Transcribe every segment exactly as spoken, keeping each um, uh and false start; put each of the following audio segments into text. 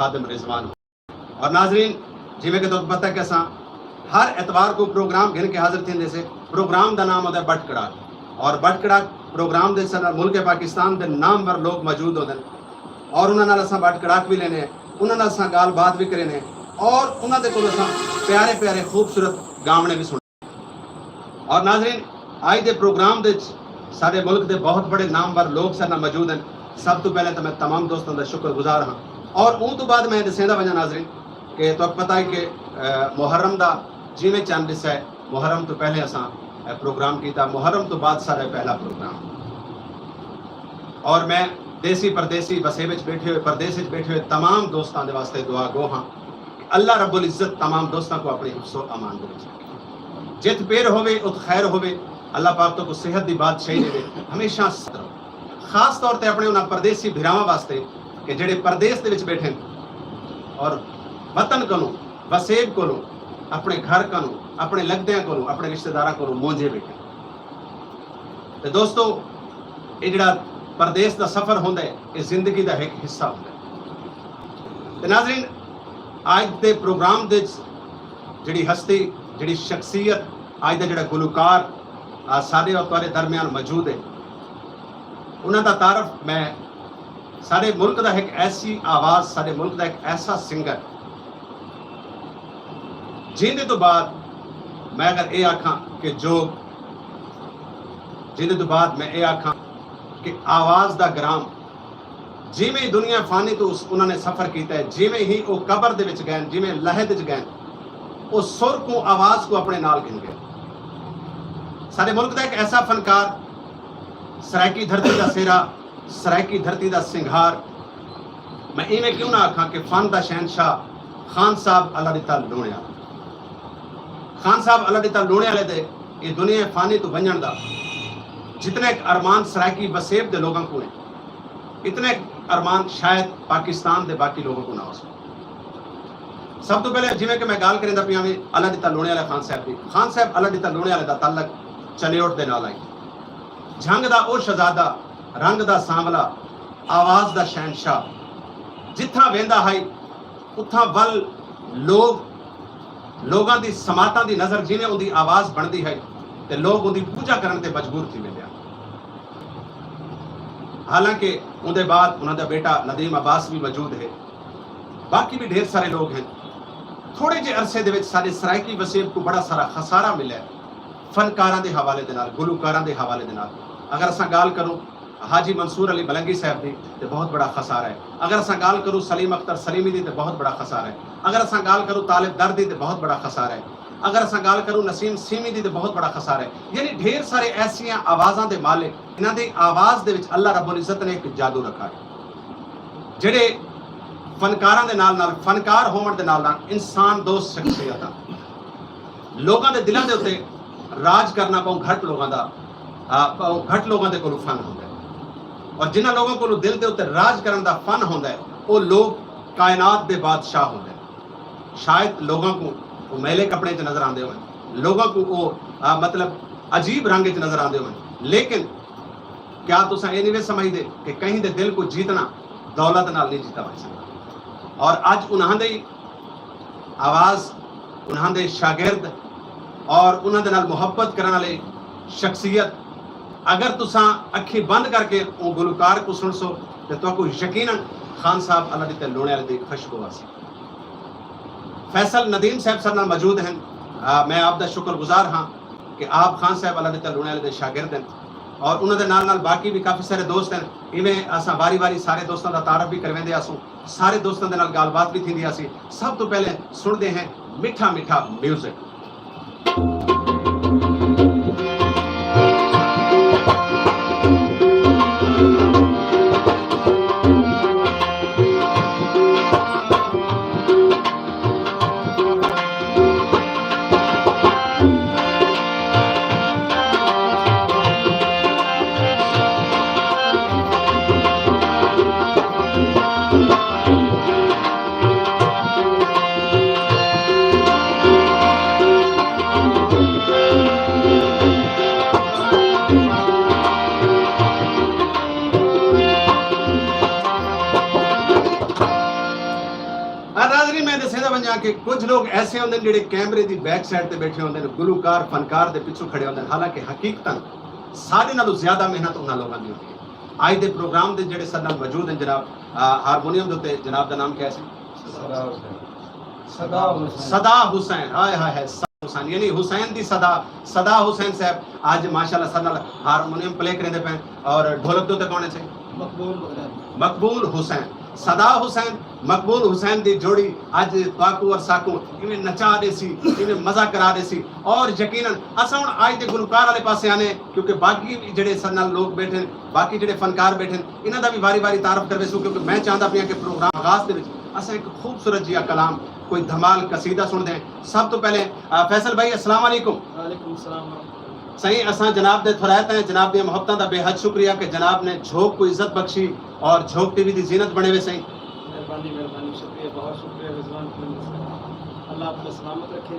خادم رضوان ہو۔ اور ناظرین، جیویں کہ تہاکوں پتہ ہے کہ اساں ہر اتوار کوں پروگرام گھن کے حاضر تھیندے سے۔ پروگرام دا نام ہوندا ہے بٹ کڑاک، اور بٹ کڑاک پروگرام دے سارے ملک پاکستان دے نامور لوگ موجود ہوندے نے، اور انہاں نال اساں بٹ کڑاک وی لینے ہیں، انہاں نال اساں ڳالھ بات وی کرینے ہیں، اور انہاں دے کول اساں پیارے پیارے خوبصورت گاونے وی سݨ۔ اور ناظرین، اڄ دے پروگرام دے وچ ساݙے ملک دے بہت بڑے نامور لوگ ساݙے نال موجود ہیں۔ سب توں پہلے تاں میں تمام دوستاں دا شکر گزار ہاں، اور اوں توں بعد میں ݙسیندا ونڄاں ناظرین کہ تہاکوں پتہ ہے کہ، اے، محرم دا جیویں چن ݙسا ہے، محرم توں پہلے اساں، اے، پروگرام کیتا، محرم توں بعد ساݙا پہلا پروگرام۔ اور میں دیسی پردیسی، وسیب وچ ٻیٹھے ہوئے، پردیس وچ ٻیٹھے ہوئے تمام دوستاں دے واسطے دعا گو ہاں کہ اللہ رب العزت تمام دوستاں کوں اپݨے حفظ و امان دے وچ رکھے۔ جتھ پیر ہووے، اتھ خیر ہووے۔ اللہ پاک تہاکوں صحت دی بادشاہی ݙیوے، ہمیشہ سوستھ رہو۔ خاص طور تے اپݨے انہاں پردیسی بھراواں واسطے کہ جیڑھے پردیس دے وچ ٻیٹھے ہن اور وطن کنوں، وسیب کنوں، اپݨے گھر کنوں، اپݨے لڳدیاں کنوں، اپݨے رشتہ داراں کنوں مونجھے ٻیٹھے ہن۔ تے دوستو، اے جیڑھا پردیس دا سفر ہوندا ہے، اے زندگی دا ہک حصہ ہوندا ہے۔ تے ناظرین، اڄ دے پروگرام دے وچ جیڑھی ہستی، جیڑھی شخصیت، اڄ دا جیڑھا گلوکار، آ، ساݙے اور تہاݙے درمیان موجود ہے، انہاں دا تعارف میں، ساݙے ملک دا ہک ایسی آواز، ساݙے ملک دا ہک ایسا سنگر، جیندے توں بعد میں اگر اے آکھاں کہ جو، جیندے توں بعد میں اے آکھاں کہ آواز دا گرام، جیویں ہی دنیا فانی توں اس، انہاں نے سفر کیتا ہے، جیویں ہی او قبر دے وچ ڳئن، جیویں لحد وچ ڳئن، او سر کوں، آواز کوں اپݨے نال گھن ڳئے۔ ساݙے ملک دا ہک ایسا فنکار، سرائیکی دھرتی دا سہرا، سرائیکی دھرتی دا سنگھار، میں ایویں کیوں نہ آکھاں کہ فن دا شہنشاہ خان صاحب اللہ ݙتا لوݨے آلا۔ خان صاحب اللہ ݙتا لوݨے آلے دے اے دنیا فانی توں ونڄݨ دا جتنے ک ارمان سرائیکی وسیب دے لوگاں کوں ہے، اتنے ک ارمان شاید پاکستان دے باقی لوگاں کوں نہ ہوسن۔ سب توں پہلے جیویں کہ میں ڳالھ کریندا پیاں وی اللہ ݙتا لوݨے آلے خان صاحب دی، خان صاحب اللہ ݙتا لوݨے آلے دا تعلق چلیوٹ دے نال ہئی۔ جھنگ دا او شہزادہ، رنگ دا سانولا، آواز دا شہنشاہ، جتھاں ویندا ہئی اتھاں ول لوگ، لوگاں دی سماعتاں دی نظر جیویں اوندی آواز بݨدی ہئی تے لوگ اوندی پوجا کرݨ تے مجبور تھی ویندے ہن۔ حالانکہ اوندے بعد انہاں دا بیٹا ندیم عباس وی موجود ہے، باقی وی ڈھیر سارے لوگ ہن۔ تھوڑے جے عرصے دے وچ ساݙے سرائیکی وسیب کوں بڑا سارا خسارہ ملیا ہے، فنکاراں دے حوالے دے نال، گلوکاراں دے حوالے دے نال۔ اگر اساں ڳالھ کروں حاجی منصور علی ملنگی صاحب دی تے بہت بڑا خسارہ ہے۔ اگر اساں ڳالھ کروں سلیم اختر سلیمی دی تے بہت بڑا خسارہ ہے۔ اگر اساں ڳالھ کروں طالب در دی تے بہت بڑا خسارہ ہے۔ اگر اساں ڳالھ کروں نسیم سیمی دی تے بہت بڑا خسارہ ہے۔ یعنی ڈھیر سارے ایسیاں آوازاں دے مالک، انہاں دی آواز دے وچ اللہ رب العزت نے ہک جادو رکھا ہے۔ جیڑھے فنکاراں دے نال نال، فنکار ہووݨ دے نال نال انسان دوست شخصیتاں، لوگاں دے دلاں دے اتے راج کرݨا ٻہوں گھٹ لوگاں دا، آ، ٻہوں گھٹ لوگاں دے کولوں فن ہوندا ہے۔ اور جنہاں لوگاں کولوں دل دے اتے راج کرݨ دا فن ہوندا ہے، او لوگ کائنات دے بادشاہ ہوندے ہن۔ شاید لوگاں کوں او میلے کپڑے وچ نظر آندے ہوون، لوگاں کوں او، آ، مطلب عجیب رنگ وچ نظر آندے ہوون، لیکن کیا تساں اے نہیں وے سمجھدے کہ کہیں دے دل کوں جیتݨا دولت نال نہیں جیتا ونڄ سڳدا؟ اور اڄ انہاں دے آواز، انہاں دے شاگرد اور انہاں دے نال محبت کرݨ والے شخصیت، اگر تساں اکھیں بند کر کے او گلوکار کوں سݨسو تے تہاکوں یقیناً خان صاحب اللہ ݙتے لوݨے والے دی خوشبو آسی۔ فیصل ندیم صاحب ساݙے نال موجود ہن۔ آ، میں آپ دا شکر گزار ہاں کہ آپ خان صاحب اللہ ݙتے لوݨے والے دے شاگرد ہن اور انہاں دے نال نال باقی وی کافی سارے دوست ہن۔ ایویں اساں واری واری سارے دوستاں دا تعارف وی کرویندے آسوں، سارے دوستاں دے نال ڳالھ بات وی تھیندی آسی۔ سب توں پہلے سݨدے ہیں میٹھا میٹھا میوزک۔ آ ناظرین، میں ݙسیندا ونڄاں کہ کجھ لوگ ایسے ہوندن جیڑھے کیمرے دی بیک سائیڈ تے ٻیٹھے ہوندن، گلوکار، فنکار دے پچھوں کھڑے ہوندن، حالانکہ حقیقتاً ساݙے نالوں زیادہ محنت انہاں لوگاں دی ہوندی ہے۔ اڄ دے پروگرام دے جیڑھے ساݙے نال موجود ہن جناب، آ، ہارمونیم دے اتے جناب دا نام کیا سی؟ صدا حسین۔ صدا حسین۔ صدا حسین، ہائے ہائے ہائے، صدا حسین، یعنی حسین دی صدا، صدا حسین صاحب اڄ ماشاءاللہ ساݙے نال ہارمونیم پلے کریندے پئے اور ڈھولک دے اتے کون ہے سی؟ مقبول حسین۔ مقبول حسین، صدا حسین، مقبول حسین دی جوڑی اڄ تہاکوں اور ساکوں ایویں نچا ݙیسی، ایویں مزہ کرا ݙیسی۔ اور یقیناً اساں ہݨ اڄ دے گلوکار والے پاسے آنے، کیونکہ باقی جڑے ساݙے نال لوگ ٻیٹھن، باقی جڑے فنکار ٻیٹھن، انہاں دا بھی واری واری تعارف کرویسوں، کیونکہ میں چاہندا پیاں کہ پروگرام آغاز دے وچ اساں ایک خوبصورت جیا کلام، کوئی دھمال قصیدہ سݨدے ہیں۔ سب تو پہلے، آ، فیصل بھائی، السلام علیکم۔ وعلیکم السلام ورحمۃ اللہ۔ سائیں، اساں جناب دے تھورائت ہیں، جناب دیاں محبتاں دا بے حد شکریہ کہ جناب نے جھوک کوں عزت بخشی اور جھوک ٹی وی دی زینت بݨے وے سائیں۔ مہربانی، مہربانی، شکریہ، بہت شکریہ رضوان خان صاحب۔ اللہ آپ کو سلامت رکھے۔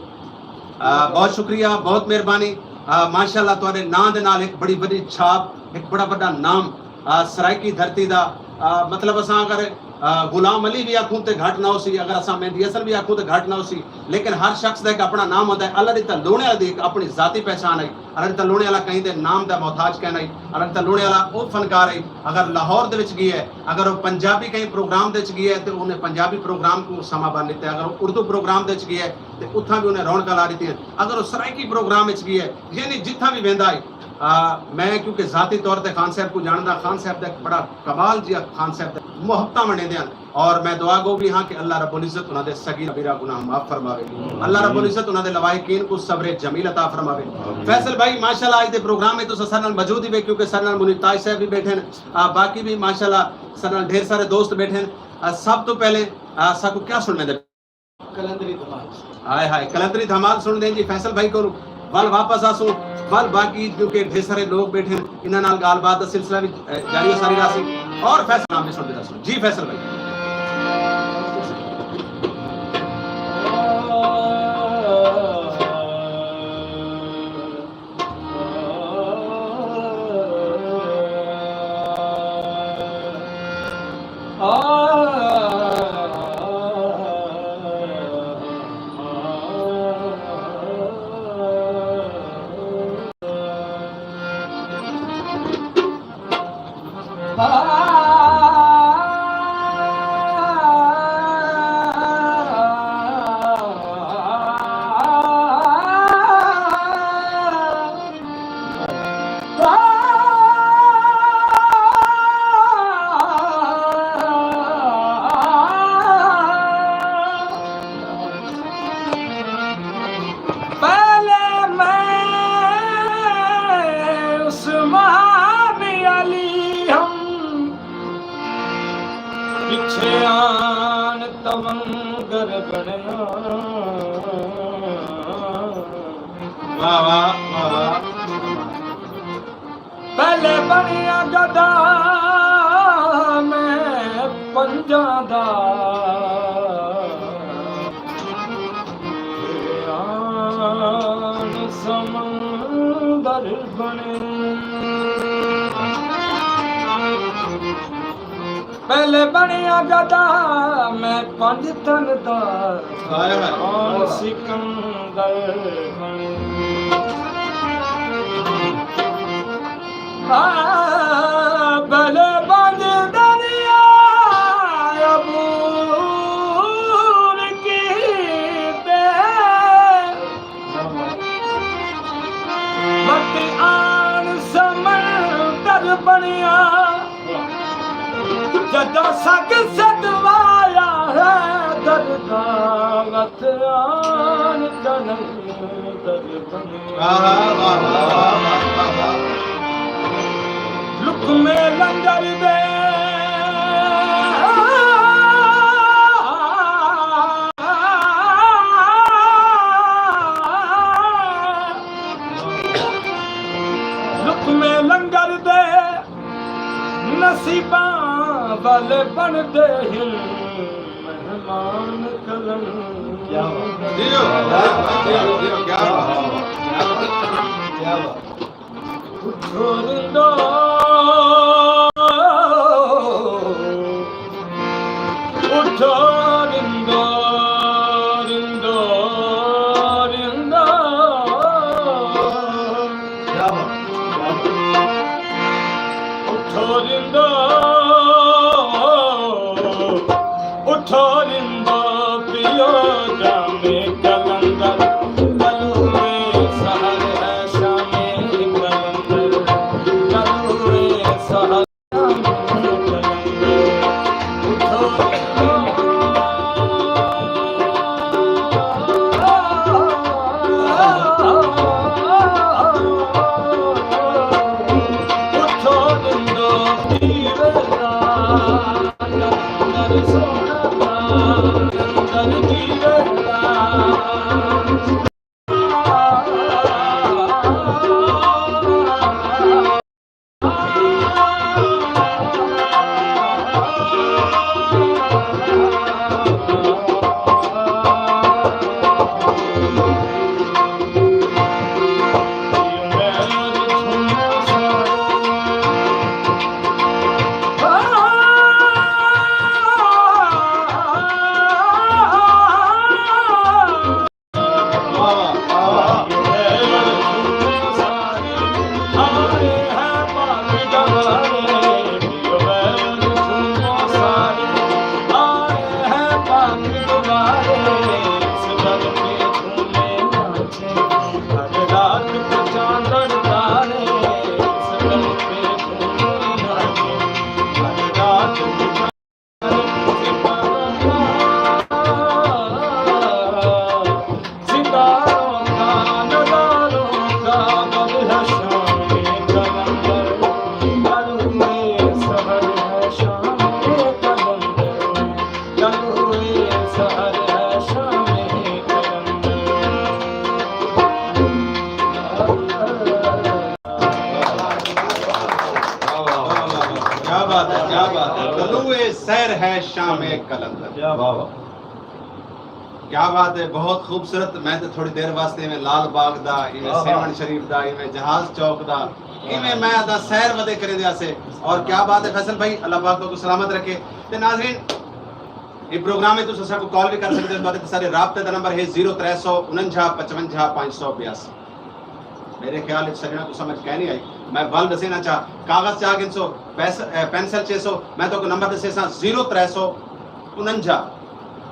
آ، بہت شکریہ، بہت مہربانی۔ آ، ماشاءاللہ تہاݙے ناں دے نال ہک بڑی وݙی چھاپ، ہک بڑا وݙا نام، آ، سرائیکی دھرتی دا، آ، مطلب اساں اگر، آ، غلام علی بھی آکھوں تے گھٹ نہ ہوسی، اگر اساں مہندی حسن بھی آکھوں تے گھٹ نہ ہوسی، لیکن ہر شخص دا ہک اپݨا نام ہوندا ہے۔ اللہ دی تاں لونے والا دی ہک اپݨی ذاتی پہچان ہے۔ اللہ دی تاں لونے والا کہیں دے نام دا محتاج کائنی۔ اللہ دی تاں لونے والا او فنکار ہے، اگر لاہور دے وچ ڳیا ہے، اگر او پنجابی کہیں پروگرام دے وچ ڳیا ہے تے انہیں پنجابی پروگرام کوں سما بن ݙتا ہے، اگر او اردو پروگرام دے وچ ڳیا ہے تے اتھاں بھی انہیں رونقاں لا ݙتیاں، اگر او سرائیکی پروگرام وچ ڳیا ہے، یعنی جتھاں بھی ویندا ہے، آ، میں کیونکہ ذاتی طور تے خان صاحب کوں جاندا، خان صاحب دا ہک بڑا کمال جیا، خان صاحب دا محبتاں ونڈیندے ہن، اور میں دعا گو بھی ہاں کہ اللہ رب العزت انہاں دے صغیرہ کبیرہ گناہ معاف فرماوے۔ اللہ رب العزت انہاں دے لواحقین کوں صبر جمیل عطا فرماوے۔ فیصل بھائی، ماشاءاللہ اڄ دے پروگرام وچ تساں ساݙے نال موجود ہی وے، کیونکہ ساݙے نال منیر تاج صاحب بھی ٻیٹھے ہن، آ، باقی بھی ماشاءاللہ ساݙے نال ڈھیر سارے دوست ٻیٹھے ہن۔ آ، سب تو پہلے، آ، ساکوں کیا سݨویندے؟ قلندری دھمال۔ ہائے ہائے، قلندری دھمال سݨدے ہیں جی فیصل بھائی کولوں۔ ول واپس آسوں، ول باقی کیونکہ ڈھیر سارے لوگ ٻیٹھے ہن، انہاں نال ڳالھ بات دا سلسلہ بھی، اے، جاری و ساری رہسی۔ اور فیصل نام بھی سݨدے رہسوں۔ جی فیصل بھائی۔ پہلے میں عثمان علی ہم، پچھے آن تونگر بݨیا۔ واہ واہ، واہ واہ۔ پہلے بݨیا گدا میں پنجاں دا، پھر آن سمندر بݨے۔ پہلے بݨیا گدا میں پنج تن دا، ہائے ہائے۔ آن سکندر بݨے۔ آ، بھلے بند دریا عبور کیتے، وت آن سمندر بݨیا۔ جݙاں سڳ سݙوایا حیدر دا، وت آن قلندر بݨیا۔ واہ، واہ، واہ۔ لقمے لنگر دے، لقمے لنگر دے، نصیباں والے بݨدے ہن مہمان قلندر۔ کیا بات۔ جیو، جیو، جیو، کیا بات۔ کیا بات۔ اٹھو رندو، اٹھو رندو، سارندہ پیا جام قلندر، طلوع سحر ہے شام قلندر، طلوع سحر شام قلندر۔ اٹھو کیا بات ہے، کیا بات ہے۔ طلوع سحر ہے شام قلندر۔ واہ واہ۔ کیا بات ہے، بہت خوبصورت۔ میں تے تھوڑی دیر واسطے ایویں لال باغ دا، ایویں سیون شریف دا، ایویں جہاز چوک دا، ایویں میں دا سیر ودے کریں دے آسے۔ اور کیا بات ہے فیصل بھائی، اللہ پاک تہاکوں سلامت رکھے۔ تے ناظرین، اے پروگرام ہے، تساں ساکوں کال وی کر سکدے ہو۔ تہاڈے سارے رابطے دا نمبر ہے زیرو ترے سو انجا پچونجا پنج سو بیاسی۔ میرے خیال وچ سجنا کوں سمجھ کائے نہیں آئی۔ میں ول ڈسینا چاہ، کاغذ چا گھنسو، پیس-، اے، پینسل چیسو، میں تہاکوں نمبر ڈسیساں زیرو ترے سو انجا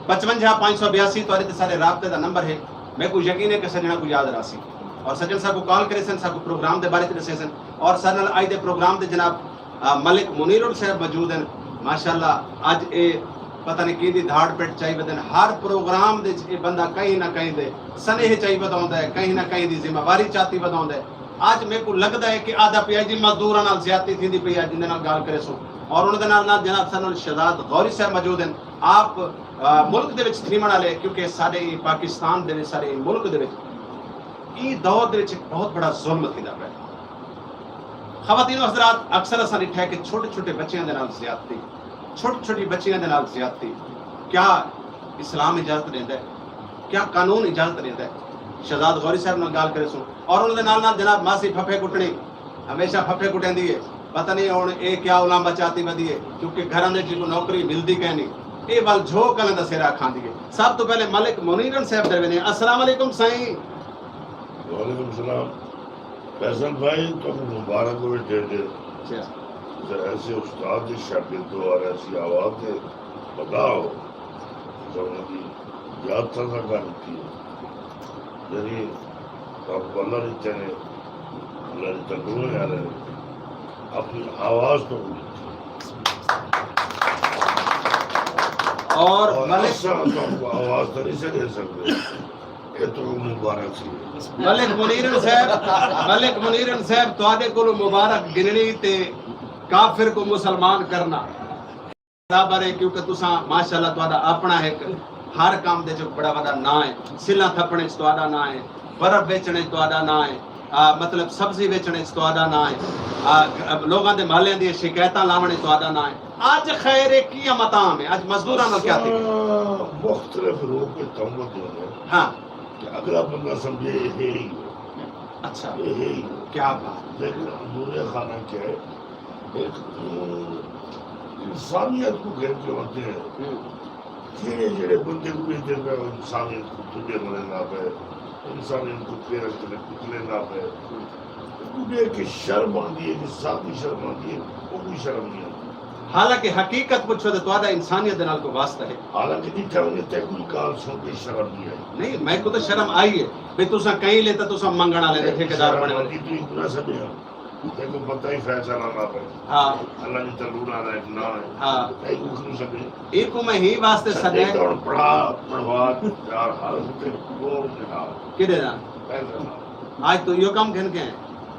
پچونجا پنج سو بیاسی تہاڈے تے سارے رابطے دا نمبر ہے۔ میکوں یقین ہے کہ سجنا کوں یاد رہسی۔ اور سجن ساکوں کال کریسن، ساکوں پروگرام دے بارے چ ڈسیسن۔ اور سارے نال اج دے پروگرام دے جناب آ، ملک منیر صاحب موجود ہن۔ ماشاءاللہ، اڄ اے پتہ نہیں کیندی دھاڑ پٹ چائی ودن۔ ہر پروگرام دے وچ اے بندہ کہیں نہ کہیں دے سنیہے چائی ودا ہوندا ہے، کہیں نہ کہیں دی ذمہ واری چاتی ودا ہوندا ہے۔ اڄ میکوں لڳدا ہے کہ آہدا پیا جی مزدوراں نال زیادتی تھیندی پئی ہے، جیندے نال ڳالھ کریسوں۔ اور انہاں دے نال نال جناب ساݙے نال شہزاد غوری صاحب موجود ہن۔ آپ، آ، ملک دے وچ تھیوݨ والے، کیونکہ ساݙے پاکستان دے وچ، ساݙے ملک دے وچ ایں دور دے وچ ہک بہت بڑا ظلم تھیندا پیا۔ خواتین و حضرات، اکثر اساں ݙٹھا ہے کہ چھوٹے چھوٹے بچیاں دے نال زیادتی، چھوٹی چھوٹی بچیاں دے نال زیادتی، کیا اسلام اجازت ݙیندا ہے؟ کیا قانون اجازت ݙیندا ہے؟ شہزاد غوری صاحب نال ڳالھ کریسوں۔ اور انہاں دے نال نال جناب ماسی پھپھے کٹݨی، ہمیشہ پھپھے کٹیندی ہے۔ پتہ نہیں ہݨ اے کیا علامہ چاتی ودی ہے، کیونکہ گھراں دے وچ کوئی نوکری ملدی کائنی۔ اے ول جھوک آلیاں دا سیرا کھاندی ہے۔ سب توں پہلے ملک منیرن صاحب در ویندے ہیں۔ السلام علیکم سائیں۔ وعلیکم السلام۔ فیصل بھائی، تہاکوں مبارک ہووے ڈیڈے۔ اچھا۔ تساں ایسے استاد دے شاگرد ہو اور ایسی آواز دے مداح ہو، تساں انہاں دی یاد تازہ کر ݙتی ہے۔ یعنی تہاکوں اللہ دی چنے، اللہ دی تندور ہے، اپݨی آواز توں ݙتی۔ اور اور ملک اساں تہاکوں آواز تاں نہیں سے ݙے سڳدے۔ اے تہاکوں مبارک سی۔ ملک منیرن صاحب، ملک منیرن صاحب، تہاݙے کولوں مبارک گھنݨی تے کافر کوں مسلمان کرݨا برابر ہے، کیونکہ تساں ماشاءاللہ تہاݙا اپݨا ہک ہر کم دے وچ بڑا وݙا ناں ہے۔ سلاں تھپݨ وچ تہاݙا ناں ہے، برف ویچݨ وچ تہاݙا ناں ہے، آ، مطلب سبزی ویچݨ وچ تہاݙا ناں ہے، آ، لوکاں دے محلیاں دیاں شکایتاں لاوݨ وچ تہاݙا ناں ہے۔ اڄ خیر ہے کیا مطعم ہے؟ اڄ مزدوراں نال کیا تھی؟ اساں مختلف روپ وچ تہمت ݙیندے ہیں۔ ہاں۔ کہ اگلا بندہ سمجھے اے ہے ہی ہو۔ اچھا۔ اے ہے ہی ہو۔ کیا بات۔ لیکن اندورے خانہ کیا ہے؟ ایک، ہم، انسانیت کوں گھن کے ہوندے ہیں۔ ہوں۔ جیڑھے جیڑھے بندے کوں ݙیہدے پئے ہو، انسانیت کوں تھݙے ملیندا پئے، انسانیت کوں پیراں تلے کچلیندا پئے۔ ہوں۔ اونکوں ݙیکھ کے شرم آندی ہے، جس ذاتی شرم آندی ہے، او کوئی شرم نہیں آندی۔ حالانکہ حقیقت پچھو تے تہاݙا انسانیت دے نال کوئی واسطہ ہے؟ حالانکہ جتھے ونڄے تیکوں ای ڳالھ سݨ کے شرم نی آئی؟ نہیں، میکوں تاں شرم آئی ہے بھئی تساں کہیں لے تاں تساں منگݨ آلے تے ٹھیکیدار بݨے ہوئے۔ تیکوں نہ سݙیا، تیکوں پتہ ہی فیصلہ نہ پئے۔ ہاں۔ اللہ دی تلوڑ آ رہا ہے، نہ ہے۔ ہاں۔ تیکوں کیوں سݙے؟ ایکوں میں ہی واسطے سݙے۔ سݙے تاں ہݨ پڑھا، پڑھوا، یار، حال تے ٻول تے حال۔ کݙے دا؟ پیسے نال۔ آج تو ایہو کم گھن کے ہیں۔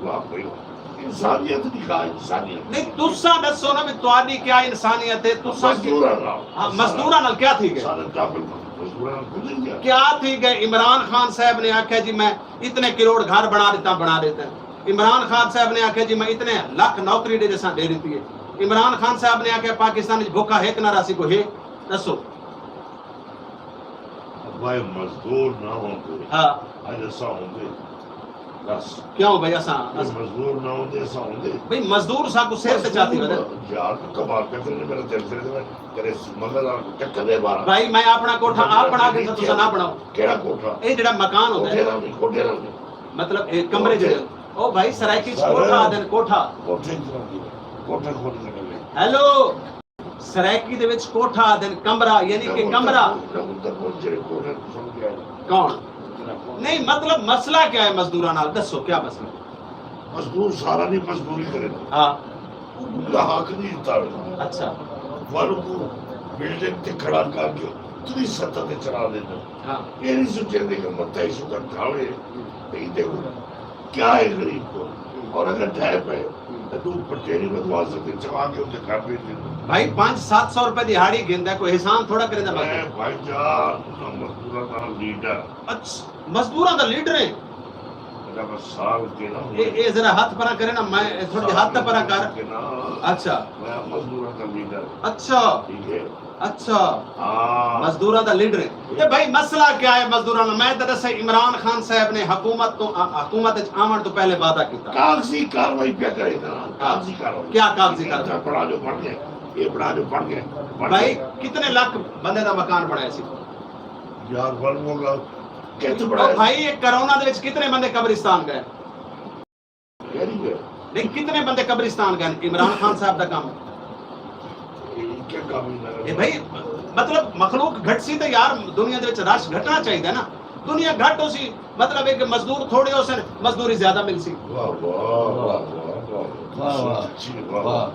واہ بھائی واہ۔ انسانیت ݙکھا، انسانیت۔ نہیں، تساں ݙسو نا بھی تہاݙی کیا انسانیت ہے، تساں مزدوراں نال۔ ہاں، مزدوراں نال کیا تھی ڳئے؟ سارے قابل مزدوراں نال کجھ نہیں کیا۔ کیا تھی ڳئے؟ عمران خان صاحب نے آکھیا جی میں اتنے کروڑ گھر بݨا ݙتا، بݨا ݙتا۔ عمران خان صاحب نے آکھیا جی میں اتنے لکھ نوکری ݙے ݙیساں، ݙے ݙتی ہے۔ عمران خان صاحب نے آکھیا پاکستان وچ بھکھا ہک نہ رہسی، کوئی ہے؟ ݙسو۔ بھائی مزدور نہ ہوندے، ہاں۔ اڄ اساں ہوندے۔ بس۔ کیوں بھائی اساں، بھائی اساں مزدور نہ ہوندے، اساں ہوندے۔ بھائی مزدور ساکوں سر تے چاتی ودے۔ یار، تو کمال کر تے، میرا دل کرے تے میں تیرے مدد نال ٹکر دے بارا۔ بھائی میں اپݨا کوٹھا آپ بݨا کے تساں نہ بݨاؤ۔ کیڑھا کوٹھا؟ اے جڑا مکان ہوندا ہے۔ کوٹھے رہندے، کوٹھے رہندے۔ مطلب اے کمرے کوٹھے۔ جڑے۔ او بھائی سرائیکی چ سارے کوٹھا آہدن، کوٹھا۔ کوٹھے چ رہندے، کوٹھے کوٹھے لڳے۔ ہیلو۔ سرائیکی دے وچ کوٹھا آہدن کمرہ، یعنی کہ کمرہ۔ کون؟ نہیں، مطلب مسئلہ کیا ہے مزدوراں نال؟ ݙسو، کیا مسئلہ؟ مزدور سارا نہیں مزدوری کرے۔ ہاں۔ او بندہ حق نہیں ݙتا وے۔ اچھا۔ ول کو بلڈنگ تے کھڑا کر کے اتنی سطح تے چڑھا ݙیندے۔ ہاں۔ اے نہیں سوچیندے کہ متھا ہی سوکھا ڈھاوے، تے ایندے کوں کیا ہے غریب کوں؟ اور اگر ڈھہہ پئے، تے ݙو پٹیری ودوا سڳدے، چوا کے اتھے گھر بھیج ݙیندے۔ بھائی، پنج ست سو روپے دیہاڑی گھندا ہے، کوئی احسان تھوڑا کریندا بس۔ اے بھائی جان، انہاں مزدوراں دا لیڈر۔ اچھا، مزدوراں دا لیڈر ہے؟ اچھا، بس سال کے نا اے، اے ذرا ہتھ پرا کرے نا، میں تھوڑے جے ہتھ پرا کر۔ کے نا۔ اچھا۔ میں مزدوراں دا لیڈر۔ اچھا۔ ٹھیک ہے۔ اچھا۔ ہاں۔ مزدوراں دا لیڈر ہے۔ تے بھائی مسئلہ کیا ہے مزدوراں دا؟ میں تے ݙسے عمران خان صاحب نے حکومت تو، آ، حکومت وچ آوݨ تو پہلے وعدہ کیتا۔ کاغذی کاروائی پیا کرے نا، ہاں۔ کاغذی کاروائی۔ کیا کاغذی کاروائی؟ اے بݨا جو بݨ ڳئے، اے بݨا جو بݨ ڳئے، بݨ ڳئے۔ بھائی کتنے لکھ بندے دا مکان بݨایا سی؟ یار ول مولا کتھ او بݨایا سی؟ بھائی، اے کرونا دے وچ کتنے بندے قبرستان ڳئے؟ ویری گڈ۔ نہیں، کتنے بندے قبرستان ڳئے؟ عمران خان صاحب دا کم۔ اے کیا کم ہی نہ اے بھائی، مطلب مخلوق گھٹ سی تے یار دنیا دے وچ رش گھٹنا چاہیدا نا۔ دنیا گھٹ ہو سی، مطلب ایک مزدور تھوڑے ہو سن، مزدوری زیادہ مل سی۔ واہ، واہ، واہ، واہ، واہ۔ واہ، واہ۔ سچی، واہ۔ واہ۔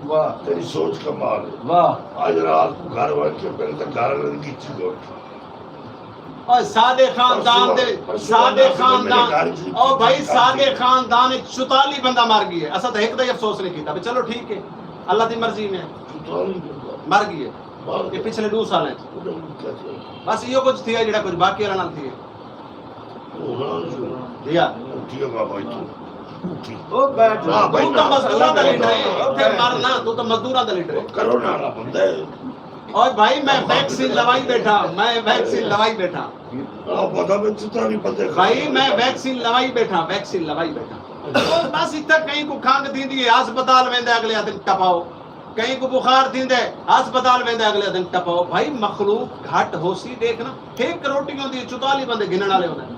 واہ۔ تیری سوچ کمال ہے۔ واہ۔ اڄ رات کوں گھر ونڄ کے پہلے تے گھر والے دی گچی گھٹ۔ اوئے ساݙے خاندان دے، ساݙے خاندان، او بھائی ساݙے خاندان وچ چوتالی بندہ مر ڳئے۔ اساں تاں ہک دا ہی افسوس نہیں کیتا۔ بھئی چلو ٹھیک ہے، اللہ دی مرضی میں مر ڳئے۔ اے پچھلے ݙو سالاں وچ بس ایہو کجھ تھیا جیڑھا کجھ باقی والا نال تھیا۔ تھیا۔ او بیٹھ، توں تاں مزدوراں دا لیڈر ہے، اتھے مر نہ، توں تاں مزدوراں دا لیڈر ہے۔ کرونا والا بندہ ہے۔ اوئے بھائی، میں ویکسین لوائی بیٹھا، میں ویکسین لوائی بیٹھا۔ آ، پتہ میں چترا نہیں پتے۔ بھائی، میں ویکسین لوائی بیٹھا، ویکسین لوائی بیٹھا۔ او بس اتھے کہیں کوں کھنگ تھیندی ہے، ہسپتال ویندا ہے، اڳلے آہدن ٹپاؤ۔ کہیں کوں بخار تھیندا ہے، ہسپتال ویندا ہے، اڳلے آہدن ٹپاؤ۔ بھائی، مخلوق گھٹ ہوسی، ݙیکھ نا، ہک روٹی ہوندی ہے، چوتالی بندے گھنݨ والے ہوندے۔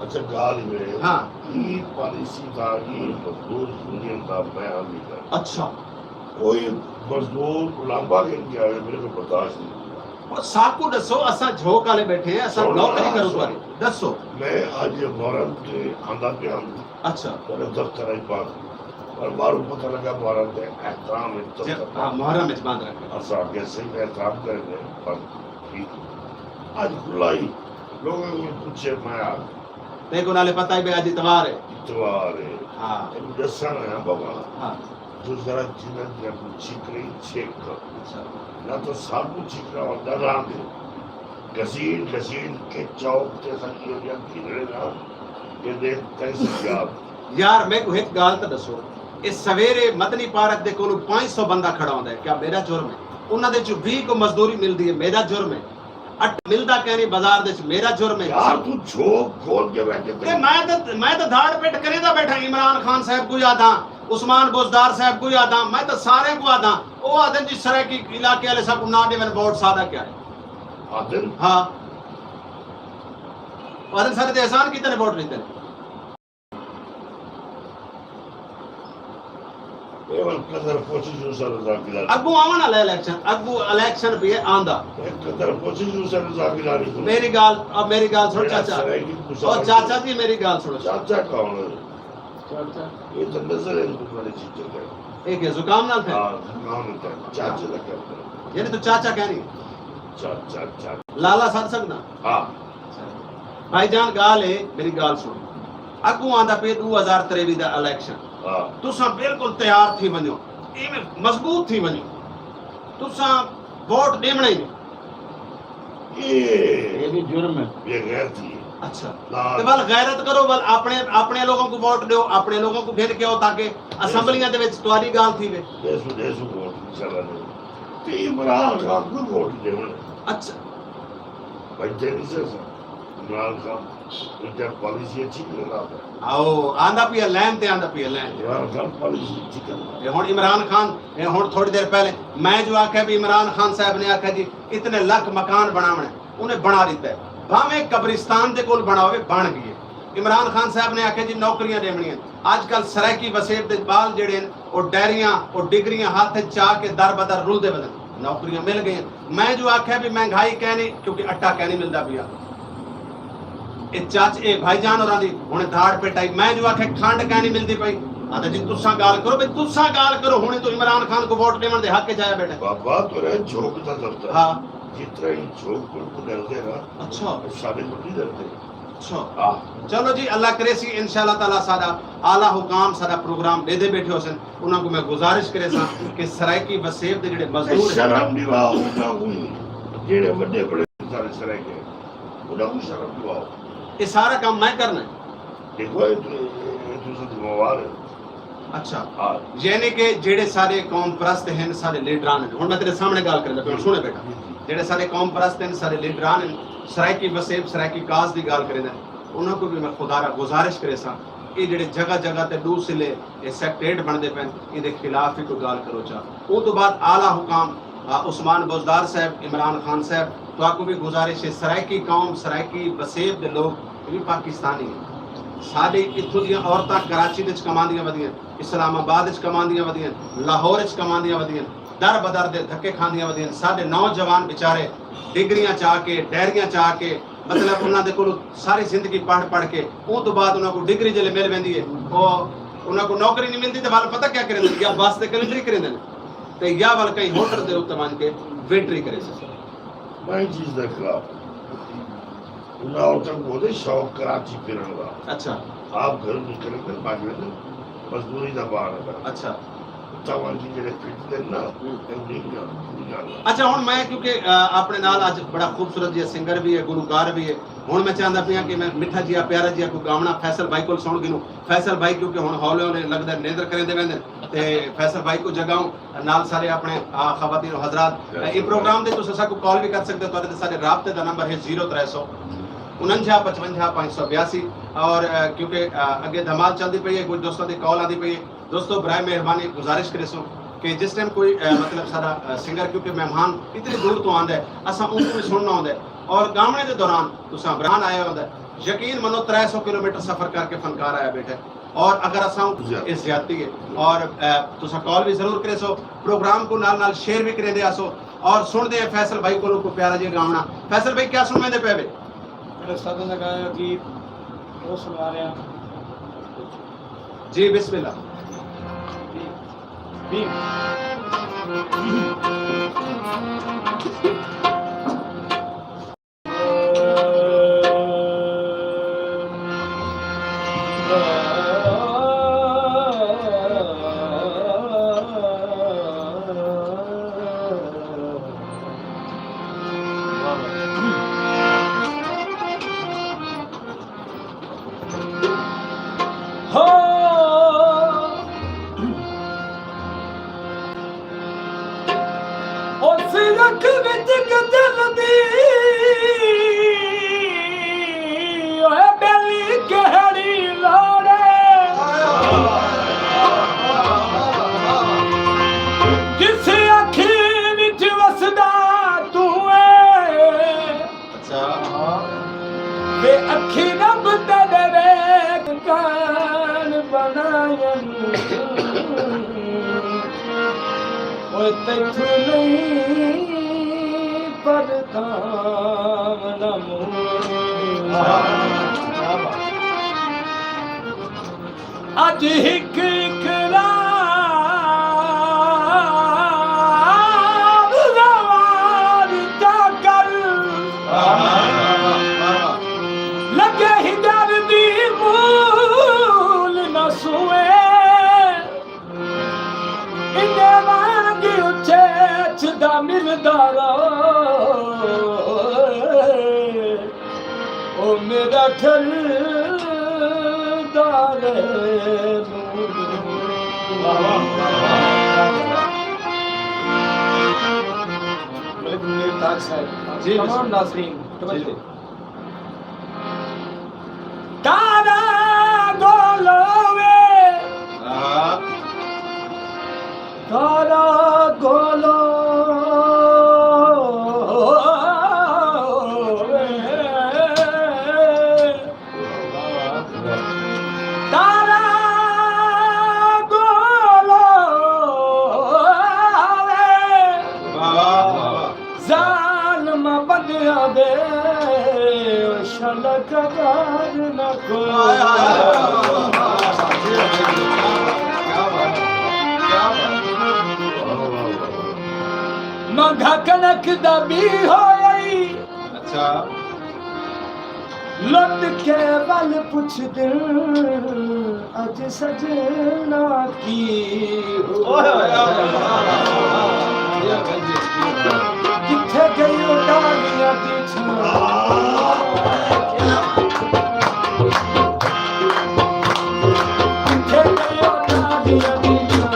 اچھا، ڳالھ اے ہے، ہاں۔ ایں پالیسی دا، ایں مزدور یونین دا میں حامی ہاں۔ اچھا۔ کوئی مزدور لانبا گھن کے آوے، میرے کوں برداشت نہیں ہوندا۔ پر ساکوں ݙسو، اساں جھوک والے ٻیٹھے ہیں، اساں نوکری کروں تہاݙی۔ ݙسو۔ میں اڄ محرم تے آندا پیا ہاں۔ اچھا۔ تہاݙے دفتر اچ بند۔ پر ٻاہروں پتہ لڳا محرم دے احترام وچ دفتر بند۔ ہاں، محرم وچ بند رکھے۔ اساں آکھیا صحیح، احترام کریں، پر ٹھیک۔ اڄ کھلا ہی لوکاں کوں پچھے میں آ۔ تیکوں نالے پتہ ہی بھئی اڄ اتوار ہے۔ اتوار ہے۔ ہاں۔ تیکوں ݙسݨ آیا بابا۔ ہاں۔ جو ذرا جنہاں دیاں کوں چھکڑی چھک۔ اچھا۔ نہ تو ساکوں چھکڑا ہوندا راہ دے۔ گھسیٹ گھسیٹ کے چوک تے سکیو جا گھرے نا۔ کہ دیکھ تیس یاد۔ یار، میکوں ہک ڳالھ تاں ݙسو، اے سویرے مدنی پارک دے کولوں پنج سو بندہ کھڑا ہوندا ہے، کیا میݙا جرم ہے؟ انہاں دے چوں ویہہ کوں مزدوری ملدی ہے، میݙا جرم ہے؟ اٹا ملدا کینی بازار دے وچ، میݙا جرم ہے؟ یار، توں جھوک کھول کے بیٹھے تے میں تے، میں تے دھاڑ پٹ کریندا بیٹھا، عمران خان صاحب کوں آہداں، عثمان بزدار صاحب کوں آہداں، میں تے سارے کوں آہداں۔ او آہدن جی سرائیکی علاقے والے ساکوں نہ ݙیون ووٹ، ساݙا کیا ہے؟ آہدن؟ ہاں۔ او آہدن ساݙے تے احسان کیتے نے، ووٹ ݙتے نے۔ اے ول قدر پوچھی جو سر رضا گلانی۔ اڳوں آوݨ والا الیکشن، اڳوں الیکشن پئے آندا۔ اے قدر پوچھی جو سر رضا گلانی کوں۔ میری ڳالھ، اب میری ڳالھ سُݨ میرا چاچا۔ سرائیکی کوں او سمجھ چاچا جی، میری ڳالھ سُݨو۔ چاچا کون ہے؟ چاچا۔ اے تاں نظر ہے کوں تہاݙے چیچے کر۔ اے کہ زکام نال تھئے؟ ہاں، زکام نال تھئے۔ چاچے دا کیا کر؟ یعنی تو چاچا کہہ رہی؟ چاچا، چاچا۔ لالا سݙ سڳداں؟ ہاں۔ بھائی جان، ڳالھ ہے، میری ڳالھ سُݨ۔ اڳوں آندا پئے ݙو ہزار تریوی دا الیکشن۔ ہاں۔ تساں بالکل تیار تھی ونڄو، ایویں مضبوط تھی ونڄو۔ تساں ووٹ ݙیوݨا ہی نہیں۔ اے اے بھی جرم ہے۔ بے غیرتی ہے۔ اچھا۔ لا۔ تے ول غیرت کرو، ول اپݨے، اپݨے لوگوں کو ووٹ ݙیو، اپݨے لوگوں کو گھن کے آؤ تاکہ اسمبلیاں دے وچ تہاݙی ڳالھ تھیوے۔ ݙیسوں، ݙیسوں ووٹ، انشاءاللہ ݙیسوں۔ تے عمران خان کوں ووٹ ݙیوݨ۔ اچھا۔ بھائی تیری سے عمران خان، انہاں پالیسی اچھی کر رہا ہے۔ آؤ، آندا پیا لین تے آندا پیا لین۔ عمران خان پالیسی اچھی کر رہا ہے۔ اے ہݨ عمران خان، اے ہݨ تھوڑی دیر پہلے میں جو آکھیا بھی عمران خان صاحب نے آکھیا جی اتنے لکھ مکان بݨاوݨے، انہیں بݨا ݙتا ہے۔ بھاویں قبرستان دے کول بݨاوے، بݨ ڳئی ہے۔ عمران خان صاحب نے آکھیا جی نوکریاں ݙیوݨیاں۔ اڄ کل سرائیکی وسیب دے ٻال جیڑھے ہن، او ڈائریاں، او ڈگریاں ہتھ اچ چا کے در بدر رلدے ودن۔ نوکریاں مل ڳئین۔ میں جو آکھیا بھی مہنگائی کائنی، کیونکہ اٹا کائنی ملدا پیا۔ اے چاچ، اے بھائی جان ہوراں دی ہݨ دھاڑ پٹ آئی۔ میں جو آکھیا کھنڈ کائنی ملدی پئی۔ آہدا جی تساں ڳالھ کرو، بھئی تساں ڳالھ کرو، ہݨ توں عمران خان کوں ووٹ ݙیوݨ دے حق اچ آیا بیٹھے۔ بابا، تیرے جھوک دا دفتر۔ ہاں۔ جتنا ہی جھوک کوں ݙردے نا، اچھا۔ ساݙے کوں نہیں ݙردے۔ اچھا۔ ہاں۔ چلو جی، اللہ کریسی، انشاءاللہ تعالیٰ ساݙا اعلیٰ حکام ساݙا پروگرام ݙیہدے بیٹھے ہوسن، انہاں کوں میں گزارش کریساں کہ سرائیکی وسیب دے جیڑھے مزدور ہن۔ شرم ݙیواؤ انہاں کوں، جیڑھے وݙے بڑے سارے سرائیکی ہن، انہاں کوں شرم ݙیواؤ۔ اے سارا کم میں کرنا ہے۔ ݙیکھو، اے تو، اے تو سب ذمہ وار ہے۔ اچھا۔ ہاں۔ یعنی کہ جیڑھے سارے قوم پرست ہن، سارے لیڈران ہن۔ ہݨ میں تیݙے سامݨے ڳالھ کریندا پیا، سُݨے بیٹا۔ جیڑھے سارے قوم پرست ہن، سارے لیڈران ہن، سرائیکی وسیب، سرائیکی کاز دی ڳالھ کریندے ہن، انہاں کوں بھی میں خدا را گزارش کریساں، اے جیڑھے جگہ جگہ تے ݙو ضلع اے سیکٹریٹ بݨدے پئن، ایندے خلاف وی کوئی ڳالھ کرو چا۔ اوں توں بعد اعلیٰ حکام، آ، عثمان بزدار صاحب، عمران خان صاحب، تہاکوں وی گزارش ہے، سرائیکی قوم، سرائیکی وسیب دے لوگ، اے وی پاکستانی ہن۔ ساݙے اتھوں دیاں عورتاں کراچی دے وچ کماندیاں ودیاں، اسلام آباد وچ کماندیاں ودیاں، لاہور وچ کماندیاں ودیاں، در بدر دے دھکے کھاندیاں ودیاں۔ ساݙے نوجوان بیچارے ڈگریاں چا کے، ڈائریاں چا کے، مطلب انہاں دے کولوں ساری زندگی پڑھ پڑھ کے، اوں توں بعد انہاں کوں ڈگری جیلے مل ویندی ہے، او انہاں کوں نوکری نہیں ملدی تے ول پتہ کیا کریندے، یا بس تے کلنڈری کریندے نے تے یا ول کہیں ہوٹل دے اُتے ونڄ کے ویٹری کریندے۔ میں ایں چیز دے خلاف ہاں۔ انہاں عورتاں کوں ہوندے شوق کراچی پھرݨ دا۔ اچھا۔ آپ گھر نکل کے بھاگ ویندے، مزدوری دا بہانا کر۔ اچھا۔ اتھاں ونڄ کے جیڑھے پھٹدے نا، ہوں۔ اے نہیں ڳالھ، نہیں ڳالھ۔ اچھا، ہݨ میں کیونکہ، آ، اپݨے نال اڄ بڑا خوبصورت جیہا سنگر بھی ہے، گلوکار بھی ہے، ہݨ میں چاہندا پیاں کہ میں مٹھا جیہا، پیارا جیہا کوئی گاوݨا فیصل بھائی کول سُݨ گھنوں۔ فیصل بھائی کیونکہ ہݨ ہولے ہولے لڳدا ہے نیندر کریندے ویندن، تے فیصل بھائی کوں جگاؤں۔ نال سارے اپݨے، آ، خواتین و حضرات، اے پروگرام دے تساں ساکوں کال وی کر سڳدے ہو، تہاݙے تے ساݙے رابطے دا نمبر ہے زیرو ترے سو انجھا پچونجھا پنج سو بیاسی۔ اور، آ، کیونکہ، آ، اڳے دھمال چلدی پئی ہے، کچھ دوستاں دی کال آندی پئی ہے۔ دوستو، برائے مہربانی گزارش کریسوں کہ جس ٹائم کوئی، آ، مطلب ساݙا، آ، سنگر کیونکہ مہمان اتنی دور توں آندا ہے، اساں اونکوں وی سُݨݨا ہوندا ہے۔ اور گاوݨے دے دوران تساں بران آیا ہوندا ہے، یقین منو ترے سو کلومیٹر سفر کر کے فنکار آیا بیٹھا ہے۔ اور اگر اساں، جی۔ اے زیادتی ہے۔ اور، اے، تساں کال وی ضرور کریسو، پروگرام کوں نال نال شیئر وی کریندے آسو۔ اور سُݨدے ہیں فیصل بھائی کولوں کوئی پیارا جیہا گاوݨا۔ فیصل بھائی، کیا سُݨویندے پئے وے؟ میرے سادن دا گایا گیت، او سُݨوا رہے ہیں۔ جی، بسم اللہ۔ جی۔ جی۔ ہو۔ اس رکھ وچ غزل دی، اوئے ٻیلی کہڑی لوڑ ہے؟ جس اکھی وچ وسدا توں اے۔ اچھا۔ وے اکھیں رب تیݙے ویکھ کائن بݨائن۔ تیتھوں نہیں پرداونا مونجھا۔ اڄ ہک اقرار زوال دا کر، لڳے ہجر دی مول نہ سوئے۔ انہیں وانگ اچیچ دا ملدا رو، او میݙا ٹھلدا رہ۔ واہ، واہ، واہ، واہ۔ جی، تمام ناظرین، توجہ۔ جی۔ تارا گولو وے۔ ہاں۔ تارا گولو وے۔ تارا گولو وے۔ واہ، واہ، واہ۔ ظالم بندیاں دے شلک گار نہ کوئی۔ ہائے، ہائے، ہائے، ہائے، ہائے۔ کیا بات ہے، کیا بات ہے۔ منگھا کݨک دا ٻیج ہوئی۔ اچھا۔ لٹ کے ول پچھدن اڄ سڄݨا کی ہویا؟ کتھے ڳئی او ٹالیاں دی چھاں؟ کتھے ڳئی او ٹالیاں دی چھاں؟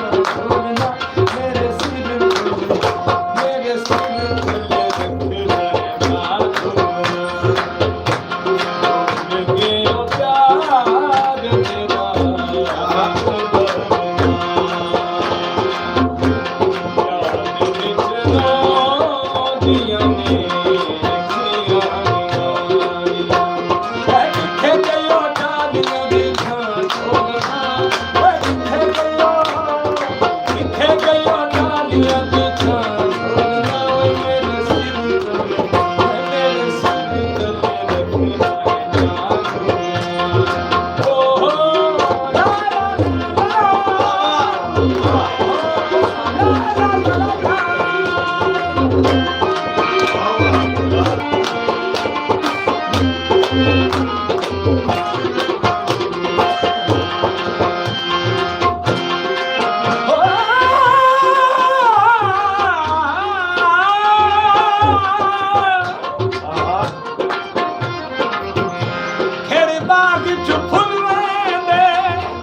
کھیڑ باغ چ پھل ویندے۔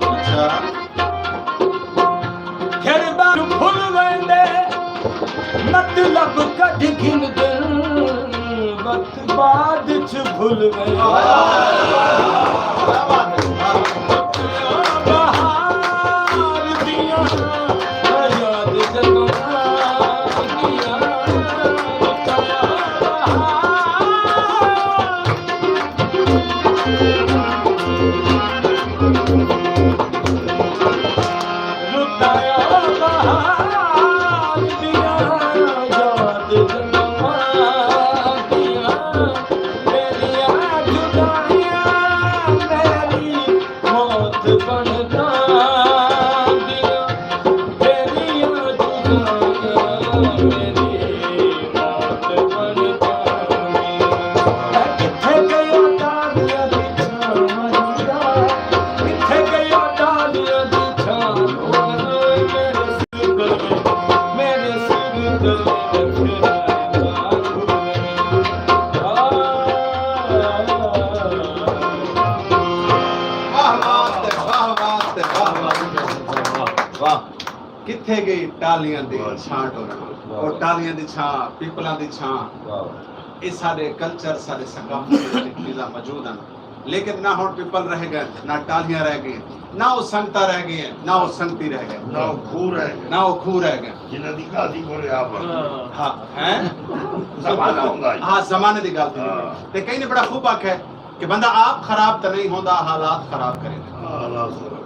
اچھا۔ کھیڑ باغ چ پھل ویندے، مطلب کڈھ گھندن، وقت بعد چ بھل ویندے۔ کیا بات ہے۔ بہار دیاں یاد جگاندیاں۔ واہ، واہ، واہ، واہ، واہ۔ واہ۔ کتھے ڳئی ٹالیاں دی چھاں ٹورنا؟ واہ۔ اور ٹالیاں دی چھاں، پیپلاں دی چھاں۔ واہ۔ اے ساݙے کلچر، ساݙے ثقافت دے وچ چیزاں موجود ہن۔ لیکن نہ ہݨ پیپل رہ ڳئے، نہ ٹالیاں رہ ڳئیں، نہ او سنگتاں رہ ڳئیں، نہ او سنگتی رہ ڳئے۔ نہ او کھوہ رہ ڳئے۔ نہ او کھوہ رہ ڳئے۔ جنہاں دی ڳالھ ہی کوئی آپ۔ ہاں، ہیں؟ زمانہ ہوندا ہے۔ ہاں، زمانے دی ڳالھ تھی۔ ہاں۔ تے کہیں نے بڑا خوب آکھیا ہے کہ بندہ آپ خراب تاں نہیں ہوندا، حالات خراب کرے۔ ہاں، حالات خراب۔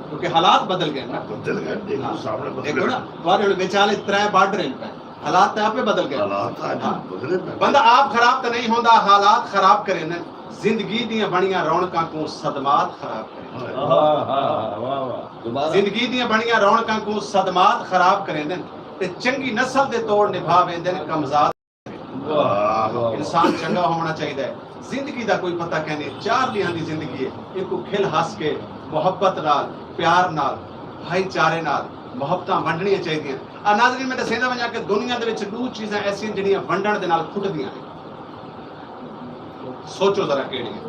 کیونکہ حالات بدل گئے نا۔ بدل گئے، دیکھو سامنے بدل دیکھو نا، گئے۔ تھوڑے ہن وچالے ترے بارڈر ہن پے، حالات تے آپے بدل گئے۔ حالات آج ہاں۔ بدلے پے۔ بندہ آپ خراب تے نہیں ہوندا، حالات خراب کریندن۔ زندگی دیاں بݨیاں رونقاں کوں صدمات خراب کریندن۔ ہائے۔ واہ واہ واہ واہ۔ دوبارہ۔ زندگی دیاں بݨیاں رونقاں کوں صدمات خراب کریندن تے چنگی نسل دے توڑ نبھا ویندن کمزاد۔ واہ واہ واہ۔ انسان چنگا ہووݨا چاہیدا ہے۔ زندگی دا کوئی پتہ کائنی، چار ݙینہاں دی زندگی ہے، اینکوں کھل ہس کے، محبت نال، پیار نال، بھائی چارے نال محبتاں ونڈݨیاں چاہیدیاں۔ آ ناظرین، میں ݙسیندا ونڄاں کہ دنیا دے وچ ݙو چیزاں ایسیاں جڑیاں ونڈݨ دے نال کھٹدیاں ہن۔ سوچو ذرا کیڑھی ہے۔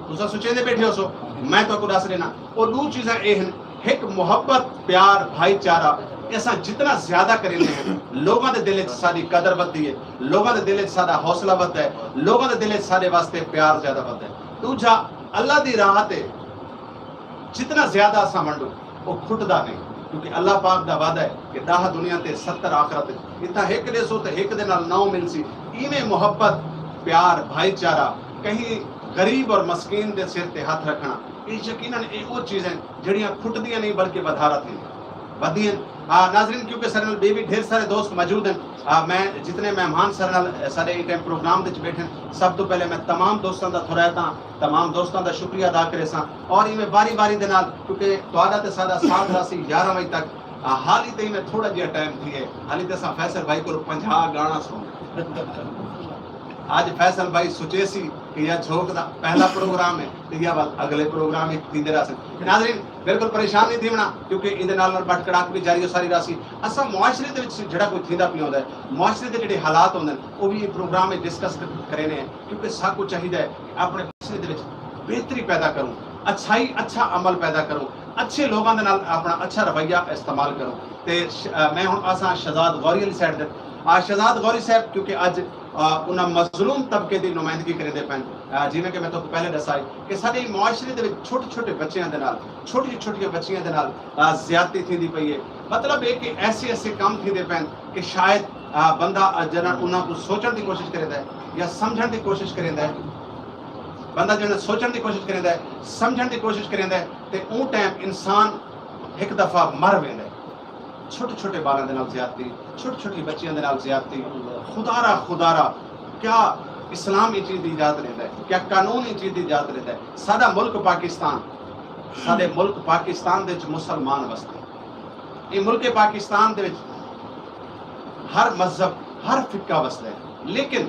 تساں سوچیندے بیٹھے ہوسو، میں تہاکوں ݙس ݙینا۔ او ݙو چیزاں اے ہن، ہک محبت، پیار، بھائی چارہ۔ اساں جتنا زیادہ کریندے ہیں، لوگاں دے دل وچ ساݙی قدر ودھدی ہے، لوگاں دے دل وچ ساݙا حوصلہ ودھدا ہے، لوگاں دے دل وچ ساݙے واسطے پیار زیادہ ودھدا ہے۔ ݙوجھا، اللہ دی راہ تے جتنا زیادہ اساں ونڈوں، او کھٹدا نہیں، کیونکہ اللہ پاک دا وعدہ ہے کہ ݙاہ دنیا تے ستر آخرت وچ۔ اتھاں ہک ݙیسو تے ہک دے نال نو ملسی۔ ایویں محبت، پیار، بھائی چارہ، کہیں غریب اور مسکین دے سر تے ہتھ رکھݨا، اے یقینا اے او چیزاں ہن جڑیاں کھٹدیاں نہیں بلکہ ودھارا تھیندیاں، ودھدیاں ہن۔ آ، ناظرین، کیونکہ ساݙے نال ٻئے وی ڈھیر سارے دوست موجود ہن۔ آ، میں جتنے مہمان ساݙے نال، ساݙے ایں ٹائم پروگرام وچ ٻیٹھے ہن، سب توں پہلے میں تمام دوستاں دا تھورائت ہاں، تمام دوستاں دا شکریہ ادا کریساں، اور ایویں واری واری دے نال، کیونکہ تہاݙا تے ساݙا ساتھ راہسی یارہ وڄے تک۔ آ، حالی تئیں میں تھوڑا جیہا ٹائم تھیے، حالی تے اساں فیصل بھائی کولوں پنجاہ گانا سݨ۔ اڄ فیصل بھائی سوچیسی کہ یا جھوک دا پہلا پروگرام ہے تے یا ول اڳلے پروگرام وچ تھیندے راہسن۔ ناظرین، بالکل پریشان نہیں تھیوݨا، کیونکہ ایندے نال نال بٹھ کڑاک وی جاری و ساری راہسی۔ اساں معاشرے دے وچ جڑا کچھ تھیندا پیا ہوندا ہے، معاشرے دے جڑے حالات ہوندے ہن، او وی ایں پروگرام وچ ڈسکس کرینے ہیں، کیونکہ ساکوں چاہیدا ہے کہ اپݨے معاشرے دے وچ بہتری پیدا کروں، اچھائی، اچھا عمل پیدا کروں، اچھے لوگاں دے نال اپݨا اچھا رویہ استعمال کروں۔ تے ش-، آ، میں ہݨ آساں شہزاد غوری آلی سائیڈ تے۔ آ، شہزاد غوری صاحب کیونکہ اڄ، آ، انہاں مظلوم طبقے دی نمائندگی کریندے پئن، آ، جیویں کہ میں تہاکوں پہلے ݙسائی کہ ساݙے معاشرے دے وچ چھوٹے چھوٹے بچیاں دے نال، چھوٹیاں چھوٹیاں بچیاں دے نال، آ، زیادتی تھیندی پئی ہے۔ مطلب ہے کہ ایسے ایسے کم تھیندے پئن کہ شاید، آ، بندہ، آ، جݙاں انہاں کوں سوچݨ دی کوشش کریندا ہے یا سمجھݨ دی کوشش کریندا ہے، بندہ جݙاں سوچݨ دی کوشش کریندا ہے، سمجھݨ دی کوشش کریندا ہے، تے اوں ٹائم انسان ہک دفعہ مر ویندا ہے۔ چھوٹے چھوٹے ٻالاں دے نال زیادتی، چھوٹی چھوٹی بچیاں دے نال زیادتی، خدا را، خدا را، کیا اسلام ایں چیز دی اجازت ݙیندا ہے؟ کیا قانون ایں چیز دی اجازت ݙیندا ہے؟ ساݙا ملک پاکستان، ساݙے ملک پاکستان دے وچ مسلمان وسدے۔ ایں ملک پاکستان دے وچ ہر مذہب، ہر فقہ وسدا ہے، لیکن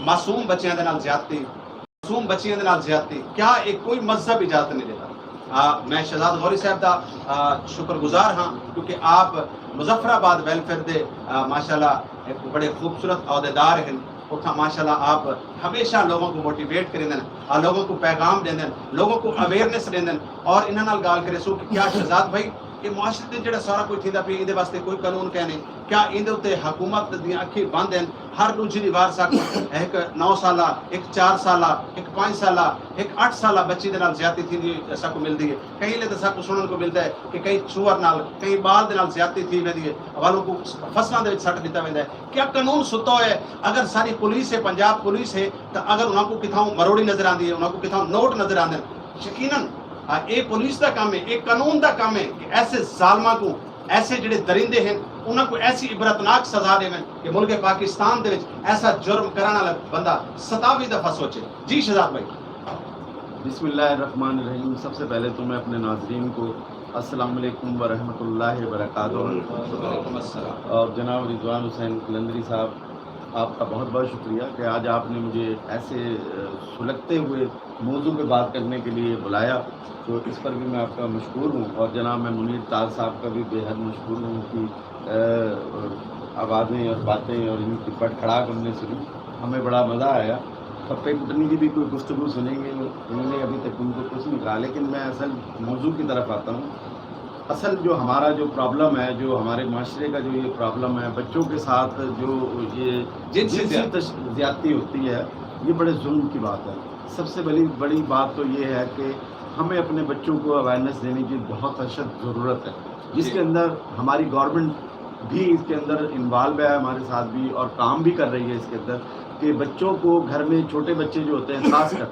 معصوم بچیاں دے نال زیادتی، معصوم بچیاں دے نال زیادتی، کیا اے کوئی مذہب اجازت نہیں ݙیندا؟ آ، میں شہزاد غوری صاحب دا، آ، شکر گزار ہاں، کیونکہ آپ مظفر آباد ویلفیئر دے، آ، ماشاءاللہ ہک بڑے خوبصورت عہدیدار ہن۔ اتھاں ماشاءاللہ آپ ہمیشہ لوگوں کو موٹیویٹ کریندن، آ، لوگوں کو پیغام ݙیندن، لوگوں کو اویئرنیس ݙیندن۔ اور انہاں نال ڳالھ کریسوں کہ کیا شہزاد بھائی، اے معاشرے تے جڑا سارا کچھ تھیندا پیا، ایندے واسطے کوئی قانون کائنی؟ کیا ایندے اتے حکومت دیاں اکھیں بند ہن؟ ہر ݙوجھی دی وار ساکوں ہک نو سالہ، ہک چار سالہ، ہک پنج سالہ، ہک اٹھ سالہ بچی دے نال زیادتی تھیندی ہوئی ساکوں ملدی ہے۔ کہیں لے تاں ساکوں سݨݨ کوں ملدا ہے کہ کہیں چھوہر نال، کہیں ٻال دے نال زیادتی تھی ویندی ہے، ول اونکوں فصلاں دے وچ سٹ ݙتا ویندا ہے۔ کیا قانون ستا ہویا ہے؟ اگر ساݙی پولیس ہے، پنجاب پولیس ہے، تاں اگر انہاں کوں کتھاؤں مروڑی نظر آندی ہے، انہاں کوں کتھاؤں نوٹ نظر آندے ہن، یقیناً، آ، اے پولیس دا کم ہے، اے قانون دا کم ہے کہ ایسے ظالماں کوں، ایسے جڑے درندے ہن، انہاں کوں ایسی عبرتناک سزا ݙیون کہ ملک پاکستان دے وچ ایسا جرم کرݨ والا بندہ ستاوی دفعہ سوچے۔ جی شہزاد بھائی۔ بسم اللہ الرحمن الرحیم۔ سب سے پہلے تو میں اپنے ناظرین کو السلام علیکم ورحمۃ اللہ وبرکاتہ۔ وعلیکم السلام۔ اور جناب رضوان حسین قلندری صاحب، آپ کا بہت بہت شکریہ کہ آج آپ نے مجھے ایسے، آ، سلگتے ہوئے موضوع پہ بات کرنے کے لیے بلایا، تو اس پر بھی میں آپ کا مشکور ہوں۔ اور جناب، میں منیر تاج صاحب کا بھی بے حد مشکور ہوں کہ، آ، آوازیں اور باتیں اور ان کی بٹ کھڑاک ہم نے سنی، ہمیں بڑا مزہ آیا۔ پھپھے کٹنی کی بھی کوئی گفتگو سنیں گے، انہوں نے ابھی تک ان کو کچھ نہیں کہا، لیکن میں اصل موضوع کی طرف آتا ہوں۔ اصل جو ہمارا جو پرابلم ہے، جو ہمارے معاشرے کا جو یہ پرابلم ہے، بچوں کے ساتھ جو یہ جنسی جنسی زیادتی۔ تش-، زیادتی ہوتی ہے، یہ بڑے ظلم کی بات ہے۔ سب سے بڑی، بڑی بات تو یہ ہے کہ ہمیں اپنے بچوں کو اویئرنیس دینے کی بہت اشد ضرورت ہے، جس جی۔ کے اندر ہماری گورنمنٹ بھی اس کے اندر انوالو ہے، ہمارے ساتھ بھی، اور کام بھی کر رہی ہے اس کے اندر، کہ بچوں کو گھر میں، چھوٹے بچے جو ہوتے ہیں خاص کر،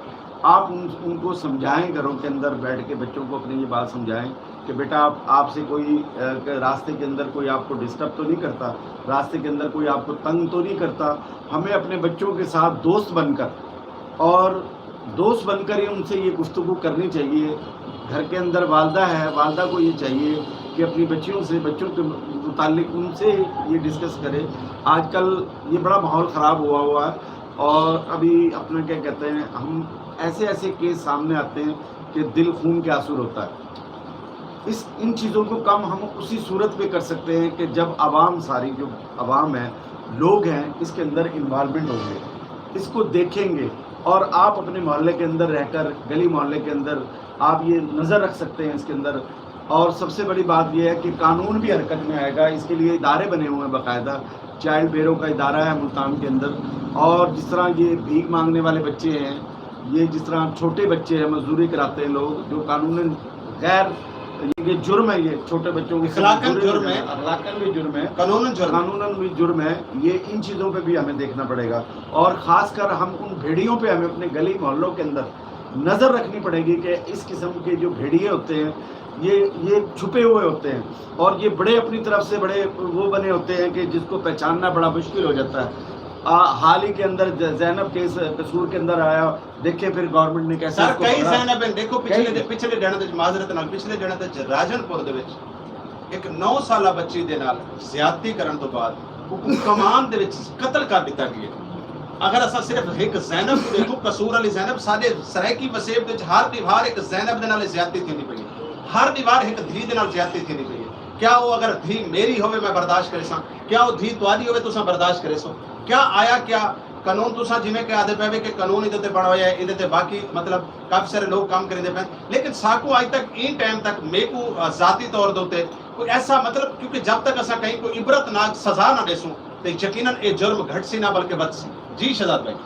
آپ ان ان کو سمجھائیں، گھروں کے اندر بیٹھ کے بچوں کو اپنے یہ بات سمجھائیں کہ بیٹا، آپ آپ سے کوئی، آ، کہ راستے کے اندر کوئی آپ کو ڈسٹرب تو نہیں کرتا، راستے کے اندر کوئی آپ کو تنگ تو نہیں کرتا۔ ہمیں اپنے بچوں کے ساتھ دوست بن کر اور دوست بن کر ہی ان سے یہ گفتگو کرنی چاہیے۔ گھر کے اندر والدہ ہے، والدہ کو یہ چاہیے کہ اپنی بچیوں سے، بچوں کے متعلق ان سے یہ ڈسکس کرے۔ آج کل یہ بڑا ماحول خراب ہوا ہوا ہے، اور ابھی اپنا کیا کہتے ہیں، ہم ایسے ایسے کیس سامنے آتے ہیں کہ دل خون کے آنسو روتا ہے۔ اس ان چیزوں کو کم ہم اسی صورت پہ کر سکتے ہیں کہ جب عوام، ساری جو عوام ہے، لوگ ہیں، اس کے اندر انوالومنٹ ہوں گے، اس کو دیکھیں گے۔ اور آپ اپنے محلے کے اندر رہ کر، گلی محلے کے اندر آپ یہ نظر رکھ سکتے ہیں اس کے اندر۔ اور سب سے بڑی بات یہ ہے کہ قانون بھی حرکت میں آئے گا، اس کے لیے ادارے بنے ہوئے ہیں باقاعدہ۔ چائلڈ بیورو کا ادارہ ہے ملتان کے اندر، اور جس طرح یہ بھیک مانگنے والے بچے ہیں، یہ جس طرح چھوٹے بچے ہیں، مزدوری کراتے ہیں لوگ، جو قانون غیر، یہ جرم ہے، یہ چھوٹے بچوں کو اخلاقاً مزدوری جرم ہے۔ اخلاقاً بھی جرم ہے، قانوناً جرم ہے۔ قانوناً بھی جرم ہے۔ یہ ان چیزوں پہ بھی ہمیں دیکھنا پڑے گا، اور خاص کر ہم ان بھیڑیوں پہ، ہمیں اپنے گلی محلوں کے اندر نظر رکھنی پڑے گی کہ اس قسم کے جو بھیڑیے ہوتے ہیں، یہ یہ چھپے ہوئے ہوتے ہیں، اور یہ بڑے اپنی طرف سے بڑے وہ بنے ہوتے ہیں کہ جس کو پہچاننا بڑا مشکل ہو جاتا ہے۔ آ، حال ہی کے اندر ز- زینب کیس قصور کے اندر آیا، دیکھیں پھر گورنمنٹ نے کیسے سر، اس کو کئی پکڑا۔ زینب ہیں، دیکھو پچھلے کئی۔ دے- پچھلے ڈنڈ وچ، معذرت نال، پچھلے ڈنڈ وچ راجن پور دے وچ ایک نو سالہ بچی دے نال زیادتی کرن تو بعد اوکوں کمان دے وچ قتل کر ݙتا ڳیا۔ اگر اساں صرف ہک زینب کوں ݙیکھوں، قصور والی زینب، ساݙے سرائیکی وسیب دے وچ ہر ݙیہاڑ ہک زینب دے نال زیادتی تھیندی پئی ہے، ہر ݙیہاڑ ہک دھی دے نال زیادتی تھیندی پئی ہے۔ کیا او اگر دھی میری ہووے میں برداشت کریساں؟ کیا او دھی تہاݙی ہووے تساں برداشت کریسو؟ کیا آیا کیا قانون تساں جیویں کہ آہدے پئے وے کہ قانون ایندے تے بݨا ہویا ہے، ایندے تے باقی مطلب کافی سارے لوگ کم کریندے پئے، لیکن ساکوں اڄ تک ایں ٹائم تک میکوں، آ، ذاتی طور دے اتے کوئی ایسا مطلب، کیونکہ جب تک اساں کہیں کوئی عبرتناک سزا نہ ݙیسوں تے یقیناً اے جرم گھٹسی نہ بلکہ ودھسی۔ جی شہزاد بھائی۔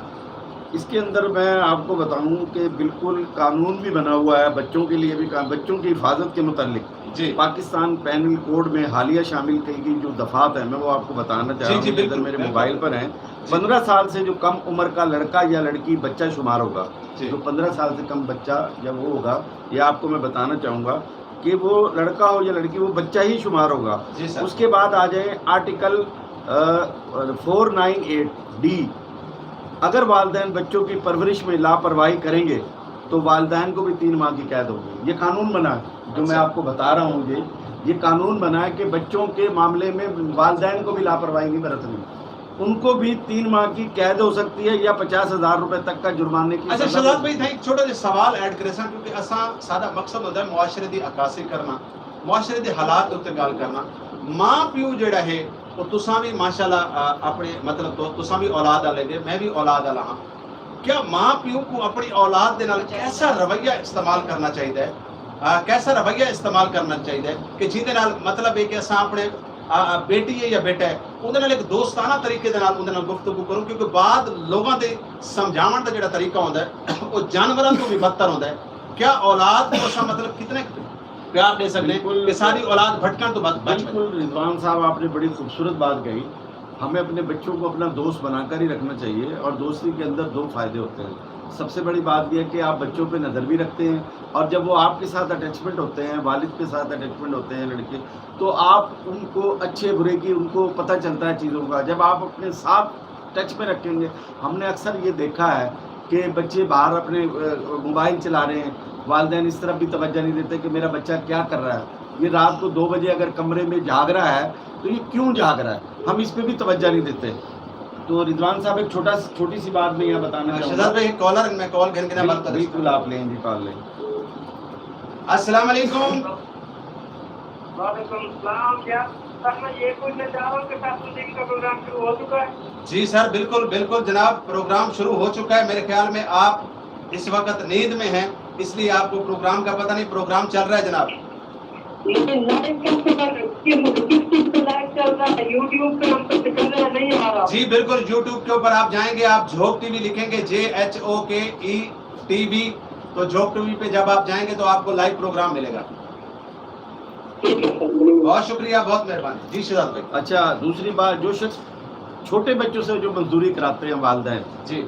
اس کے اندر میں آپ کو بتاؤں کہ بالکل قانون بھی بنا ہوا ہے بچوں کے لیے بھی، بچوں کی حفاظت کے متعلق۔ جی۔ پاکستان پینل کوڈ میں حالیہ شامل کی گئی جو دفعات ہیں، میں وہ آپ کو بتانا چاہ جی، رہا ہوں، جی، ادھر بالکل، میرے بالکل۔ موبائل پر ہیں۔ جی۔ پندرہ سال سے جو کم عمر کا لڑکا یا لڑکی بچہ شمار ہوگا، جی۔ جو پندرہ سال سے کم بچہ یا وہ ہوگا، یہ آپ کو میں بتانا چاہوں گا کہ وہ لڑکا ہو یا لڑکی، وہ بچہ ہی شمار ہوگا۔ جی سر۔ اس کے بعد آ جائیں آرٹیکل، آ، فور نائن ایٹ ڈی، اگر والدین بچوں کی پرورش میں لاپرواہی کریں گے تو والدین کو بھی تین ماہ کی قید ہوگی۔ یہ قانون بنا ہے، جو میں اچھا۔ آپ کو بتا رہا ہوں، یہ، یہ قانون بنا ہے کہ بچوں کے معاملے میں والدین کو بھی لاپرواہی نہیں برتنی، ان کو بھی تین ماہ کی قید ہو سکتی ہے یا پچاس ہزار روپے تک کا جرمانے کی اچھا، سزا ہو شہزاد بھائی، سکتی ہے۔ تھاں ایک چھوٹا جہا سوال ایڈ کرے ساں، کیونکہ اساں، ساڈا مقصد ہوندا ہے معاشرے دی عکاسی کرنا، معاشرے دے حالات اتے گالھ کرنا۔ ماں پیو جیڑھا ہے، او تساں وی ماشاءاللہ، آ، اپݨے مطلب تو تساں وی اولاد آلے جے، میں وی اولاد آلا ہاں۔ کیا ماں پیو کوں اپݨی اولاد دے نال کیسا رویہ استعمال کرنا چاہیدا ہے؟ آ، کیسا رویہ استعمال کرنا چاہیدا ہے کہ جیندے نال مطلب ہے کہ اساں اپݨے، آ، آ، بیٹی ہے یا بیٹا ہے، اوندے نال ایک دوستانہ طریقے دے نال اوندے نال گفتگو کروں، کیونکہ بعد لوگاں دے سمجھاوݨ دا جیڑھا طریقہ ہوندا ہے، او جانوراں توں وی بدتر ہوندا ہے۔ کیا اولاد کوں اساں مطلب کتنے پیار ݙے سڳدے ہیں بالکل۔ کہ ساݙی اولاد بھٹکݨ توں بچ، بچ ونڄے۔ بالکل رضوان صاحب، آپ نے بڑی خوبصورت بات کہی۔ ہمیں اپنے بچوں کو اپنا دوست بنا کر ہی رکھنا چاہیے، اور دوستی کے اندر دو فائدے ہوتے ہیں۔ سب سے بڑی بات یہ ہے کہ آپ بچوں پہ نظر بھی رکھتے ہیں، اور جب وہ آپ کے ساتھ اٹیچمنٹ ہوتے ہیں، والد کے ساتھ اٹیچمنٹ ہوتے ہیں لڑکے، تو آپ ان کو اچھے برے کی، ان کو پتہ چلتا ہے چیزوں کا۔ جب آپ اپنے ساتھ ٹچ میں رکھیں گے، ہم نے اکثر یہ دیکھا ہے کہ بچے باہر اپنے، آ، موبائل چلا رہے ہیں، والدین اس طرف بھی توجہ نہیں دیتے کہ میرا بچہ کیا کر رہا ہے، یہ رات کو دو بجے اگر کمرے میں جاگ رہا ہے تو یہ کیوں جاگ رہا ہے، ہم اس پہ بھی توجہ نہیں دیتے۔ تو رضوان صاحب، ایک چھوٹا، چھوٹی سی بات میں یہ بتانا چاہوں گا۔ شہزاد بھائی، کالر، میں کال گھن کے نہ بند کر دیتا۔ بالکل، آپ لیں جی، کال لیں۔ السلام علیکم۔ وعلیکم السلام۔ یار سر، میں یہ پوچھنا چاہ رہا ہوں کہ سر، دن کا پروگرام شروع ہو چکا ہے؟ جی سر، بالکل، بالکل جناب، پروگرام شروع ہو چکا ہے۔ میرے خیال میں آپ اس وقت نیند میں ہیں، اس لیے آپ کو پروگرام کا پتہ نہیں۔ پروگرام چل رہا ہے جناب۔ لیکن لائیو کیسے کر رہے ہیں؟ کس چیز پہ لائیو چل رہا ہے؟ یوٹیوب پہ ہم کو دکھایا نہیں آ رہا۔ جی بالکل، یوٹیوب کے اوپر آپ جائیں گے، آپ جھوک ٹی وی لکھیں گے، جے ایچ او کے ای ٹی وی، تو جھوک ٹی وی پہ جب آپ جائیں گے تو آپ کو لائیو پروگرام ملے گا۔ ٹھیک ہے سر، بڑی بہت شکریہ، بہت مہربانی۔ جی شہزاد بھائی۔ اچھا، دوسری بات، جو شخص چھوٹے بچوں سے جو مزدوری کراتے ہیں والدین، جی۔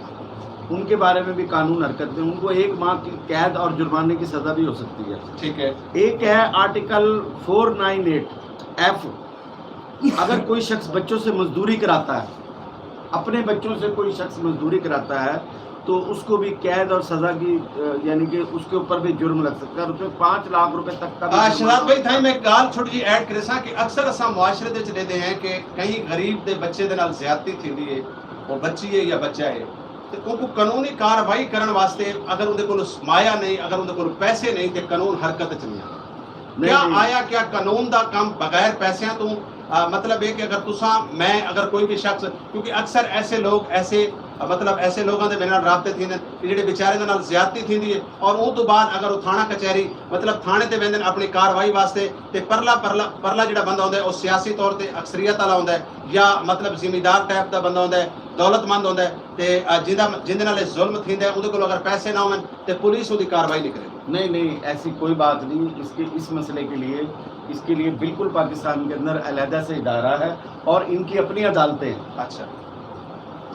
ان کے بارے میں بھی قانون حرکت میں، ان کو ایک ماہ کی قید اور جرمانے کی سزا بھی ہو سکتی ہے۔ ٹھیک ہے۔ ایک ہے article four nine eight F, اگر کوئی شخص بچوں سے مزدوری کراتا ہے، اپنے بچوں سے کوئی شخص مزدوری کراتا ہے تو اس کو بھی قید اور سزا کی، یعنی کہ اس کے اوپر بھی جرم لگ سکتا ہے اور اس میں پانچ لاکھ روپے تک کا بھی جرمانہ۔ شہزاد بھائی، تھائیں میں ڳالھ تھوڑی جی ایڈ کریساں کہ اکثر اساں معاشرے دے وچ ݙیہدے ہیں کہ کہیں غریب دے بچے دے نال زیادتی تھیندی ہے، وہ بچی ہے یا بچہ ہے، تے اوکوں قانونی کارروائی کرݨ واسطے اگر اوندے کول مایہ نہیں، اگر اوندے کول پیسے نہیں، تے قانون حرکت وچ نہیں آندا۔ کیا آیا، کیا قانون دا کم بغیر پیسیاں توں، مطلب یہ کہ اگر تساں، میں، اگر کوئی بھی شخص، کیونکہ اکثر ایسے لوگ، ایسے، مطلب ایسے لوگوں دے میرے نال رابطے تھیندے کہ جڑے بیچارے دے نال زیادتی تھیندی ہے، اور اون تو بعد اگر وہ تھانہ کچہری، مطلب تھانے تے ویندے اپنی کاروائی واسطے، تے پرلا پرلا پرلا جڑا بندہ ہوندا ہے، وہ سیاسی طور تے اکثریت والا ہوندا ہے، یا مطلب زمیندار ٹائپ دا بندہ ہوندا ہے، دولت مند ہوندا ہے، تے جندا جندے نال ظلم تھیندا ہے، اون دے کول اگر پیسے نہ ہون، تے پولیس اودی کاروائی نہیں کرے۔ نہیں نہیں، ایسی کوئی بات نہیں۔ اس کے، اس مسئلے کے لیے، اس کے لیے بالکل پاکستان کے اندر علیحدہ سے ادارہ ہے اور ان کی اپنی عدالتیں ہیں۔ اچھا۔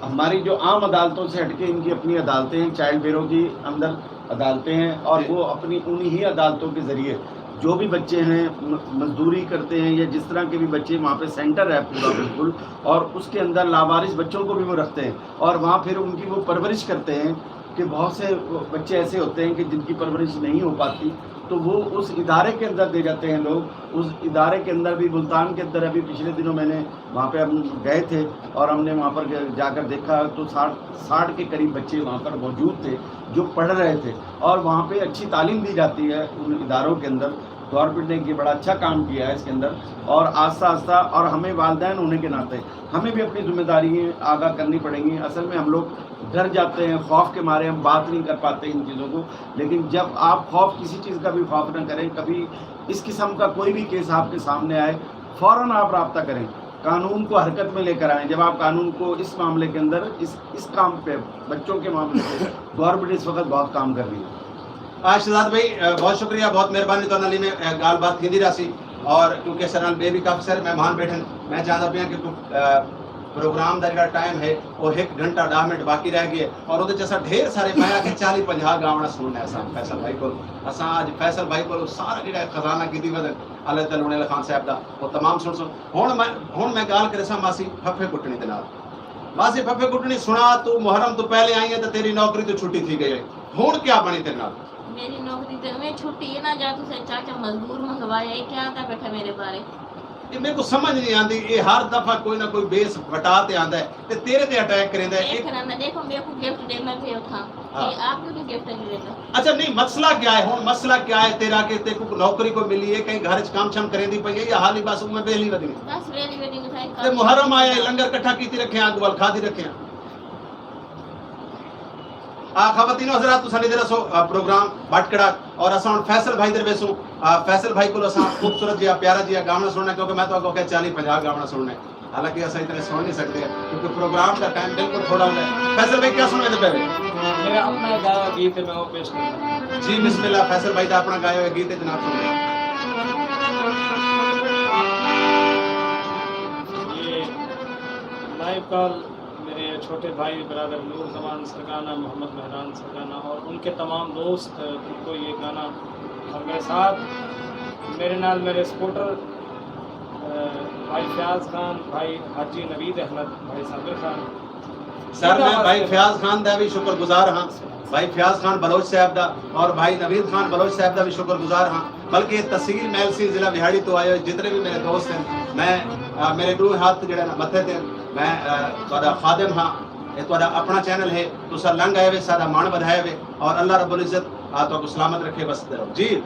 ہماری جو عام عدالتوں سے ہٹ کے ان کی اپنی عدالتیں ہیں، چائلڈ بیورو کی اندر عدالتیں ہیں، اور وہ اپنی انہی عدالتوں کے ذریعے جو بھی بچے ہیں، مزدوری کرتے ہیں یا جس طرح کے بھی بچے، وہاں پہ سینٹر ہے پورا بالکل، اور اس کے اندر لاوارث بچوں کو بھی وہ رکھتے ہیں اور وہاں پھر ان کی وہ پرورش کرتے ہیں۔ کہ بہت سے بچے ایسے ہوتے ہیں کہ جن کی پرورش نہیں ہو پاتی، تو وہ اس ادارے کے اندر دے جاتے ہیں لوگ۔ اس ادارے کے اندر بھی، ملتان کے اندر ابھی پچھلے دنوں میں نے وہاں پہ ہم گئے تھے اور ہم نے وہاں پر جا کر دیکھا تو ساٹھ ساٹھ کے قریب بچے وہاں پر موجود تھے جو پڑھ رہے تھے، اور وہاں پہ اچھی تعلیم دی جاتی ہے ان اداروں کے اندر۔ گورنمنٹ نے یہ بڑا اچھا کام کیا ہے اس کے اندر، اور آہستہ آہستہ، اور ہمیں والدین ہونے کے ناطے ہمیں بھی اپنی ذمہ داری آگاہ کرنی پڑیں گی۔ اصل میں ہم لوگ ڈر جاتے ہیں، خوف کے مارے ہم بات نہیں کر پاتے ان چیزوں کو، لیکن جب آپ خوف، کسی چیز کا بھی خوف نہ کریں، کبھی اس قسم کا کوئی بھی کیس آپ کے سامنے آئے، فوراً آپ رابطہ کریں، قانون کو حرکت میں لے کر آئیں۔ جب آپ قانون کو اس معاملے کے اندر، اس اس کام پہ، بچوں کے معاملے پہ گورنمنٹ اس وقت بہت کام کر رہی ہے۔ شہزاد بھائی، بہت شکریہ، بہت مہربانی، تہاݙے نال ایویں ڳالھ بات تھیندی رہسی۔ اور کیونکہ اساݙے نال ٻئے بھی کافی سارے مہمان ٻیٹھن، میں چاہندا پیاں کہ پروگرام دا جڑا ٹائم ہے، وہ ایک گھنٹہ ݙاہ منٹ باقی رہ ڳئے، اور اودے چ اساں ڈھیر سارے، میں آکھے چالیہہ پنجاہ ڳاوݨا سݨݨا ہے اساں فیصل بھائی کول۔ اساں اڄ فیصل بھائی کول سارا جڑا خزانہ گدی ودن، اللہ تعالیٰ لونے علی خان صاحب دا، وہ تمام سݨسوں۔ ہݨ میں، ہݨ میں ڳالھ کریساں ماسی پھپھے کٹنی دے نال۔ ماسی پھپھے کٹنی، سݨا، توں محرم توں پہلے آئی ہیں تے تیݙی نوکری توں چھٹی تھی ڳئی ہے، ہݨ کیا بݨی تیݙے نال؟ میݙی نوکری تے میں چھٹی ہے نا، جا تساں چاچا مزدور منگوائے، اے کیا آندا ٻیٹھا میݙے بارے؟ اے میکوں سمجھ نہیں آندی، اے ہر دفعہ کوئی نہ کوئی بیس وٹا تے آندا ہے تے تیݙے تے اٹیک کریندا ہے۔ اے کریندے، ݙیکھو میکوں گفٹ ݙیندا پئے اتھاں، ہاں۔ اے آپ کیوں گفٹ نہیں ݙیندا؟ اچھا نہیں، مسئلہ کیا ہے ہݨ؟ مسئلہ کیا ہے تیݙا کہ تیکوں نوکری کوئی ملی ہے، کہیں گھر وچ کم شم کریندی پئی ہے یا حالی بس اوویں ویلھی ودی؟ بس ویلھی ودی ودی۔ تے محرم آیا ہے، لنگر کٹھا کیتی رکھے ہیں، اڳ ول کھادی رکھے ہیں۔ آ خواتین و حضرات، تساں ݙیہدے رہسو پروگرام بٹکڑا، اور اساں ہݨ فیصل بھائی در ویسوں۔ فیصل بھائی کولوں اساں خوبصورت جیہا پیارا جیہا ڳاوݨا سݨݨا ہے، کیونکہ میں تہاکوں آکھیا چالیہہ پنجاہ ڳاوݨا سݨݨا ہے، حالانکہ اساں اتنے سݨ نہیں سڳدے کیونکہ پروگرام دا ٹائم بالکل تھوڑا ہوندا ہے۔ فیصل بھائی، کیا سݨیندے پئے وے؟ میرا اپݨا ڳایا ہویا گیت ہے، میں او پیش کرݨا۔ جی بسم اللہ، فیصل بھائی دا اپݨا ڳایا ہویا گیت ہے جناب، سݨیندے۔ لائیو کال۔ میرے چھوٹے بھائی برادر نور زمان سرگانہ، محمد مہران سرگانہ اور ان کے تمام دوست، ان کو یہ گانا، اور میرے ساتھ میرے نال میرے سپورٹر بھائی فیاض خان، بھائی حاجی نوید احمد، بھائی صابر خان۔ سر، میں بھائی فیاض خان دا بھی شکر گزار ہاں، بھائی فیاض خان بلوچ صاحب دا اور بھائی نوید خان بلوچ صاحب دا بھی شکر گزار ہاں۔ بلکہ تحصیل میلسی، ضلع وہاڑی تو آئے ہوئے جتنے بھی میرے دوست ہیں، میں میرے ݙو ہتھ جڑے نا متھے تے، میں تہاݙا خادم ہاں۔ اے تہاݙا اپݨا چینل ہے، تساں لنگ آئے وے، ساݙا مݨ ودھائے وے، اور اللہ رب العزت تہاکوں سلامت رکھے، وسدے رہو جی۔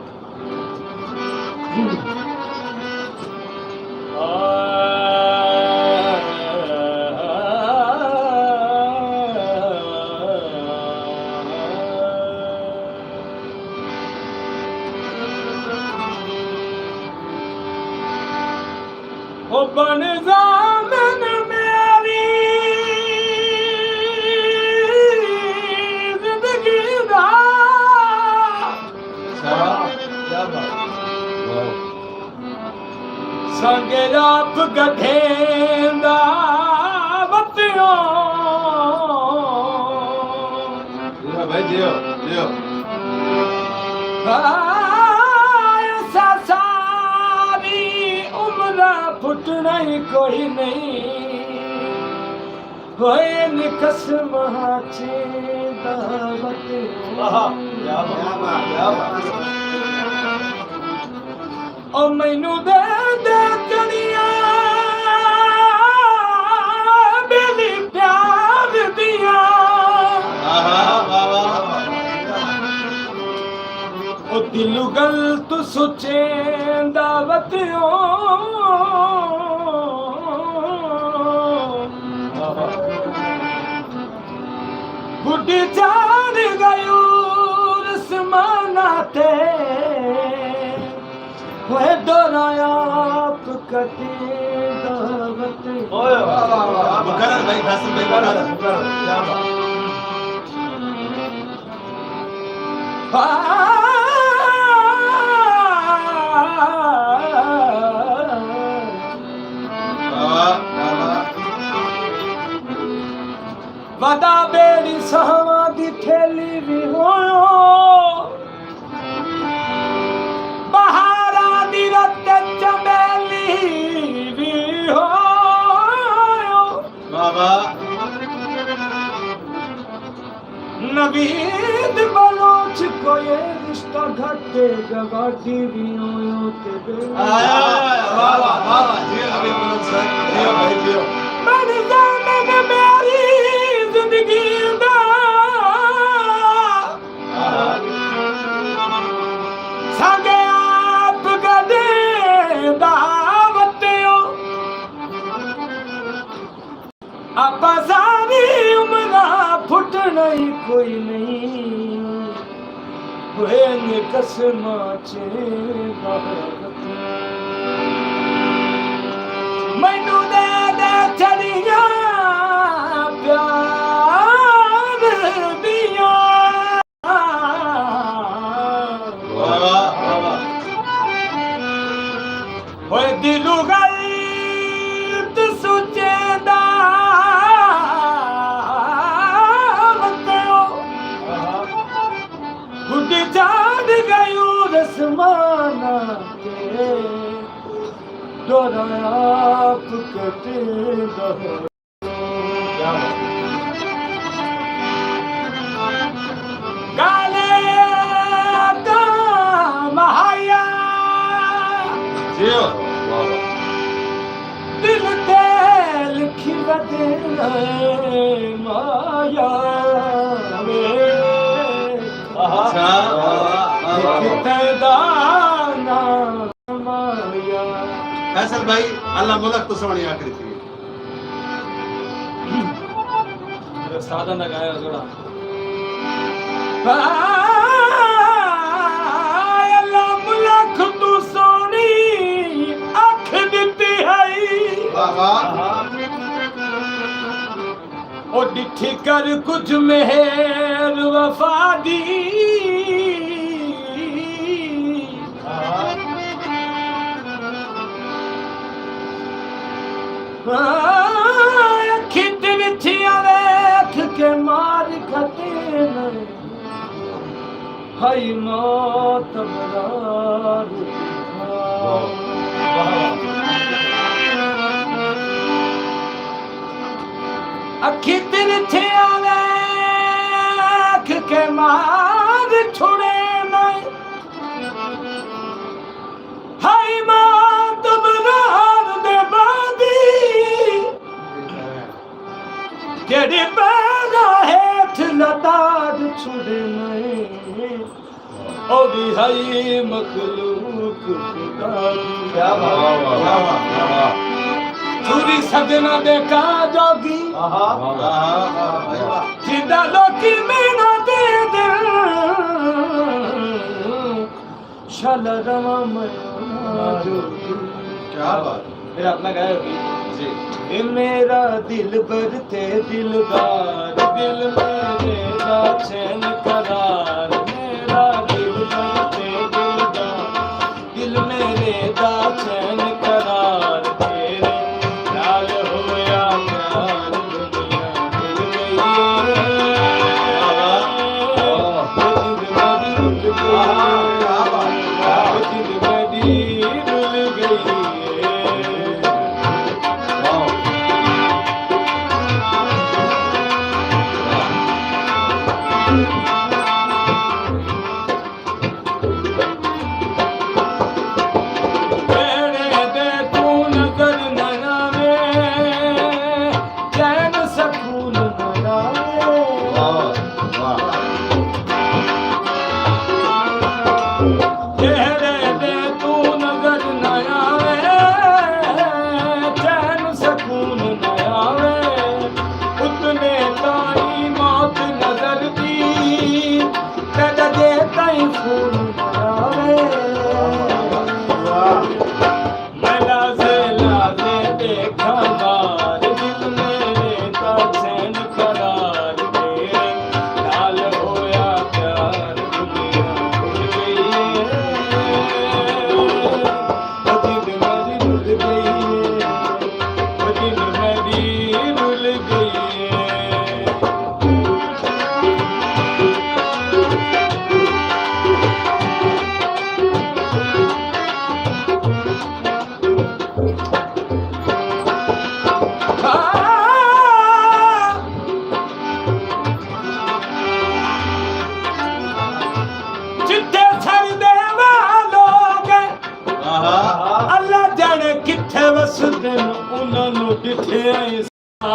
او بن ضامن میݙی زندگی دا۔ سنگ آپ گدھیں دا وتیوں۔ جیو، جیو۔ ہائے، اساں ساری عمراں پھٹنا ہی کوئی نہیں۔ ہوئے نے قسماں چیں دعوت۔ آہا، کیا بات، کیا بات۔ او مینوں دے دے چڑیاں، ٻیلی پیار دیاں۔ آہا، واہ، واہ۔ او دل گل تو سوچیں دعوت او۔ گڈی چڑھ ڳیوں اسماناں تے، ہوئے ݙورا آپ کٹیں دعوت۔ اوئے واہ، واہ، واہ۔ مقرر بھائی، فیصل بھائی، مقرر۔ مقرر، کیا بات۔ واہ، واہ، واہ۔ ودا ٻیڑی ساہواں دی تھیلی وی ہویو، بہاراں دی رت چنبیلی وی ہویو۔ واہ واہ۔ نوید بلوچ کوئی رشتہ گھٹے گواڈی وی ہویو تے ٻیڑی۔ آیا، آیا، واہ واہ، واہ واہ، جی نوید بلوچ صاحب، جیو بھائی، جیو۔ بݨ ضامن میݙی زندگی دا، سانڳے آپ گݙیندا وتیو۔ آپاں ساری عمراں پھٹنا ہی کوئی نہیں، ہوئے نے قسماں چیں دعوت۔ مینوں دے دے چڑیاں پیار دیاں۔ واہ، واہ، واہ۔ ہوئے دلوں غلط سوچیندا وتیو۔ گڈی چڑھ ڳیوں اسماناں تے، ݙورا آپ کٹیندا۔ کیا بات۔ ڳالھ تاں مہایا۔ جی ہاں۔ واہ واہ۔ دل تے لکھی ودے مایا وے۔ اچھا، واہ واہ، واہ واہ۔ کتھے دا نہ مایا۔ فیصل بھائی، اللہ ملک تو سوہݨی آکھری تھی۔ میرے استاداں دا ڳایا ذرا۔ ہائے اللہ ملک توں سوہݨی اکھ ݙتی ہئی۔ واہ واہ۔ او ݙٹھی کر کجھ مہر وفا دی۔ اکھیں تے وچھیاں ویکھ کے مار کھٹے نے، ہائی موت برار۔ اکھیں تے وچھیاں ویکھ کے مار چھڑے نے، ہائی ماں تمرار دے بعدی، جیڑھی پیراں ہیٹھ لتاڑ چھڑے نے، او وی ہئی مخلوق خدا دی۔ کیا بات، کیا بات، کیا بات۔ چھری سجنا دے کا جوگی، آہا، آہا، آہا، آہا۔ جیندا لوکی میݨا دے دل۔ شالا رواں میں جو۔ کیا بات۔ میرا اپنا گایا ہوگی۔ جی۔ اے میرا دلبر تے دلدار، دل میرے دا چین قرار، میرا دلبر تے دلدار، دل میرے دا چین قرار، تیرے نال ہویا پیار دنیا مل گئی اے۔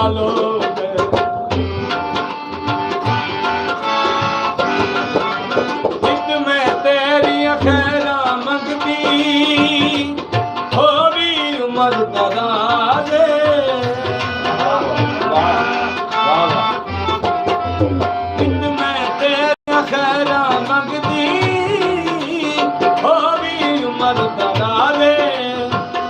لوگ۔ ہک میں تیریاں خیراں منگدی، ہووی عمر دراز۔ ہک میں تیریاں خیراں منگدی، ہووی عمر دراز۔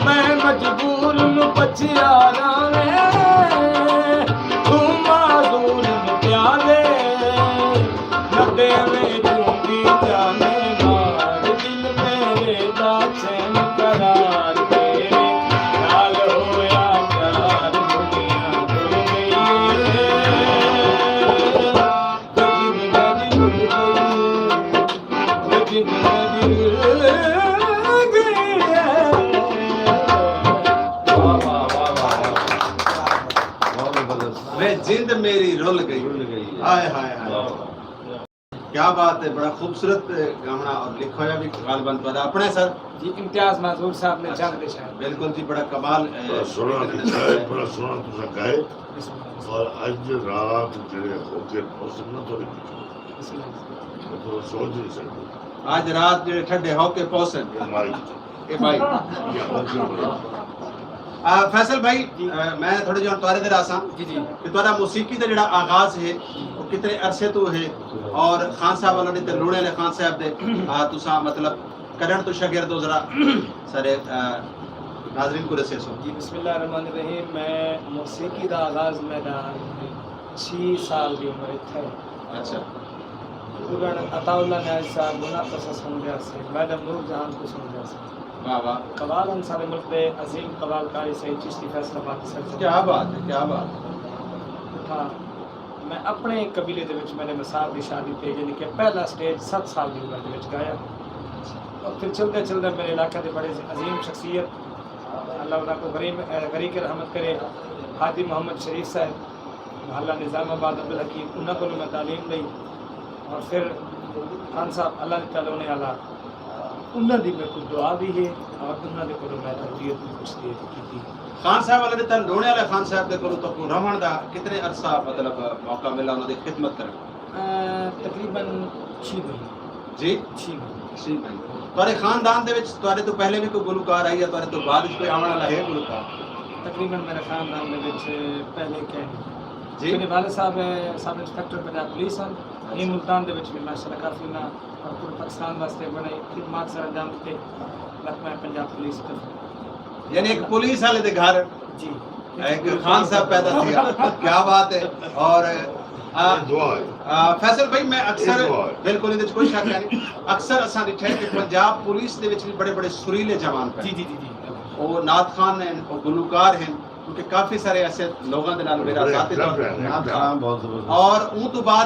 میں مجبور نوں پچھیا راویں، توں معذور نوں پیالے۔ نہ ݙیویں جوندی جانے مار، دل میرے دا چین قرار۔ تیرے نال ہویا پیار، دنیا بھل ڳئی اے۔ وے جند میری رل گئی۔ ہائے، ہائے، ہائے۔ کیا بات ہے، بڑا خوبصورت گانا اور لکھا ہویا بھی غالباً تہاݙا اپݨا ہے سر۔ جی، امتیاز معذور صاحب نے جنگ دے شاعر۔ بالکل جی، بڑا کمال، اے، بڑا سوہݨا لکھا ہے، بڑا سوہݨا تساں ڳائے۔ بسم اللہ۔ اور اڄ رات جڑے ہو کے موسم نہ تھوڑی پچھو۔ بسم اللہ۔ میں تو سوچ نہیں سکتا۔ اڄ رات جڑے ٹھڈے ہو کے پوسن۔ اے مائی۔ اے بھائی۔ آ، فیصل بھائی، جی۔ آ، میں تھوڑے جہاں تارے دے راساں جی، جی۔ کہ تہاݙا موسیقی دا جڑا آغاز ہے، وہ کتنے عرصے تو ہے؟ اور خان صاحب والوں نے تے لوڑے والے خان صاحب دے، آ، تساں مطلب کرݨ توں شاگرد ہو، ذرا سارے، آ، ناظرین کو ݙسیسو۔ جی، بسم اللہ الرحمن الرحیم۔ میں موسیقی دا آغاز میݙا چھی سال دی عمر اتھے۔ اچھا۔ ٻڈھڑ عطا اللہ نیاز صاحب، انہاں کوں اساں سݨدے ہاسے، میڈم نور جہان کوں سݨدے ہاسے۔ واہ واہ۔ قوال ہن سارے ملک دے عظیم قوال قاری سعید چشتی فیصل آباد دے سرزمین۔ کیا بات ہے، کیا بات ہے۔ اتھاں میں اپݨے قبیلے دے وچ میݙے مصاحب دی شادی تے، یعنی کہ پہلا سٹیج ست سال دی عمر دے وچ ڳایا۔ اور پھر چلدے چلدے میݙے علاقے دے بڑے عظیم شخصیت، اللہ انہاں کوں غریب، غریق رحمت کرے، حاجی محمد شریف صاحب، محلہ نظام آباد عبدالحکیم، انہاں کولوں میں تعلیم لئی۔ اور پھر خان صاحب اللہ دے تلونے والا، انہاں دی میرے کول دعا بھی ہے اور انہاں دے کولوں میں تربیت بھی کچھ دیر کیتی۔ خان صاحب اللہ دے تلونے والے خان صاحب دے کولوں تہاکوں رہݨ دا کتنے عرصہ، مطلب، موقع ملا انہاں دی خدمت کرݨ؟ آ، تقریباً چھی مہینے۔ جی؟ چھی مہینے۔ چھی مہینے۔ تہاݙے خاندان دے وچ تہاݙے توں پہلے بھی کوئی گلوکار آئی یا تہاݙے توں بعد وچ کوئی آوݨ والا ہے گلوکار؟ تقریباً میرے خاندان دے وچ پہلے کہیں نہیں۔ جی؟ میرے والد صاحب، اے، سب انسپکٹر پنجاب پولیس ہن۔ اچھا۔ ایں ملتان دے وچ بھی ماشاءاللہ کافی انہاں اور پورے پاکستان واسطے بڑے خدمات سر انجام ݙتے۔ لکھ میں پنجاب پولیس دی طرفوں۔ یعنی ایک پولیس والے دے گھر جی۔ ایک خان صاحب پیدا تھیا۔ کیا بات ہے۔ اور، آ، یہ دعا ہے۔ آ، فیصل بھائی، میں اکثر، یہ دعا ہے۔ بالکل، اِدے وچ کوئی شک نہیں۔ اکثر اساں ݙٹھے کہ پنجاب پولیس دے وچ بھی بڑے بڑے سریلے جوان پئے۔ جی، جی، جی، جی۔ وہ نعت خوان ہیں، وہ گلوکار ہیں، کیونکہ کافی سارے ایسے لوگاں دے نال میرا بڑے ذاتی طور ایکٹر ہیں، نعت ایکٹر۔ خوان۔ بہت زبردست۔ اور اوں توں بعد،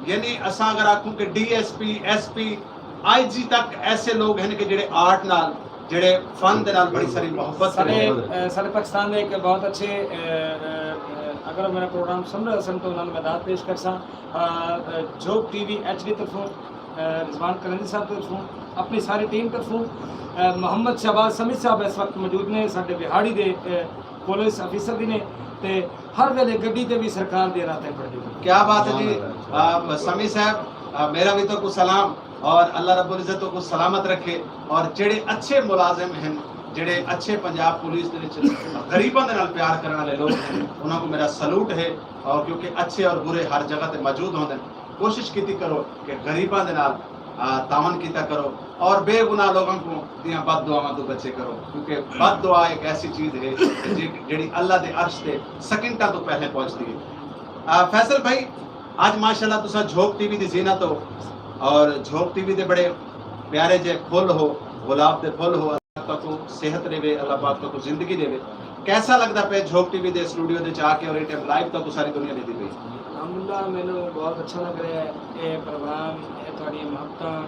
یعنی اساں اگر آکھوں کہ D S P, S P, I G تک ایسے لوگ ہیں کہ جڑے آرٹ نال، جڑے فن دے نال بڑی ساری محبت سارے، کریں۔ اے، سارے پاکستان دے ایک بہت اچھے، اے، اے، اے، اگر میرا پروگرام سن رہے سن تو انہاں نوں میں داد پیش کرساں۔ آ، آ، جھوک ٹی وی ایچ ڈی طرفوں، آ، رضوان کلندری صاحب طرفوں، اپݨی ساری ٹیم طرفوں، آ، محمد شہباز سمیع صاحب اس وقت موجود نے، ساݙے وہاڑی دے، آ، پولیس آفیسر بھی نے، تے ہر ویلے گڈی تے بھی سرکار دے راہ تے پڑھدے نے۔ کیا بات ہے جی۔ آ، سمیع صاحب، آ، میرا بھی تہاکوں سلام، اور اللہ رب العزت تہاکوں سلامت رکھے، اور جڑے اچھے ملازم ہیں، جڑے اچھے پنجاب پولیس دے وچ غریباں دے نال پیار کرݨ والے لوگ ہیں، انہاں کوں میرا سلوٹ ہے، اور کیونکہ اچھے اور برے ہر جگہ تے موجود ہوندے ہیں۔ کوشش کیتی کرو کہ غریباں دے نال، آ، تعاون کیتا کرو اور بے گناہ لوگاں کوں دیاں بد دعاواں توں بچے کرو، کیونکہ بد دعا ایک ایسی چیز ہے جے-، جیڑھی اللہ دے عرش تے سیکنڈاں توں پہلے پہنچدی ہے۔ آ، فیصل بھائی، اڄ ماشاءاللہ تساں جھوک ٹی وی دی زینت ہو اور جھوک ٹی وی دے بڑے پیارے جے پھل ہو، گلاب دے پھل ہو۔ تہاکوں صحت ݙیوے، اللہ پاک تہاکوں زندگی ݙیوے۔ کیسا لڳدا پئے جھوک ٹی وی دے اسٹوڈیو دے وچ آ کے اور اے ٹائم لائیو تہاکوں ساری دنیا ݙیندی پئی؟ الحمدللہ، مینوں بہت اچھا لڳ رہیا ہے۔ اے پروگرام، اے تہاݙیاں محبتاں،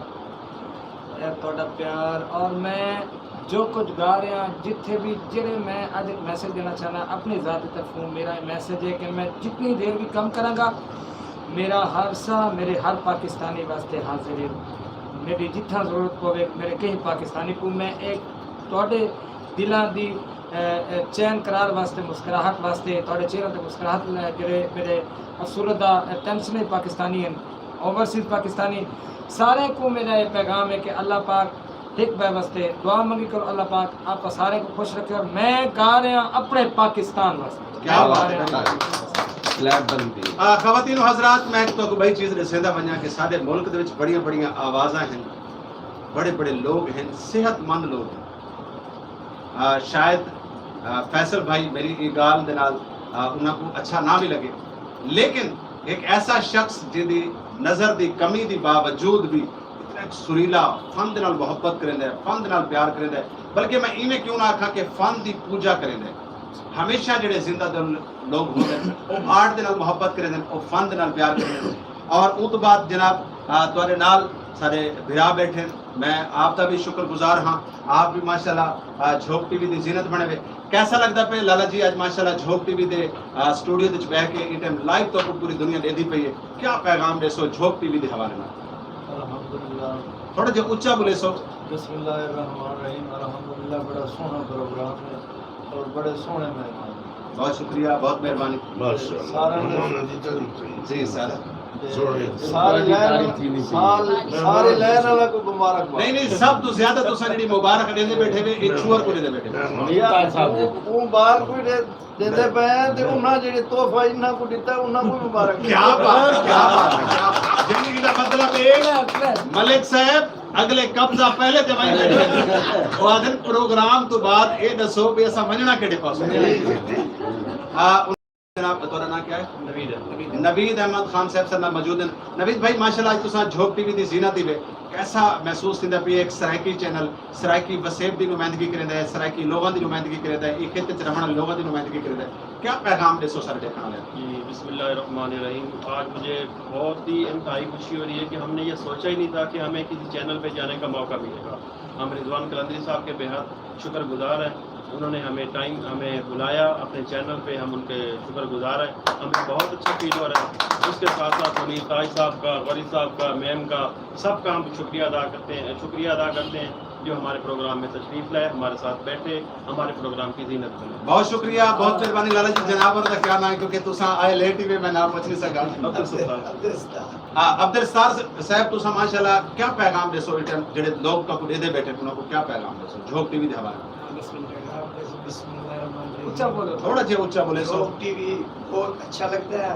اے تہاݙا پیار، اور میں جو کچھ گا رہیا، جتھے بھی، جڑے، میں اڄ ہک میسج ݙیݨا چاہنا اپݨی ذاتی طرفوں۔ میرا اے میسج ہے کہ میں جتنی دیر بھی کم کراں گا، میرا ہر ساہ میرے ہر پاکستانی واسطے حاضر ہے۔ میری جتھاں ضرورت پوے، میرے کہیں پاکستانی کوں، میں ایک تہاݙے دلاں دی چین قرار واسطے، مسکراہٹ واسطے، تہاݙے چہرے تے مسکراہٹ لے کرے میرے افسردہ، ٹینشن پاکستانی ہیں، اوورسیز پاکستانی، سارے کو میرا یہ پیغام ہے کہ اللہ پاک ہک ٻئے واسطے دعا منگی کرو، اللہ پاک آپ سارے کو خوش رکھے۔ اور میں گا رہا اپنے پاکستان واسطے۔ کیا بات ہے۔ آ، خواتین و حضرات، میں تہاکوں ٻئی چیز ݙسیندا ونڄاں کہ ساݙے ملک دے وچ بڑیاں بڑیاں آوازاں ہن، بڑے بڑے لوگ ہن، صحت مند لوگ ہن۔ آ، شاید، آ، فیصل بھائی میری ایں ڳالھ دے نال، آ، انہاں کوں اچھا نہ وی لڳے، لیکن ہک ایسا شخص جیندی نظر دی کمی دی باوجود وی اتنا ہک سریلا، فن دے نال محبت کریندا ہے، فن دے نال پیار کریندا ہے، بلکہ میں ایویں کیوں نہ آکھاں کہ فن دی پوجا کریندا ہے۔ ہمیشہ جڑے زندہ دل لوگ ہوندے ہن، او آرٹ دے نال محبت کریندے ہن، او فن دے نال پیار کریندے ہن۔ اور اوں توں بعد جناب، آ، تہاݙے نال سارے بھرا بیٹھے ہن، میں آپ دا وی شکر گزار ہاں۔ آپ وی ماشاءاللہ، آ، جھوک ٹی وی دی زینت بݨے وے۔ کیسا لڳدا پئے لالا جی، اڄ ماشاءاللہ جھوک ٹی وی دے، آ، سٹوڈیو دے وچ ٻہہ کے ایں ٹائم لائیو تہاکوں پوری دنیا ݙیہدی پئی ہے، کیا پیغام ݙیسو جھوک ٹی وی دے حوالے نال؟ الحمدللہ۔ تھوڑا جیہا اچا ٻولیسو۔ بسم اللہ الرحمن الرحیم۔ الحمدللہ، بڑا سوہݨا پروگرام ہے اور بڑے سوہݨے مہمان۔ بہت شکریہ، بہت مہربانی۔ ماشاءاللہ۔ سارے جی سر۔ سارے لین، سال، سارے لین والا کو مبارک باد۔ نہیں، نہیں، سب تو زیادہ تساں جڑی مبارک ݙیندے بیٹھے وے، اے چھوہر کو ݙیندے بیٹھے وے۔ مبارک کوئی ݙے، ݙیندے پئے ہیں تے انہاں جڑے تحفہ انہاں کو ݙتا، انہاں کو مبارک۔ کیا بات ہے، کیا بات ہے، کیا بات ہے۔ یعنی کہ مطلب اے، ملک صاحب، اڳلے قبضہ پہلے تے ونڄ ونڄے۔ او آہدن پروگرام توں بعد اے ݙسو بھئی اساں ونڄݨا کیڑھے پاسے؟ ہاں، جناب، تہاݙا ناں کیا ہے؟ نوید احمد۔ نوید احمد خان صاحب ساݙے نال موجود ہیں۔ نوید بھائی، ماشاءاللہ اڄ تساں جھوک ٹی وی دی زینت ہی وے، کیسا محسوس تھیندا پیا؟ ایک سرائیکی چینل سرائیکی وسیب دی نمائندگی کریندا ہے، سرائیکی لوگاں دی نمائندگی کریندا ہے، اے خطے چ رہݨ والے لوگاں دی نمائندگی کریندا ہے، کیا پیغام ݙیسو سارے ݙیکھݨ والے؟ جی، بسم اللہ الرحمن الرحیم۔ آج مجھے بہت ہی انتہائی خوشی ہو رہی ہے کہ ہم نے یہ سوچا ہی نہیں تھا کہ ہمیں کسی چینل پہ جانے کا موقع ملے گا۔ ہم رضوان قلندری صاحب کے بے حد شکر گزار ہیں، انہوں نے ہمیں ٹائم، ہمیں بلایا اپنے چینل پہ، ہم ان کے شکر گزار ہیں۔ ہمیں بہت اچھا فیل ہو رہا ہے۔ اس کے ساتھ ساتھ منیر تاج صاحب کا، غوری صاحب کا، میم کا، سب کا ہم شکریہ ادا کرتے ہیں، شکریہ ادا کرتے ہیں جو ہمارے پروگرام میں تشریف لائے، ہمارے ساتھ بیٹھے، ہمارے پروگرام کی زینت بنے۔ بہت شکریہ، بہت مہربانی لالا جی۔ جناب اور دا کیا نام ہے؟ کیونکہ تساں آئے لیٹ ہی وے، میں نام پوچھ نہیں سکا۔ عبدالستار۔ ہاں، عبدالستار صاحب، تساں ماشاءاللہ کیا پیغام ݙیسو؟ اے ٹائم جڑے لوگ تہاکوں ݙیہدے بیٹھے، انہاں کوں کیا پیغام ݙیسو جھوک ٹی وی دے حوالے نال؟ بسم اللہ الرحمن الرحیم۔ اچا ٻولو۔ تھوڑا جیہا اچا ٻولیسو۔ جھوک ٹی وی بہت اچھا لڳدا ہے،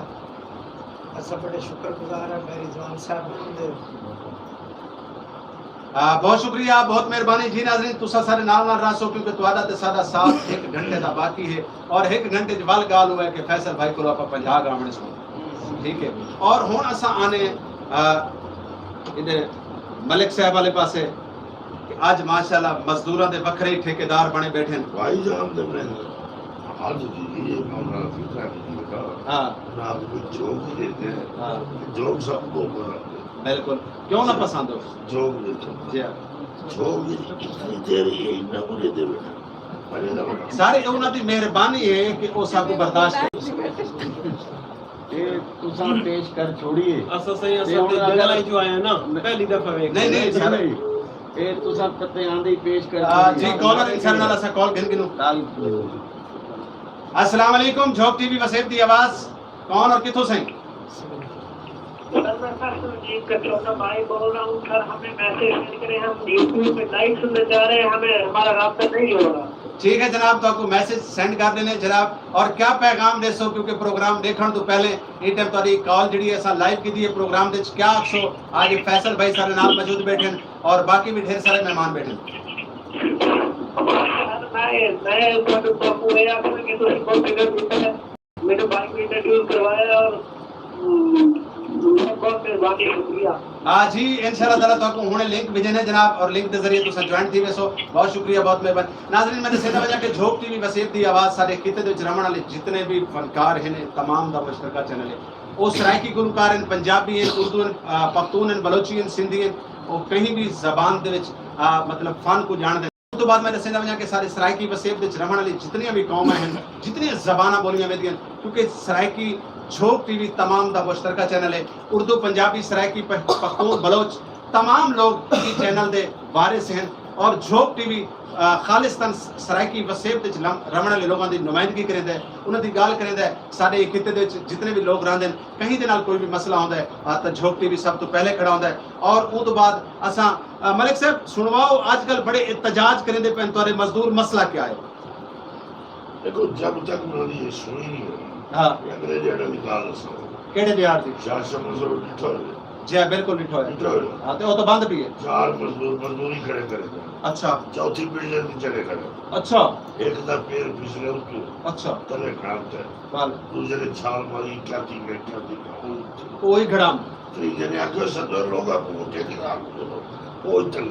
اساں بڑے شکر گزار ہیں میری جوان صاحب دے۔ آ، بہت شکریہ، بہت مہربانی جی۔ ناظرین، تساں سارے نال نال رہسو، کیونکہ تہاݙا تے ساݙا ساتھ ہک گھنٹے دا باقی ہے، اور ہک گھنٹے دی ول ڳالھ ہووے کہ فیصل بھائی کولوں آپاں پنجاہ ڳاوݨے سݨو۔ ٹھیک ہے، اور ہݨ اساں آنے، آ، ادھر ملک صاحب والے پاسے کہ اڄ ماشاءاللہ مزدوراں دے وکھرے ہی ٹھیکیدار بݨے بیٹھے ہن۔ بھائی جان دے میں حج دی، یہ مولانا فکر کی لگا۔ ہاں۔ جناب کو جھوک دیتے ہیں۔ ہاں۔ جھوک سب کو پسند ہے۔ بالکل۔ کیوں نہ پسند ہو؟ جھوک دیتے ہیں۔ جی ہاں۔ جھوک دی کتنی دیر یہ اتنا کو دیتے بیٹھے۔ ساری انہاں دی مہربانی ہے کہ او ساکوں برداشت کرے۔ اے تساں پیش کر چھوڑیے۔ اساں سائیں، تے اساں ہݨ تے اگر جنگلاں چوں آئے ہیں نا، پہلی دفعہ ویکھ نہیں، نہیں، سر۔ نہیں، اے تساں پتے آندے ہی پیش کر آ، چھوڑیے۔ جی، کالر ان سر نال اساں کال گھن گھنوں۔ کال۔ السلام علیکم، جھوک ٹی وی وسیب دی آواز، کون اور کتھوں سائیں؟ سر، میں فیصل جی کا چھوٹا بھائی بول رہا ہوں۔ سر، ہمیں میسج سینڈ کریں، ہم یوٹیوب پہ لائیو سننے جا رہے ہیں، ہمیں، ہمارا رابطہ نہیں ہو رہا۔ ٹھیک ہے جناب، تہاکوں میسج سینڈ کر ݙینے جناب۔ اور کیا پیغام ݙیسو، کیونکہ پروگرام ݙیکھݨ توں پہلے ایں ٹائم تہاݙی کال جڑی ہے اساں لائیو کیتی ہے، پروگرام دے وچ کیا آکھسو؟ اڄ فیصل بھائی سارے نال موجود بیٹھے ہیں اور باقی بھی ڈھیر سارے مہمان بیٹھے ہیں۔ سر، میں، میں تہاݙے تہاکوں اے آکھساں کہ تسی بہت فکر کیتا ہے۔ میرے بھائی کو انٹروڈیوس کروایا اور، ہم، بہت مہربانی، شکریہ۔ ہاں جی، انشاءاللہ تعالیٰ تہاکوں ہݨے لنک بھیجے نے جناب، اور لنک دے ذریعے تساں جوائن تھی ویسو۔ بہت شکریہ، بہت مہربانی۔ ناظرین، میں ݙسیندا وینداں کہ جھوک ٹی وی وسیب دی آواز ساݙے خطے دے وچ رہݨ والے جتنے بھی فنکار ہن، تمام دا مشترکہ چینل ہے۔ او سرائیکی گلوکار ہن، پنجابی ہن، اردو ہن، آ، پختون ہن، بلوچی ہن، سندھی ہن، او کہیں بھی زبان دے وچ، آ، مطلب فن کوں ڄاݨدے۔ اوں توں بعد میں ݙسیندا ونڄاں کہ سارے سرائیکی وسیب وچ رہݨ والی جتنیاں وی قوماں ہن، جتنیاں زباناں ٻولیاں ویندیاں ہن، کیونکہ سرائیکی جھوک ٹی وی تمام دا مشترکہ چینل ہے۔ اردو، پنجابی، سرائیکی، پہ-، پختون، بلوچ تمام لوگ ایں چینل دے وارث ہن اور جھوک ٹی وی خالصتاً سرائیکی وسیب دے وچ رہݨ آلے لوکاں دی نمائندگی کریندا ہے، انہاں دی ڳالھ کریندا ہے۔ ساݙے ایں خطے دے وچ جتنے وی لوک رہندے ہن، کہیں دے نال کوئی وی مسئلہ ہوندا ہے تاں جھوک ٹی وی سب توں پہلے کھڑا ہوندا ہے۔ اور اوں توں بعد اساں ملک صاحب سݨواؤ، اڄ کل بڑے احتجاج کریندے پئے ہن تہاݙے مزدور، مسئلہ کیا ہے؟ ݙیکھو، جب تک انہاں دی اے سنوی نی ہوندی، ہاں۔ اے انگریزاں دی ڳالھ اساں کیڑھے ݙیہاݨ دی؟ شاہ شمس روڈ ݙٹھا ہوئے۔ جی ہاں، بالکل ݙٹھا ہوئے۔ ݙٹھا ہوئے۔ ہاں، تے او تاں بند پئی ہے۔ چار مزدور مزدوری کھڑے کرے پئے۔ اچھا۔ چوتھی منزل تے چڑھے کھڑے۔ اچھا۔ ہک دا پیر پچھلے اتوں۔ اچھا۔ تلے کھڑا تے۔ بال۔ دوجھے نے چھال ماری، کیا تھی میں، کیا تھی میں، او اتھے۔ اوہی کھڑا۔ تے جنے آکھیا سݙو لوکاں کوں ٹھیکیدار کوں، او اتھے۔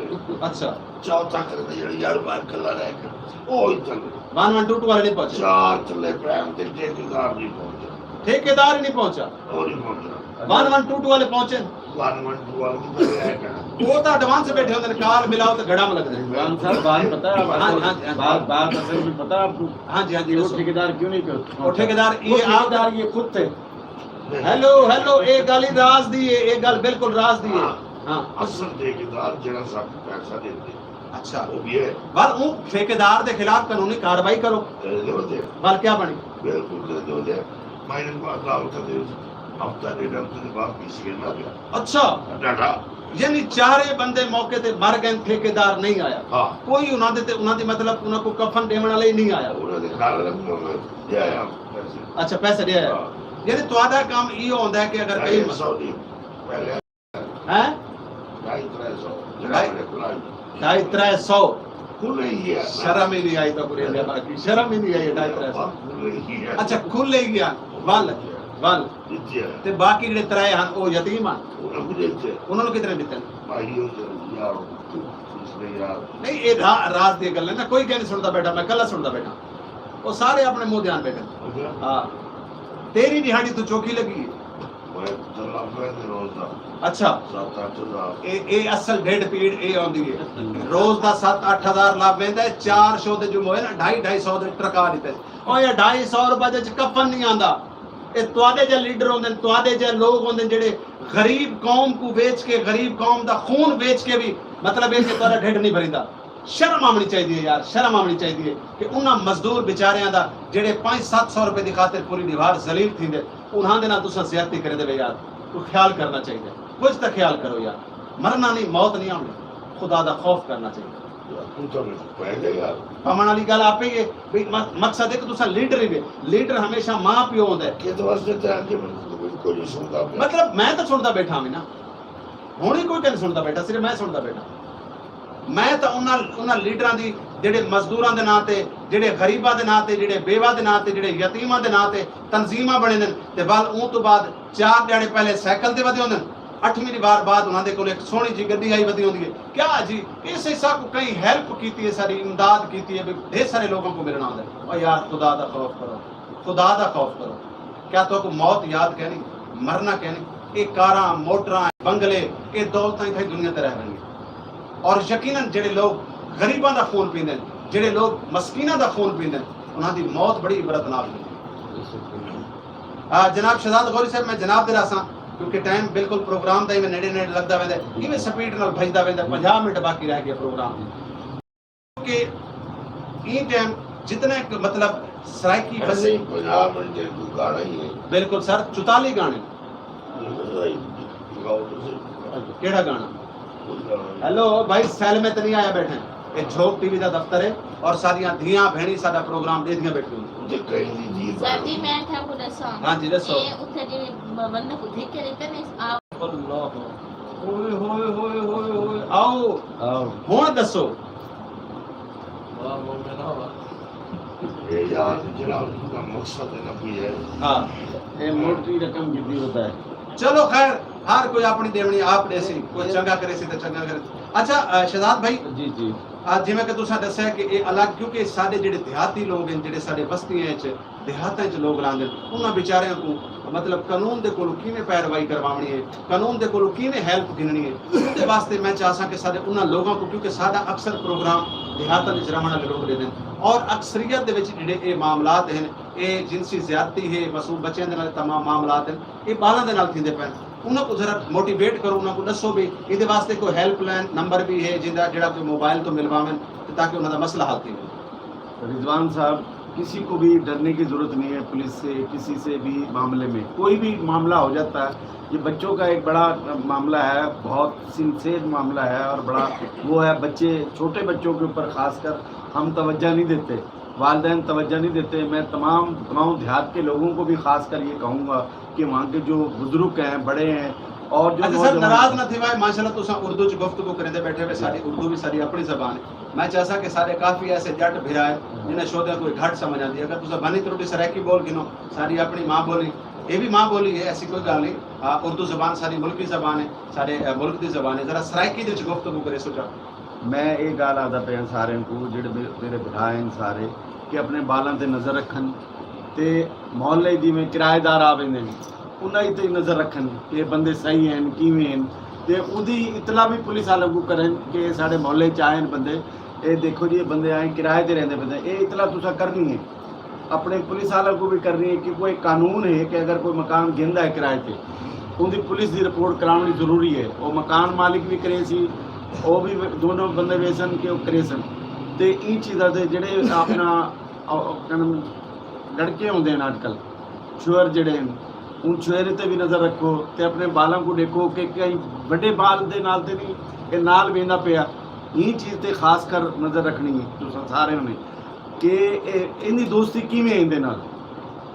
اچھا۔ چوتھا کر دے جڑی یار بار کلا رہ گیا۔ او اتھے۔ ون ون ٹو ٹو والے نہیں پہنچے۔ چار تلے پرائم تے ٹھیکیدار نہیں پہنچا۔ ٹھیکیدار ہی نہیں پہنچا۔ او نہیں پہنچا۔ ون ون ٹو ٹو والے پہنچے۔ ون ون ٹو والے کتھے رہ گئے؟ او تاں ایڈوانس بیٹھے ہوندے نے، کال ملاؤ تے گھڑا ملدے نے۔ عمران صاحب، بات پتہ ہے آپ کو؟ ہاں، ہاں، ہاں۔ بات، بات اصل میں پتہ ہے آپ کو؟ ہاں جی، ہاں جی، کہ وہ دسو۔ ٹھیکیدار کیوں نہیں پہنچا؟ وہ ٹھیکیدار، وہ یہ آپ ٹھیکیدار یہ خود تھے۔ ہیلو، ہیلو، اے ڳالھ راز دی ہے، اے ڳالھ بالکل راز دی ہے۔ ہاں۔ ہاں۔ اصل ٹھیکیدار جڑا ساکوں پیسہ ݙیندے۔ اچھا۔ او وی ہے۔ ول اوں ٹھیکیدار دے خلاف قانونی کارروائی کرو۔ کریندے ہوندے۔ ول کیا بݨی؟ بالکل کریندے ہوندے۔ میں انہاں کوں عدالت دے وچ ہفتہ ݙیڈھ ہفتے دے بعد پی سی ایم آ ڳیا۔ اچھا۔ ݙاڈھا۔ یعنی چارے بندے موقع تے مر ڳئے، ٹھیکیدار نہیں آیا۔ ہاں۔ کوئی انہاں دے تے، انہاں دی مطلب انہاں کوں کفن ݙیوݨ والا ہی نہیں آیا۔ انہاں دے گھر والے کوں میں ݙے آیا پیسے۔ اچھا، پیسے ݙے آیا۔ ہاں۔ یعنی تہاݙا کم ایہو ہوندا ہے کہ اگر کہیں ڈھائی سو دی پہلے ہیں؟ ڈھائی ترے سو۔ ڈھائی، ڈھائی ترے سو۔ کھلے ہی ہے۔ شرم ہی نہیں آئی تو کریندے باقی، شرم ہی نہیں آئی، ڈھائی ترے سو۔ کھلے ہی ہے۔ اچھا، کھلے ہی ہیں۔ ول، ول۔ ݙتے ہیں۔ تے باقی جڑے ترے ہن، او یتیم ہن۔ انہاں کوں ݙتے۔ انہاں نوں کتنے ݙتے؟ بھائی، او یار، اس نے یار۔ نہیں، اے را-، راز دی گل ہے نا، کوئی کہیں نہیں سݨدا بیٹھا، میں کلا سݨدا بیٹھا۔ او سارے اپݨے منہ دھیان بیٹھے۔ اچھا۔ ہاں۔ تیری ݙیہاڑی توں چوکھی لڳی ہے۔ میں تھلا پہندے روز دا۔ اچھا۔ ست اٹھ ہزار۔ اے، اے اصل ڈھڈ پیڑ اے ہوندی ہے۔ روز دا ست اٹھ ہزار لڳ ویندا ہے، چار شو دے جو موئے نا، ڈھائی، ڈھائی سو دے ٹرکا ݙتے۔ او اے ڈھائی سو روپے دے وچ کفن نہیں آندا۔ اے تہاݙے جے لیڈر ہوندن، تہاݙے جے لوگ ہوندن جڑے غریب قوم کوں ویچ کے، غریب قوم دا خون ویچ کے وی، مطلب اے کہ تہاݙا ڈھڈ نہیں بھریندا۔ شرم آوݨی چاہیدی ہے یار، شرم آوݨی چاہیدی ہے کہ انہاں مزدور بیچاریاں دا جڑے پنج ست سو روپے دی خاطر پوری ݙیہاڑ ذلیل تھیندے، انہاں دے نال تساں زیادتی کریندے وے یار۔ کوئی خیال کرنا چاہیدا ہے، کچھ تاں خیال کرو یار۔ مرنا نہیں، موت نہیں آوݨی، خدا دا خوف کرنا چاہیدا۔ یار، توں تاں میکوں پئے ڳئے یار۔ پوݨ والی ڳالھ آپے ہی ہے۔ بھئی م-، مقصد ہے کہ تساں لیڈر ہی وے، لیڈر ہمیشہ ماں پیو ہوندا ہے۔ کس واسطے تے آ کے میکوں کوئی نہیں سݨدا پیا؟ مطلب میں تاں سݨدا بیٹھا ہاں نا، ہݨ ہی کوئی کہیں سݨدا بیٹھا، صرف میں سݨدا بیٹھا۔ میں تاں انہاں، انہاں لیڈراں دی جڑے مزدوراں دے ناں تے، جڑے غریباں دے ناں تے، جڑے بیوہ دے ناں تے، جڑے یتیماں دے ناں تے تنظیماں بݨیندن تے ول اوں توں بعد چار ݙیہاڑے پہلے سائیکل تے ودے ہوندن، اٹھویں دی وار بعد انہاں دے کول ہک سوہݨی جی گݙی آئی ودی ہوندی ہے۔ کیا جی، اس حصہ کوں کہیں ہیلپ کیتی ہے، ساݙی امداد کیتی ہے، بھئی ڈھیر سارے لوگاں کوں ملݨا ہوندا ہے۔ او یار، خدا دا خوف کرو، خدا دا خوف کرو۔ کیا تہاکوں موت یاد کینی؟ مرنا کینی؟ اے کاراں، موٹراں، بنگلے، اے دولتاں اتھاں ہی دنیا تے رہ ویندین۔ اور یقیناً جڑے لوگ غریباں دا خون پیندن، جڑے لوگ مسکیناں دا خون پیندن، انہاں دی موت بڑی عبرتناک ہوندی ہے۔ آ، جناب شہزاد غوری صاحب، میں جناب دے راساں، کیونکہ ٹائم بالکل پروگرام دا ایویں نیڑے نیڑے لڳدا ویندا ہے، ایویں سپیڈ نال بھڄدا ویندا ہے، پنجاہ منٹ باقی رہ ڳئے پروگرام۔ کہ ایں ٹائم جتنے ک-، مطلب سرائیکی بس ایسے ہی پنجاب منٹ کو گانا ہی ہے۔ بالکل سر، چوتالیس گانے۔ نہیں، گاؤ تو صحیح۔ کیڑا گانا؟ کوئی گانا نہیں۔ ہیلو بھائی، سیل میں تے نہیں آیا بیٹھے، اے جھوک ٹی وی دا دفتر ہے اور ساریاں دھیاں بھینی ساڈا پروگرام ݙیکھدیاں بیٹھیاں ہوندیاں۔ تے کہیں دی جی سر جی، میں تھا کو دساں۔ ہاں جی، دسو۔ اے اتھے جی بندہ کو دھک کے ریتے نے، آپ اللہ۔ ہوئے، ہوئے، ہوئے، ہوئے، ہوئے۔ آؤ۔ آؤ۔ ہݨ دسو۔ واہ، واہ، میں نہ واہ۔ اے یار، جناب، تہاݙا مقصد ہے نا کوئی ہے۔ ہاں۔ اے موٹی رقم کتنی ہوتا ہے؟ چلو خیر، ہر کوئی اپݨی ݙیوݨی آپ ݙیسی، کوئی چنڳا کریسی تے چنڳا کریسی۔ اچھا، آ، شہزاد بھائی، جی، جی۔ آ، جیویں کہ تساں ݙسیا کہ اے الڳ، کیونکہ ساݙے جڑے دیہاتی لوگ ہن، جڑے ساݙے وستیاں اچ دیہاتاں اچ لوگ رہندے ہن، انہاں بیچاریاں کوں مطلب قانون دے کولوں کیویں پیروائی کرواوݨی ہے، قانون دے کولوں کیویں ہیلپ گھنݨی ہے، اوندے واسطے میں چاہساں کہ ساݙے انہاں لوگاں کوں، کیونکہ ساݙا اکثر پروگرام دیہاتاں وچ رہݨ والے لوگ ݙیندے ہن اور اکثریت دے وچ جڑے اے معاملات ہن، اے جنسی زیادتی ہے، معصوم بچیاں دے نال تمام معاملات ہن، اے ٻالاں دے نال تھیندے پئن۔ انہاں کوں ذرا موٹیویٹ کرو، انہاں کوں ݙسو بھی ایندے واسطے کوئی ہیلپ لائن نمبر بھی ہے جیندا، جیڑھا کوئی موبائل توں ملواون تے تاکہ انہاں دا مسئلہ حل تھی ونجے۔ رضوان صاحب، کسی کو بھی ڈرنے کی ضرورت نہیں ہے پولیس سے، کسی سے بھی معاملے میں۔ کوئی بھی معاملہ ہو جاتا ہے، یہ بچوں کا ایک بڑا معاملہ ہے، بہت سنسیئر معاملہ ہے اور بڑا وہ ہے۔ بچے، چھوٹے بچوں کے اوپر خاص کر ہم توجہ نہیں دیتے، والدین توجہ نہیں دیتے۔ میں تمام گاؤں دیہات کے لوگوں کو بھی خاص کر یہ کہوں گا کہ وہاں کے جو بزرگ ہیں، بڑے ہیں، اور جو اچھا سر، ناراض نہ تھیوائے، ماشاءاللہ تساں اردو چ گفتگو کریندے بیٹھے ہوئے، ساڈی اردو بھی ساڈی اپنی زبان ہے۔ میں چاہساں کہ ساڈے کافی ایسے جٹ بھرا ہے جنہاں شودیاں کوئی گھٹ سمجھ آندی ہے۔ اگر تساں بھنی ترٹی سرائیکی بول گھنو، ساڈی اپنی ماں بولی، اے بھی ماں بولی ہے، ایسی کوئی گال نہیں۔ آ، اردو زبان ساڈی ملکی زبان ہے، ساڈے، آ، ملک دی زبان ہے۔ ذرا سرائیکی دے وچ گفتگو کرے سوچا۔ میں اے گال آہدا پیاں ساریں کوں، جیڑھے میرے بھرا ہن سارے، کہ اپنے بالاں تے نظر رکھن تے محلے جیویں کرایہ دار آ ویندے ہن، انہاں تے نظر رکھن کہ بندے صحیح ہن، کیویں ہن، تے اوندی اطلاع بھی پولیس آلیاں کوں کرن کہ ساڈے محلے چ آئے ہن بندے، اے دیکھو جی اے بندے آئے کرایہ تے رہندے پئے ہن۔ اے اطلاع تساں کرنی ہے، اپنے پولیس آلیاں کوں بھی کرنی ہے، کیونکہ ایک قانون ہے کہ اگر کوئی مکان گھندا ہے کرایہ تے، اوندی پولیس دی رپورٹ کراونی ضروری ہے۔ او مکان مالک بھی کریسی، او بھی دونوں بندے ویسن کہ او کریسن۔ تے ایں چیزاں دے جیڑھے اپنا، او، کن-، لڑکے ہوندے ہن اج کل، چھوہر جیڑھے ہن، ان چھوہریں تے بھی نظر رکھو تے اپنے بالاں کوں ڈیکھو کہ کہیں وڈے بال دے نال تے نہیں، اے نال ویندا پیا۔ ایں چیز تے خاص کر نظر رکھنی ہے تساں سارے نے کہ اے، ایندی دوستی کیویں ہے ایندے نال۔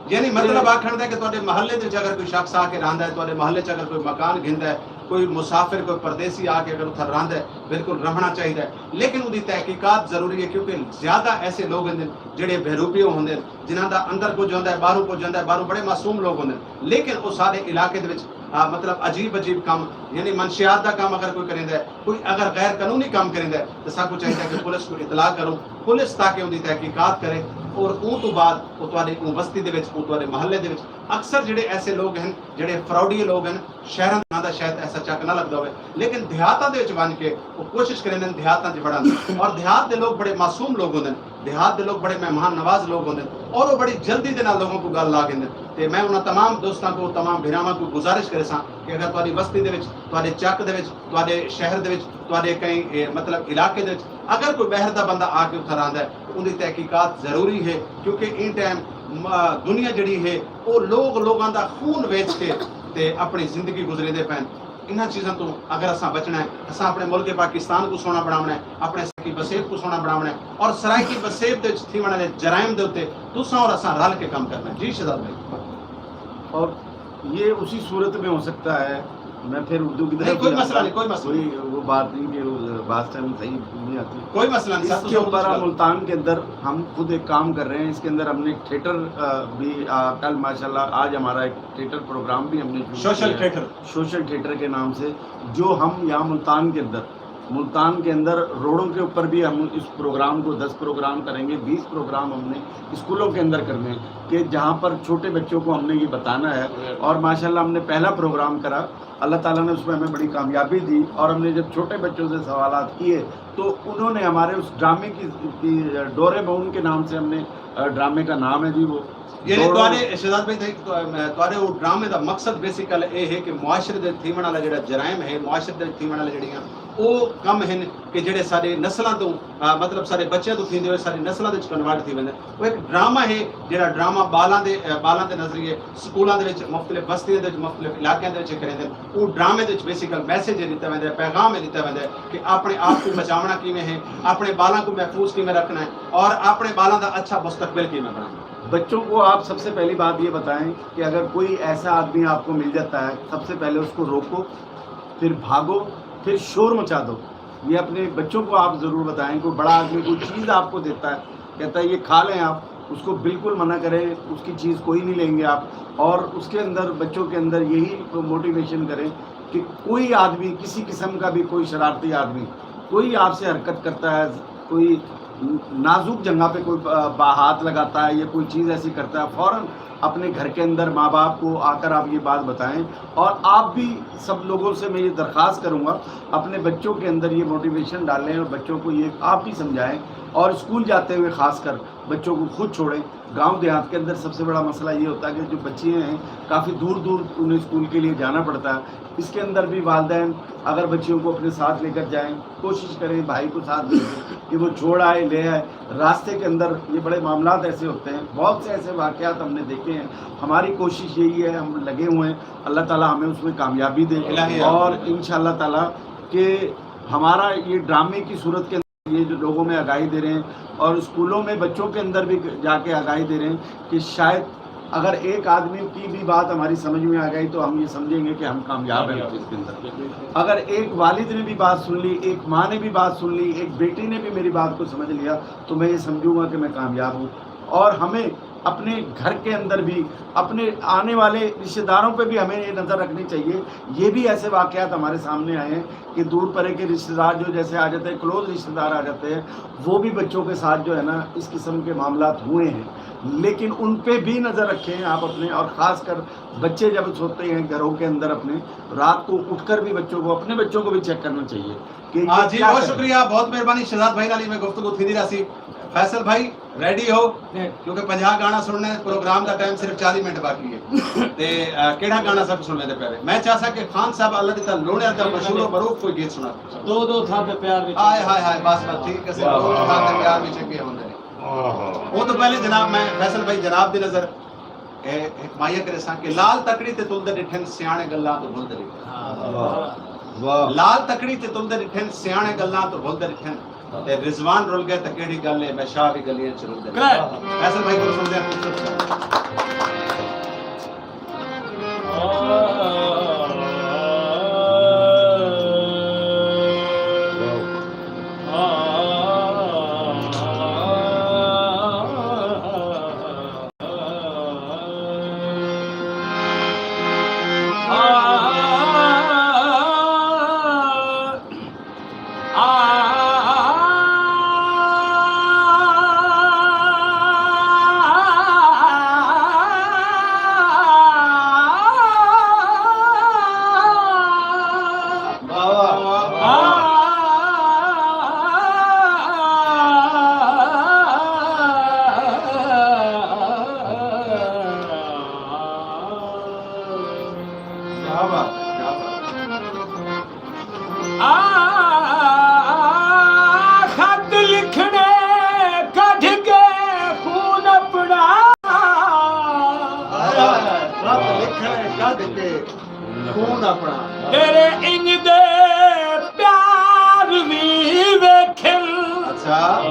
یعنی مطلب آکھݨ دا کہ تہاݙے محلے دے وچ اگر کوئی شخص آ کے رہندا ہے، تہاݙے محلے چ اگر کوئی مکان گھندا ہے، کوئی مسافر، کوئی پردیسی آ کے اگر اتھاں رہندا ہے، بالکل رہݨا چاہیدا ہے، لیکن اوندی تحقیقات ضروری ہے، کیونکہ زیادہ ایسے لوگ ہوندے ہن جیڑھے بہروپیو ہوندے ہن، جنہاں دا اندر کجھ ہوندا ہے، ٻاہروں کجھ ہوندا ہے، ٻاہروں بڑے معصوم لوگ ہوندے ہن، لیکن او ساݙے علاقے دے وچ، آ، مطلب عجیب عجیب کم، یعنی منشیات دا کم اگر کوئی کریندا ہے، کوئی اگر غیر قانونی کم کریندا ہے، تے ساکوں چاہیدا ہے کہ پولیس کوں اطلاع کروں، پولیس تاکہ اوندی تحقیقات کرے، اور اوں توں بعد او تہاݙے اوں وستی دے وچ، او تہاݙے محلے دے وچ۔ اکثر جیڑھے ایسے لوگ ہن، جیڑھے فراڈی لوگ ہن، شہراں دے ناں دا شاید ایسا چک نہ لڳدا ہووے، لیکن دیہاتاں دے وچ ونڄ کے او کوشش کریندے ہن دیہاتاں چ وڑن، اور دیہات دے لوگ بڑے معصوم لوگ ہوندے ہن، دیہات دے لوگ بڑے مہمان نواز لوگ ہوندے ہن، اور او بڑی جلدی دے نال لوگوں کوں ڳل لا گھندے ہن۔ تے میں انہاں تمام دوستاں کوں، تمام بھراواں کوں گزارش کریساں کہ اگر تہاݙی وستی دے وچ، تہاݙے چک دے وچ، تہاݙے شہر دے وچ، تہاݙے کہیں، اے، مطلب علاقے دے وچ اگر کوئی ٻاہر دا بندہ آ کے اتھاں رہندا ہے، اوندی تحقیقات ضروری ہے، کیونکہ ایں ٹائم، م-، دنیا جیڑھی ہے، او لوگ لوگاں دا خون ویچ کے تے اپݨی زندگی گزریندے پئن۔ انہاں چیزاں توں اگر اساں بچݨا ہے، اساں اپݨے ملک پاکستان کوں سوہݨا بݨاوݨا ہے، اپݨے سرائیکی وسیب کوں سوہݨا بݨاوݨا ہے، اور سرائیکی وسیب دے وچ تھیوݨ والے جرائم دے اتے تساں اور اساں رل کے کم کرݨا ہے۔ جی شہزاد بھائی۔ اور یہ اسی صورت میں ہو سکتا ہے۔ میں پھر اردو کی طرف نہیں، کوئی مسئلہ نہیں، کوئی مسئلہ نہیں۔ کوئی وہ بات نہیں کہ وہ بعض ٹائم صحیح نہیں آتی۔ کوئی مسئلہ نہیں سر، اس کے اوپر ملتان کے اندر ہم خود ایک کام کر رہے ہیں۔ اس کے اندر ہم نے ایک تھیٹر، آ، بھی، آ، کل ماشاءاللہ آج ہمارا ایک تھیٹر پروگرام بھی ہم نے شروع سوشل کیا ہے۔ تھیٹر۔ سوشل تھیٹر کے نام سے، جو ہم یہاں ملتان کے اندر، ملتان کے اندر روڈوں کے اوپر بھی ہم اس پروگرام کو، دس پروگرام کریں گے، بیس پروگرام ہم نے اسکولوں کے اندر کرنے ہیں کہ جہاں پر چھوٹے بچوں کو ہم نے یہ بتانا ہے۔ اور ماشاءاللہ ہم نے پہلا پروگرام کرا، اللہ تعالیٰ نے اس میں ہمیں بڑی کامیابی دی، اور ہم نے جب چھوٹے بچوں سے سوالات کیے تو انہوں نے ہمارے اس ڈرامے کی، کی ڈورے مون کے نام سے ہم نے، آ، ڈرامے کا نام ہے جی وہ۔ یعنی تہاݙے شہزاد بھائی، تہاݙے او ڈرامے دا مقصد بیسیکل اے ہے کہ معاشرے دے تھیوݨ والا جیڑھا جرائم ہے، معاشرے دے تھیوݨ والا جیڑھیاں او کم ہن کہ جیڑھے ساݙے نسلاں توں، آ، مطلب ساݙے بچیاں توں تھیندے ہوئے ساݙی نسلاں دے وچ کنورٹ تھی ویندے۔ او ایک ڈرامہ ہے جیڑھا ڈرامہ بالاں دے، آ، بالاں دے نظریے سکولاں دے وچ، مختلف بستیاں دے وچ، مختلف علاقیاں دے وچ کریندے۔ او ڈرامے دے وچ بیسیکل میسج اے ݙتا ویندا ہے، پیغام اے ݙتا ویندا ہے کہ اپݨے آپ کوں بچاوݨا کیویں ہے، اپݨے بالاں کوں محفوظ کیویں رکھݨا ہے اور اپݨے بالاں دا اچھا مستقبل کیویں بݨاوݨا ہے۔ بچوں کو آپ سب سے پہلی بات یہ بتائیں کہ اگر کوئی ایسا آدمی آپ کو مل جاتا ہے، سب سے پہلے اس کو روکو، پھر بھاگو، پھر شور مچا دو۔ یہ اپنے بچوں کو آپ ضرور بتائیں۔ کوئی بڑا آدمی کوئی چیز آپ کو دیتا ہے، کہتا ہے یہ کھا لیں آپ، اس کو بالکل منع کریں، اس کی چیز کوئی نہیں لیں گے آپ۔ اور اس کے اندر، بچوں کے اندر یہی موٹیویشن کریں کہ کوئی آدمی، کسی قسم کا بھی کوئی شرارتی آدمی، کوئی آپ سے حرکت کرتا ہے، کوئی نازک جگہ پہ کوئی با-، ہاتھ لگاتا ہے یا کوئی چیز ایسی کرتا ہے، فوراً اپنے گھر کے اندر ماں باپ کو آ کر آپ یہ بات بتائیں۔ اور آپ بھی، سب لوگوں سے میں یہ درخواست کروں گا، اپنے بچوں کے اندر یہ موٹیویشن ڈالیں اور بچوں کو یہ آپ بھی سمجھائیں اور اسکول جاتے ہوئے خاص کر بچوں کو خود چھوڑیں۔ گاؤں دیہات کے اندر سب سے بڑا مسئلہ یہ ہوتا ہے کہ جو بچے ہیں، کافی دور دور انہیں اسکول کے لیے جانا پڑتا ہے۔ اس کے اندر بھی والدین اگر بچیوں کو اپنے ساتھ لے کر جائیں، کوشش کریں بھائی کو ساتھ لے کے کہ وہ چھوڑ آئے، لے آئے۔ راستے کے اندر یہ بڑے معاملات ایسے ہوتے ہیں، بہت سے ایسے واقعات ہم نے دیکھے ہیں۔ ہماری کوشش یہی ہے، ہم لگے ہوئے ہیں، اللہ تعالیٰ ہمیں اس میں کامیابی دے۔ الہی آمین۔ اور ان شاء اللہ تعالیٰ کہ ہمارا یہ ڈرامے کی صورت کے اندر یہ جو لوگوں میں آگاہی دے رہے ہیں اور اسکولوں میں بچوں کے اندر بھی جا کے آگاہی دے رہے ہیں کہ شاید اگر ایک آدمی کی بھی بات ہماری سمجھ میں آ گئی تو ہم یہ سمجھیں گے کہ ہم کامیاب ہیں اس کے اندر۔ اگر ایک والد نے بھی بات سن لی، ایک ماں نے بھی بات سن لی، ایک بیٹی نے بھی میری بات کو سمجھ لیا تو میں یہ سمجھوں گا کہ میں کامیاب ہوں۔ اور ہمیں اپنے گھر کے اندر بھی، اپنے آنے والے رشتہ داروں پہ بھی ہمیں یہ نظر رکھنی چاہیے۔ یہ بھی ایسے واقعات ہمارے سامنے آئے ہیں کہ دور پرے کے رشتہ دار جو جیسے آ جاتے ہیں، کلوز رشتہ دار آ جاتے ہیں، وہ بھی بچوں کے ساتھ جو ہے نا، اس قسم کے معاملات ہوئے ہیں۔ لیکن ان پہ بھی نظر رکھیں آپ اپنے، اور خاص کر بچے جب سوتے ہیں گھروں کے اندر اپنے، رات کو اٹھ کر بھی بچوں کو، اپنے بچوں کو بھی چیک کرنا چاہیے کہ یہ ہاں جی، کیا بہت کریں۔ شکریہ، بہت مہربانی۔ شہزاد بھائی نال میں گفتگو تھیندی رہسی۔ فیصل بھائی، ریڈی ہو؟ جی۔ کیونکہ پنجاہ گانا سننا ہے، پروگرام دا ٹائم صرف چالیہہ منٹ باقی ہے۔ تے، آ، کیڑھا گانا سب سننے دے پہلے؟ میں چاہساں کہ خان صاحب اللہ دی تاں لوڑیاں دا مشہور و معروف کوئی گیت سنا۔ دو دو تھاں تے پیار وچ۔ ہائے، ہائے، ہائے، بس، بس، ٹھیک ہے، صرف واہ، دو دو واہ، تھاں تے واہ۔ پیار وچ اڳے ہوندے نے۔ واہ۔ اوں توں پہلے جناب، میں فیصل بھائی جناب دی نظر اے ہک ماہیا کریساں کہ لال تکڑی تے تلدے ݙٹھن، سیاݨے ڳلاں توں بھلدے ݙٹھن۔ واہ۔ لال تکڑی تے تلدے ݙٹھن، سیاݨے ڳلاں توں بھلدے ݙٹھن۔ تے رضوان رل ڳئے تاں کیڑھی ڳل اے، میں شاہ وی ڳلیاں اچ رلدے ݙٹھن۔ فیصل بھائی کولوں سݨدے ہیں خوبصورت سا۔ کیا بات، کیا بات۔ آ، خط لکھݨے کڈھ کے خون اپݨا۔ ہائے، ہائے، ہائے، خط لکھݨے کڈھ کے خون اپݨا۔ تیرے انج دے پیار وی ویکھن۔ اچھا۔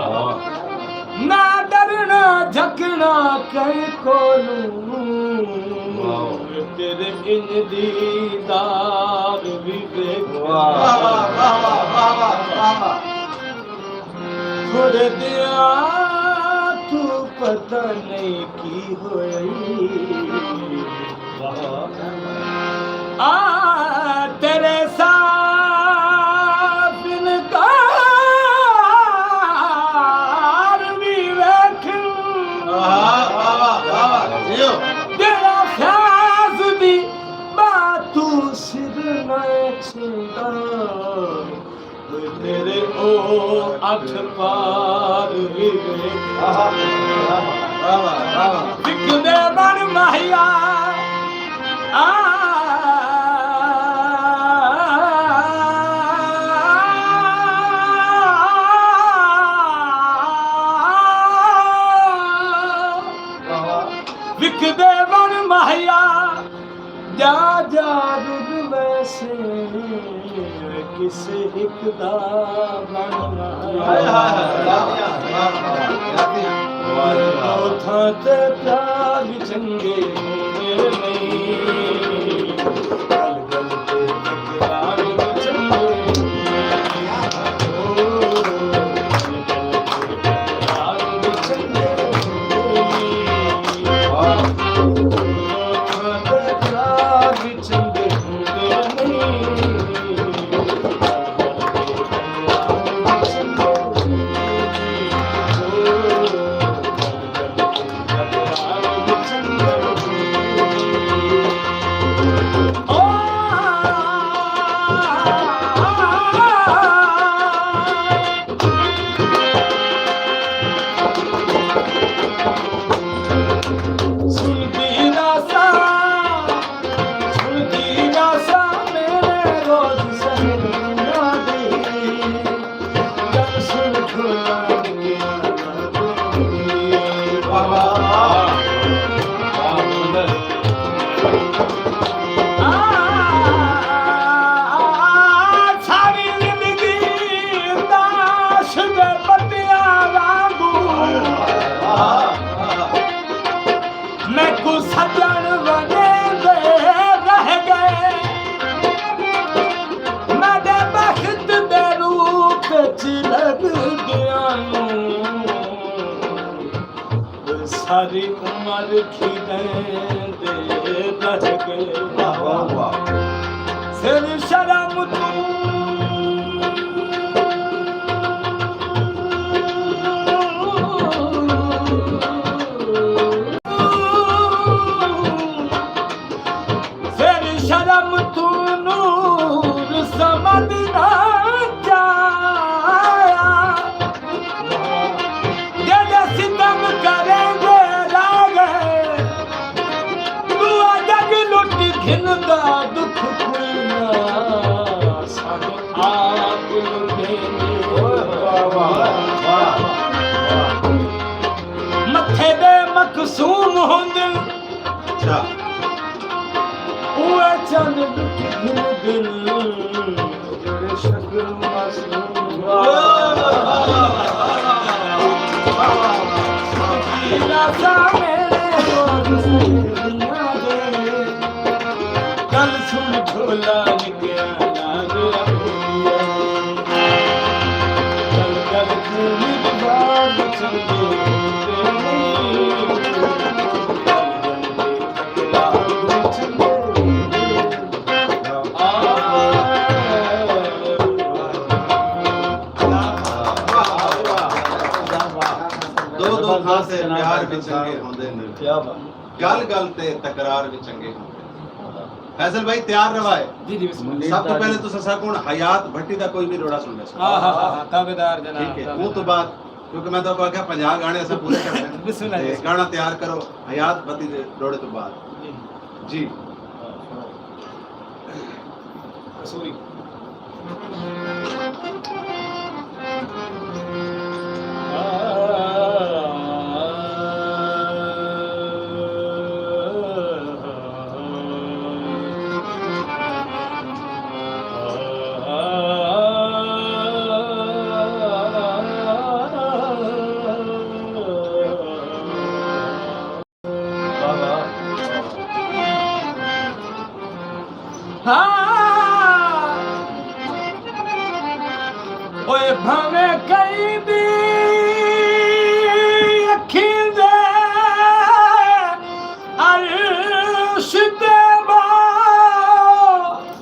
نہ ݙرݨا جھکݨا کہیں کولوں۔ واہ۔ تیرے انج دیدار وی ویکھ۔ واہ، واہ، واہ۔ تھوڑے دیاں توں پتہ نہیں کی ہوئی۔ آ تیرے صاف انکار وی ویکھ۔ واہ، واہ، واہ، واہ، واہ۔ جیو۔ جیڑھا فیض دی بات توں سر نہ چھیندا۔ تیرے او اٹھ پار وی ویکھ۔ واہ، واہ، واہ، واہ۔ وکدے بݨ ماہیا۔ آ۔ واہ، واہ۔ وکدے بݨ ماہیا۔ جا جا رل ویسے کسے ہک دا بݨ نہ۔ ہائے ہائے ہائے، واہ، واہ، واہ، واہ۔ ݙو تھاں تے پیار چنڳے ہوندے نئیں، ڳل ڳل تے تکرار چنڳے ہوندے نئیں۔ ساری عمر کھیݙیندے رہ ڳئے۔ واہ، واہ، واہ۔ سر شرم توں سر شرم توں نور سمجھ نہ چایا۔ جیڑھے ستم کریندے رہ ڳئے، دعا جڳ لٹ گھندا دکھ کوئی نہ، سب آپ لٹیندے۔ واہ، واہ، واہ، واہ۔ متھے دے مقسوم ہوندن، اچھا۔ اوہ چن لٹ گھن دل، جیڑھے شکل معصوم۔ واہ، واہ، واہ، واہ۔ سکینہ سا میرے دوست دنیا دے، ڳل سݨ جھولا نکیا نہ ڳیا۔ ڳل ڳل گھومی دی بات چنگے تیرے۔ دو دو خاصے پیار وی چنگے ہوندے نے۔ کیا بات۔ ڳل ڳل تے تکرار وی چنگے ہوندے نے۔ فیصل بھائی تیار رہوائے۔ جی، جی، بسم اللہ۔ سب توں پہلے تساں ساکوں حیات بھٹی دا کوئی وی روڑا سݨ ݙیسو۔ ہاں، ہاں، ہاں، ہاں، تابعدار جناب، ٹھیک ہے، تابعدار۔ اوں توں بعد کیونکہ میں تہاکوں آکھیا پنجاہ گانے اساں پورے کرݨے۔ بسم اللہ، تے بسم اللہ۔ گانا تیار کرو، حیات بھٹی دے روڑے توں بعد۔ جی۔ جی۔ سوری۔ ہاں۔ اوئے بھاویں کئی دی اکھیں دے عرش تے ٻہہ۔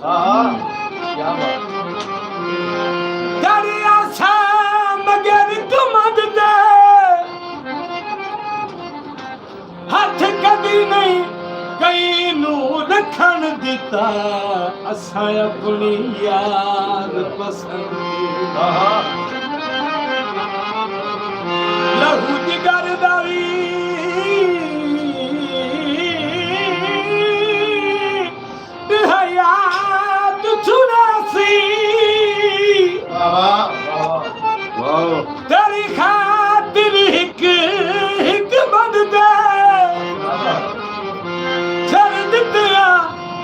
ہاں، کیا بات۔ دریا سا مگر کمند دے۔ ہتھ کدی نئیں کہیں نوں رکھݨ ݙتا، اساں اپݨی یار پسند دی۔ لہو جگر دا وی حیات چھڑاسی۔ واہ، واہ، واہ۔ تیری خاطر ہک ہک بندے چھڑ ݙتیا،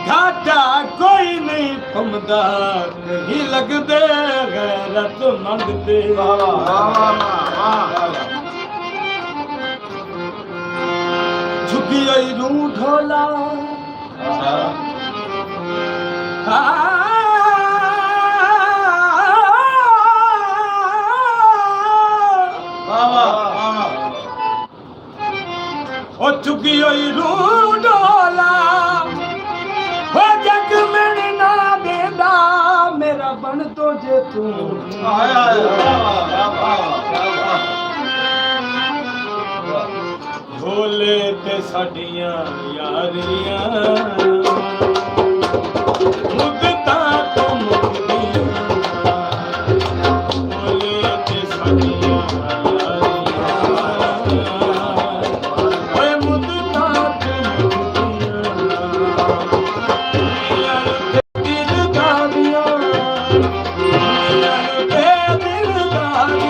گھاٹا کوئی نئیں پمدا، کہیں لڳدے غیرت مند دے۔ واہ، واہ، واہ، واہ۔ جھڳی آئی روح ڈھولا۔ واہ، واہ، واہ۔ او چکی ہوئی روح ڈولا، او جگ مڑ نہ ݙیندا، میرا بݨ تو جے توں۔ ہائے، ہائے، واہ، واہ، واہ، واہ، واہ۔ جھولے تے ساݙیاں یاریاں، مدتاں توں مکدیاں۔ جھولے تے ساݙیاں یاریاں، اوئے مدتاں توں مکدیاں۔ دلداریاں، دلداریاں،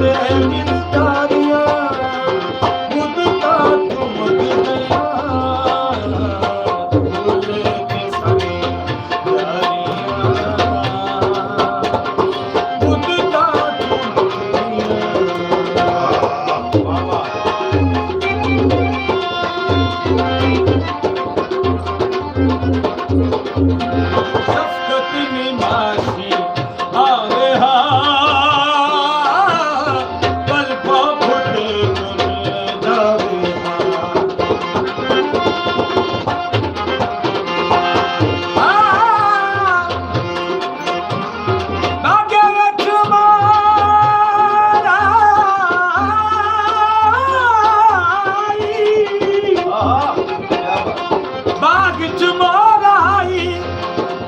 دلداریاں، مدتاں توں مکدیاں۔ آرائی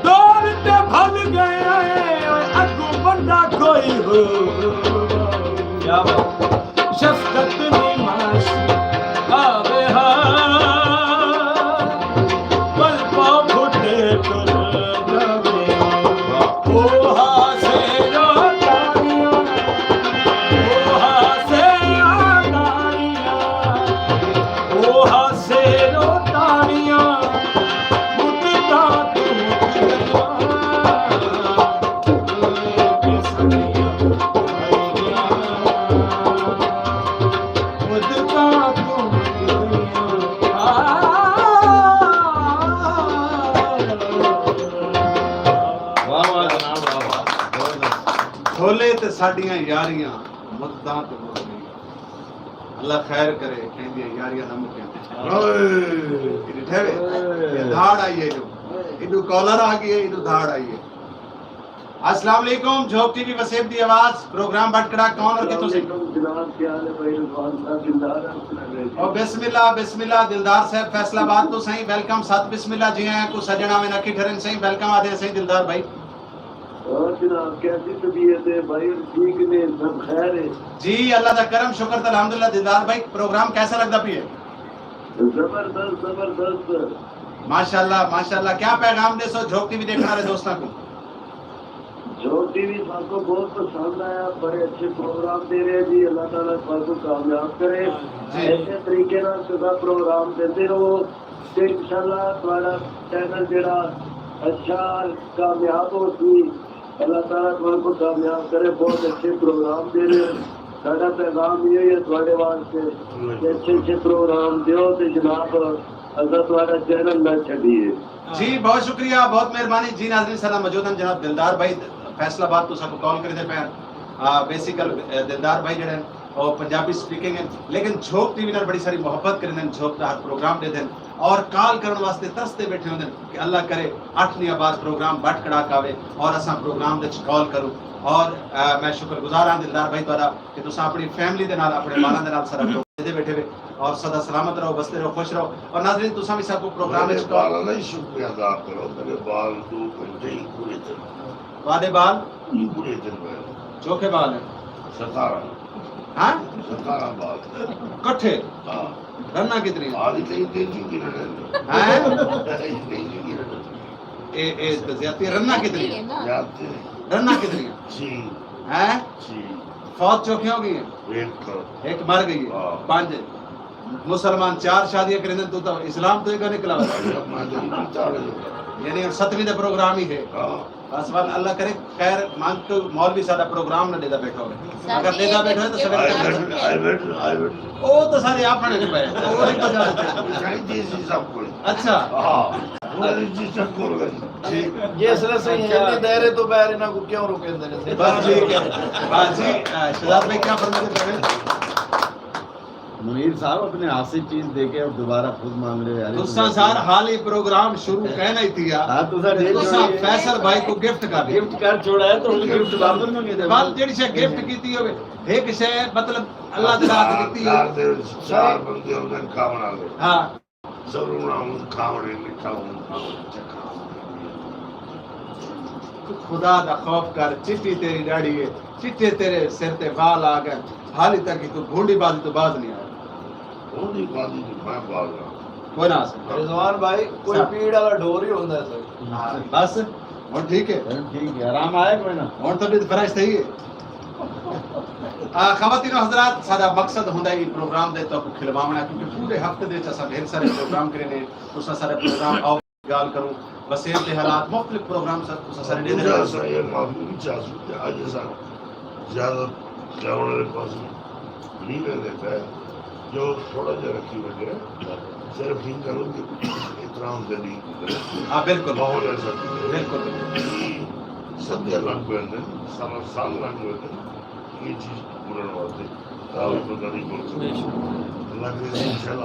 دور تے بھل ڳئے، اڳوں بندہ کوئی ہو۔ کیا بات۔ شفقت نماش آوے ہا، پل پا پھٹے تر جاوے۔ او ہا سیرو تاریاں، او ہا سیرو تاریاں، او ہا سیرو تاریاں، مدتاں توں مدتاں۔ واہ واہ جناب، واہ واہ۔ زبردست۔ جھولے تے ساڈیاں یاریاں مدتاں تے مک ڳئیاں۔ اللہ خیر کرے، کہیں دیاں یاریاں نہ مکن۔ اوئے۔ اے ݙٹھے وے؟ اے دھاڑ آئی ہے جو۔ ایݙو کالر آ ڳئی ہے، ایݙو دھاڑ آئی ہے۔ السلام علیکم، جھوک ٹی وی وسیب دی آواز، پروگرام بٹ کڑاک، کون اور کتھوں سئیں؟ وعلیکم السلام، کیا حال ہے بھائی رضوان صاحب؟ دلدار صاحب سݨا رہے جی۔ او بسم اللہ، بسم اللہ، دلدار صاحب فیصل آباد توں سئیں، ویلکم، ست بسم اللہ، جی آیاں کوں سڄݨ آوے نہ کھٹرن سئیں، ویلکم آہدے سئیں دلدار بھائی۔ اور جناب، کیسی طبیعت ہے بھائی؟ ٹھیک نے؟ سب خیر ہے؟ جی، اللہ دا کرم، شکر تے الحمدللہ۔ دلدار بھائی، پروگرام کیسا لڳدا پیا ہے؟ زبردست، زبردست۔ ماشاءاللہ، ماشاءاللہ۔ کیا پیغام ݙیسو جھوک ٹی وی ݙیکھݨ والے دوستاں کوں؟ جھوک ٹی وی ساکوں بہت پسند آیا، بڑے اچھے پروگرام ݙے رہے جی، اللہ تعالیٰ ساکوں کامیاب کرے۔ جی۔ ایسے طریقے نال سدا پروگرام ݙیندے رہو تے انشاءاللہ تہاݙا چینل جیڑھا اچھا کامیاب ہوسی۔ اللہ تعالیٰ تہاکوں کامیاب کرے، بہت اچھے پروگرام ݙے رہے ہو۔ ساݙا پیغام ایہو ہی ہے تہاݙے واسطے کہ اچھے اچھے پروگرام ݙیو تے جناب اساں تہاݙا چینل نہ چھڈیے۔ جی، بہت شکریہ، بہت مہربانی۔ جی ناظرین، ساݙے نال موجود ہن جناب دلدار بھائی، فیصل آباد توں ساکوں کال کریندے پئے ہن۔ آ، بیسیکل، آ، دلدار بھائی جیڑھے ہن، او پنجابی سپیکنگ ہن، لیکن جھوک ٹی وی نال بڑی ساری محبت کریندے ہن، جھوک دا ہر پروگرام ݙیندے ہن اور کال کرݨ واسطے ترسدے ٻیٹھے ہوندے ہن کہ اللہ کرے اٹھ ݙینہاں بعد پروگرام بٹ کڑاک آوے اور اساں پروگرام دے وچ کال کروں۔ اور، آ، میں شکر گزار ہاں دلدار بھائی تہاݙا کہ تساں اپݨی فیملی دے نال، اپݨے ٻالاں دے نال ساݙا پروگرام ݙیندے ٻیٹھے وے۔ اور سدا سلامت رہو، وسدے رہو، خوش رہو۔ اور ناظرین، تساں وی ساکوں پروگرام میرے وچ کال۔ بالاں دا ہی شکریہ ادا کرو، میرے بال دو گھنٹے ہی پورے تھے۔ تہاݙے بال؟ ہی پورے تھے میرے۔ چوکھے بال ہیں؟ ستارہ۔ ہاں؟ ستارہ بال۔ کٹھے؟ ہاں۔ رنا کتنی؟ آج کہیں تیزی کی رہے۔ ہیں؟ کہیں تیزی کی رہے۔ اے، اے تے زیادتی، رنا کتنی؟ زیادتی۔ رنا کتنی؟ جی۔ ہیں؟ جی۔ فوت چوکھیاں ہو ڳئی ہیں؟ ہک۔ ہک مر ڳئی ہے۔ ہاں۔ پنج۔ مسلمان چار شادیاں کریندن، توں تاں اسلام توں ہی کائنی نکلا ہویا۔ میں تو نہیں چاہ رہے۔ یعنی ہݨ ستویں دا پروگرام ہی ہے۔ ہاں۔ بس ول اللہ کرے خیر منگ، کوئی مولوی ساݙا پروگرام نہ ݙیہدا ٻیٹھا ہووے۔ اگر ݙیہدا ٻیٹھا ہووے تاں سویرے آئی بیٹھ، آئی بیٹھ، آئی بیٹھ۔ او تاں سارے اپݨے نے پئے۔ او ہک وجہ ہے۔ چاہیے جی سب کچھ۔ اچھا۔ ہاں۔ انہاں دی جی سب کچھ۔ ٹھیک۔ جس طرح صحیح ہے، دائرے تو باہر انہاں کو کیوں روکیندے نے؟ بس ٹھیک ہے۔ بس جی، آ، شہزاد بھائی کیا فرماتے ہیں؟ منیر صاحب، اپنے ہاتھ سے چیز دے کے اور دوبارہ خود مانگ رہے ہو یار۔ تساں سر حالی پروگرام شروع کائنی تھیا۔ ہاں، تساں ݙے تساں چھوڑی ہے۔ فیصل بھائی کو گفٹ کر ݙیو۔ گفٹ کر چھوڑا ہے تو ہن گفٹ واپس نہ ݙے۔ بل جیڑھی شے گفٹ کیتی ہووے، ہک شے مطلب اللہ دے راہ تے ݙتی ہووے۔ گھر دے چار بندے ہوندے کھاوݨ والے۔ ہاں۔ ضرور آؤں، کھاوݨے مٹھا ہوں، کھاوݨے چکھا ہوں۔ خدا دا خوف کر، چٹی تیری ݙاڑھی ہے، چٹے تیرے سر تے وال آ ڳئے، حالی تک توں بھونڈی بازی توں باز نہیں آیا۔ بھونڈی بازی توں میں باز آ۔ کوئی نہ سکتا۔ رضوان بھائی، کوئی سر۔ پیڑ والا ڈھور ہی ہوندا ہے سر۔ ہاں، بس، ہݨ ٹھیک ہے۔ ہݨ ٹھیک ہے، آرام آیا کوئی نہ؟ ہݨ طبیعت فریش تھئی ہے۔ آ، خواتین و حضرات، ساݙا مقصد ہوندا ہے ایں پروگرام دے تہاکوں کھلواوݨا، کیونکہ پورے ہفتے دے وچ اساں ڈھیر سارے پروگرام کریندے ہیں۔ تساں سارے پروگرام آؤ، ڳالھ کروں، وسیب دے حالات، مختلف پروگرام سب تساں سارے ݙیندے رہندے۔ دوجا اساں اے معافی وی چاہسوں کہ اڄ اساں زیادہ چاوݨ والے پاسے نہیں ویندے پئے، جو تھوڑا جہا رکھی ویندے ہیں، صرف ہی کرو کہ احترام دے لیے۔ ہاں، بالکل۔ ماحول ایسا تھی۔ بالکل، بالکل۔ سب کے الگ ہوئے ہیں، سارا سال الگ ہوئے ہیں۔ یہ چیز پورن واسطے تاں بندہ نہیں پہنچ سکدا۔ بے شک۔ اللہ کرے انشاءاللہ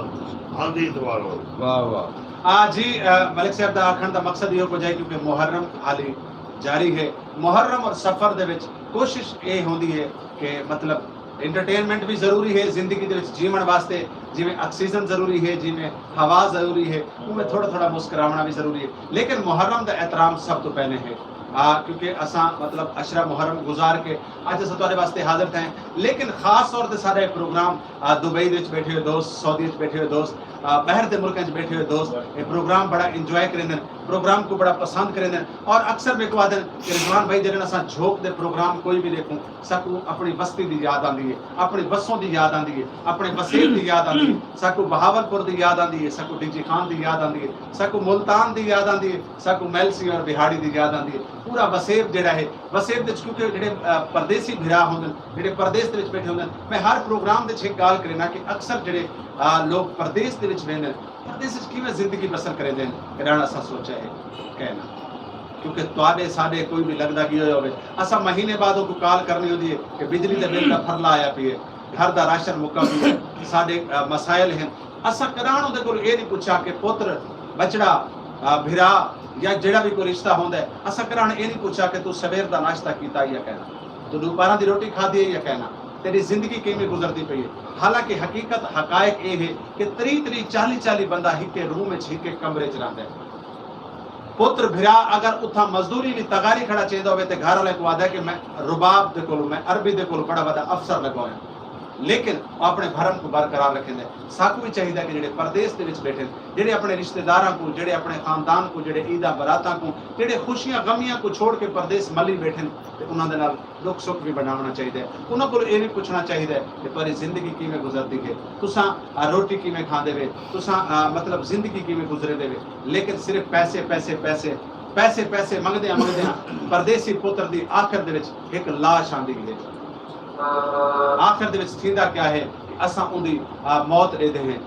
آندے اتوار ہو۔ واہ واہ۔ آ جی، آ، ملک صاحب دا آکھݨ دا مقصد ایہو کجھ ہے، کیونکہ محرم حالی جاری ہے۔ محرم اور سفر دے وچ کوشش اے ہوندی ہے کہ مطلب انٹرٹینمنٹ بھی ضروری ہے زندگی دے وچ جیون واسطے۔ جویں آکسیجن ضروری ہے، جویں ہوا ضروری ہے، اوویں تھوڑا تھوڑا مسکراونا بھی ضروری ہے۔ لیکن محرم دا احترام سب تو پہلے ہے۔ آ، کیونکہ اساں مطلب عشرہ محرم گزار کے اج اساں تہاڈے واسطے حاضر تھے ہیں۔ لیکن خاص طور تے سارے پروگرام، آ، دبئی دے وچ بیٹھے ہوئے دوست، سعودی وچ بیٹھے ہوئے دوست، آ، باہر دے ملکاں وچ بیٹھے ہوئے دوست اے پروگرام بڑا انجوائے کریندے ہیں، پروگرام کو بڑا پسند کریندے ہیں۔ اور اکثر میکوں آہدن کہ رضوان بھائی، جیڑھے اساں جھوک دے پروگرام کوئی بھی ڈیکھوں، ساکوں اپنی وستی دی یاد آندی ہے، اپنی وسوں دی یاد آندی ہے، اپنے وسیب دی یاد آندی ہے، ساکوں بہاول پور دی یاد آندی ہے، ساکوں ڈی جی خان دی یاد آندی ہے، ساکوں ملتان دی یاد آندی ہے، ساکوں میلسی اور بہاڑی دی یاد آندی ہے۔ پورا وسیب جیڑھا ہے، وسیب دے وچ کیونکہ جیڑھے، آ، پردیسی بھرا ہوندن، جیڑھے پردیس دے وچ بیٹھے ہوندن، میں ہر پروگرام دے وچ ہک ڳالھ کرینا کہ اکثر جیڑھے، آ، لوگ پردیس دے وچ ویندن، پردیس وچ کیویں زندگی بسر کریندے ہن، کݙاݨ اساں سوچیا ہے؟ کائنا۔ کیونکہ تہاݙے ساݙے کوئی بھی لڳدا ڳیا ہویا ہووے، اساں مہینے بعد اوکوں کال کرݨی ہوندی ہے کہ بجلی دے بل دا پھرلا آیا پئے، گھر دا راشن مکا پئے، ساݙے، آ، مسائل ہن۔ اساں کݙاݨ اوندے کولوں اے نہیں پچھا کہ پتر، ٻچڑا، آ، بھرا یا جیڑھا بھی کوئی رشتہ ہوندا ہے، اساں کݙاݨ اے نہیں پچھا کہ توں سویر دا ناشتہ کیتا یا کائنا، توں ݙوپہراں دی روٹی کھادی ہے یا کائنا، تیݙی زندگی کیویں گزردی پئی ہے۔ حالانکہ حقیقت، حقائق اے ہے کہ تریہہ تریہہ، چالیہہ چالیہہ بندہ ہکے روم وچ، ہکے کمرے وچ رہندا ہے۔ پتر بھرا اگر اتھاں مزدوری وی تغاری کھڑا چیندا ہووے تے گھر والے کوں آہدا ہے کہ میں رباب دے کولوں، میں عربی دے کولوں بڑا وݙا افسر لڳا ہویا۔ لیکن او اپݨے بھرم کوں برقرار رکھیندا ہے۔ ساکوں وی چاہیدا ہے کہ جیڑھے پردیس دے وچ بیٹھے ہن، جیڑھے اپݨے رشتہ داراں کوں، جیڑھے اپݨے خاندان کوں، جیڑھے عیداں براتاں کوں، جیڑھے خوشیاں غمیاں کوں چھوڑ کے پردیس ملی بیٹھے ہن، تے انہاں دے نال ݙکھ سکھ وی ونڈاوݨا چاہیدا ہے۔ انہاں کولوں اے وی پچھݨا چاہیدا ہے کہ تہاݙی زندگی کیویں گزردی ہے، تساں، آ، روٹی کیویں کھاندے وے، تساں، آ، مطلب زندگی کیویں گزریندے وے۔ لیکن صرف پیسے، پیسے، پیسے، پیسے، پیسے منگدیاں منگدیاں پردیسی پتر دی آخر دے وچ ہک لاش آندی ہے۔ آخر دے وچ تھیندا کیا ہے کہ اساں اوندی، آ، موت ݙیہدے ہیں۔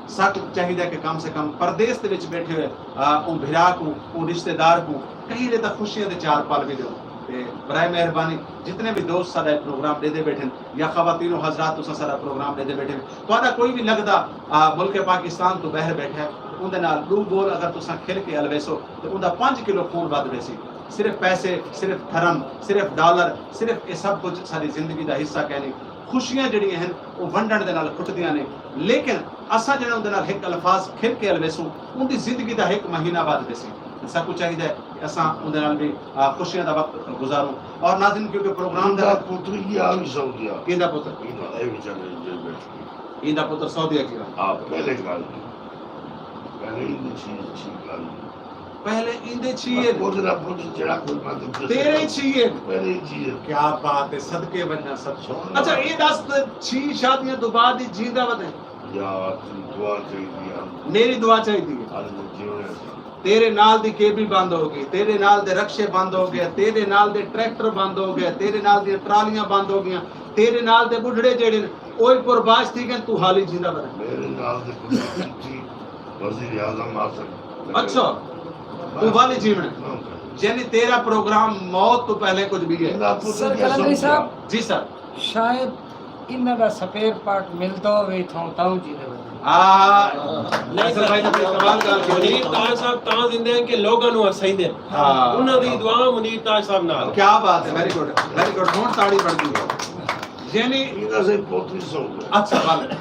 ساکوں چاہیدا ہے کہ کم سے کم پردیس دے وچ بیٹھے ہوئے، آ، اوں بھرا کوں، اوں رشتہ دار کوں کہیں دے تاں خوشیاں دے چار پل وی ݙیو۔ تے برائے مہربانی جتنے بھی دوست ساݙا اے پروگرام ݙیہدے بیٹھن یا خواتین و حضرات تساں ساݙا پروگرام ݙیہدے بیٹھے، تہاݙا کوئی وی لڳدا، آ، ملک پاکستان توں ٻاہر بیٹھا ہے، اوندے نال ݙو ٻول اگر تساں کھل کے الویسو تے اوندا پنج کلو خون ودھ ویسی۔ صرف پیسے، صرف دھرم، صرف ڈالر، صرف اے سب کجھ ساݙی زندگی دا حصہ کائنی۔ خوشیاں جیڑھیاں ہن، او ونڈݨ دے نال کھٹدیاں نے، لیکن اساں جیڑھا اوندے نال ہک الفاظ کھل کے الویسوں، اوندی زندگی دا ہک مہینہ ودھ ویسی۔ تے ساکوں چاہیدا ہے کہ اساں اوندے نال وی، آ، خوشیاں دا وقت گزاروں۔ اور ناظرین، کیونکہ پروگرام دا ایندا پتر ہی آ وی سعودیہ۔ ایندا پتر؟ ایندا، اے وی چلے جیل بیٹھ کے۔ ایندا پتر سعودیہ گیا۔ ہاں، پہلے ڳالھ۔ پہلے ایندے چھی، چھی ڳالھ۔ پہلے ایندے چھی ہے۔ پتر دا پتر جیڑھا کوئی مت تیرے چھی ہے۔ پہلے چھی ہے۔ کیا بات ہے، صدقے ونجاں سچ۔ سبحان اللہ۔ اچھا، اے ݙس تے چھی شادیاں توں بعد ہی جیندا ودے؟ یار، توں دعا چاہیدی ہے۔ میری دعا چاہیدی ہے۔ ہر جیوݨے۔ تیرے نال دی کیبل بند ہو گئی، تیرے نال دے رکشے بند ہو گئے، تیرے نال دے ٹریکٹر بند ہو گئے، تیرے نال دیاں ٹرالیاں بند ہو گئیاں، تیرے نال دے ٻڈھڑے جیڑھے نے، او وی پرباش تھی ڳئے، توں حالی جیندا ودے۔ میرے نال دے بزرگ سی، وزیر اعظم آصف۔ اچھا، توں حالی جیوݨے۔ ہاں۔ یعنی تیرا پروگرام موت توں پہلے کجھ ٻیا ہے۔ سر قلندری صاحب۔ جی سر۔ شاید انہاں دا سپیئر پارٹ ملدا ہووے اتھاؤں تاں جیندے ودے۔ ہاں۔ نہیں سر، بھائی نے کمال ڳالھ کیتی۔ منیر تاج صاحب تاں زندے ہیں کہ لوگاں نوں ہسائیندے ہیں۔ ہاں۔ انہاں دی دعا منیر تاج صاحب نال۔ کیا بات ہے، ویری گڈ، ویری گڈ۔ ہݨ تاڑی بݨدی ہے۔ یعنی ایندا سے پوتری سو۔ اچھا، بھلے۔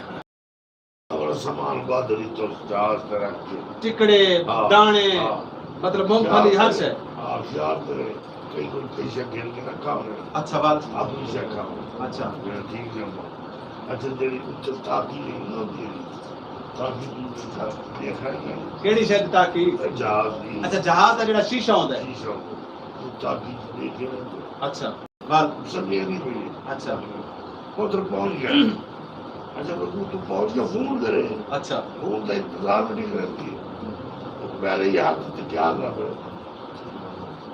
اور سامان بہادری تو جہاز تے رکھ کے۔ ٹکڑے، ہاں، دانے، ہاں۔ مطلب مونگ پھلی، ہر شے۔ ہاں، شہر تے کئی کوئی کئی شے گھن کے رکھا ہوئے۔ اچھا، بات۔ اپنی شے کھا ہوئے۔ اچھا۔ جیڑھا ٹھیک جمع۔ اچھا، جیڑھی اتھے تاکی نہیں ہوندی، تاکی دی اتھے دیکھا نہیں۔ کیڑھی شے دی تاکی؟ جہاز دی۔ اچھا، جہاز دا جیڑھا شیشہ ہوندا ہے۔ شیشہ ہوندا ہے۔ وہ تاکی دیکھ کے رکھتے۔ اچھا۔ ول۔ سمجھے نہیں پئی۔ اچھا۔ پتر پہنچ گیا۔ اچھا، بس تو پہنچ گیا، فون کرے۔ اچھا۔ فون دا انتظار بھی نہیں کرتی۔ وہ پہلے ہی ہاتھ تے کیا کر رہے۔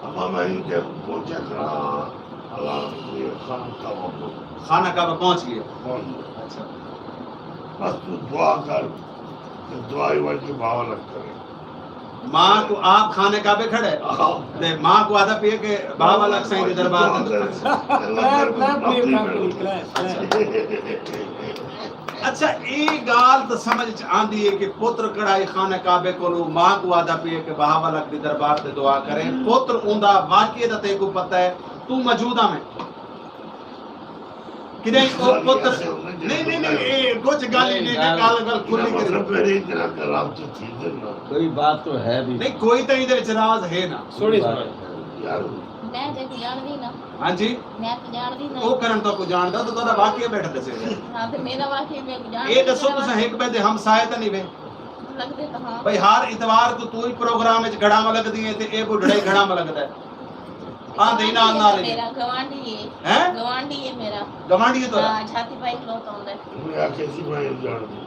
اما میں ہی تے پہنچا کھڑا، اللہ نے خانہ کعبہ پہنچ۔ خانہ کعبہ پہنچ گیا۔ پہنچ گیا۔ اچھا۔ بس تو دعا کر، تے دعا ہی ونج کے بہاولک کرے۔ ماں کو آپ خانہ کعبے کھڑے۔ ہاں۔ تے ماں کو آہدا پئے کہ بہاولک سائیں دے دربار تے۔ اچھا، اے ڳالھ تاں سمجھ اچ آندی ہے کہ پتر کڑھائی خانہ کعبے کولوں ماں کو آہدا پئے کہ بہاولک دے دربار تے دعا کریں۔ پتر اوندا واقعے دا تیکوں پتہ ہے، توں موجود ہاں میں۔ کݙاہیں او پتر۔ نہیں، نہیں، نہیں، اے کجھ ڳالھ ہی نہیں، ڳالھ، ڳالھ کھلی کرے۔ مطلب، میرے اتنا کرام تو تھی تے نا۔ کوئی بات تو ہے بھی۔ نہیں، کوئی تاں ایندے وچ راز ہے نا۔ سوہݨی سݨائی۔ یار۔ میں تے ڄاݨدی نا۔ ہاں جی۔ میں تے ڄاݨدی نا۔ او کرن تہاکوں ڄاݨدا، تاں تہاݙا واقعہ ٻیٹھا ݙسے۔ ہاں، تے میݙا واقعہ میکوں ڄاݨدا۔ اے ݙسو، تساں ہک ٻئے دے ہمسائے تاں نہیں وے؟ لڳدے تاں ہاں۔ بھئی، ہر اتوار کوں توں ہی پروگرام وچ گھڑاواں لڳدی ہیں تے اے ٻڈھڑا ہی گھڑاواں لڳدا ہے۔ آندے ہی نال نال ہی۔ میرا گوانڈی ہے۔ ہیں؟ گوانڈی ہے میرا۔ گوانڈی ہے تہاݙا؟ ہاں، جھاتی بھائی کھلوتا ہوندا ہے۔ میں آکھیا سی میں ڄاݨدی۔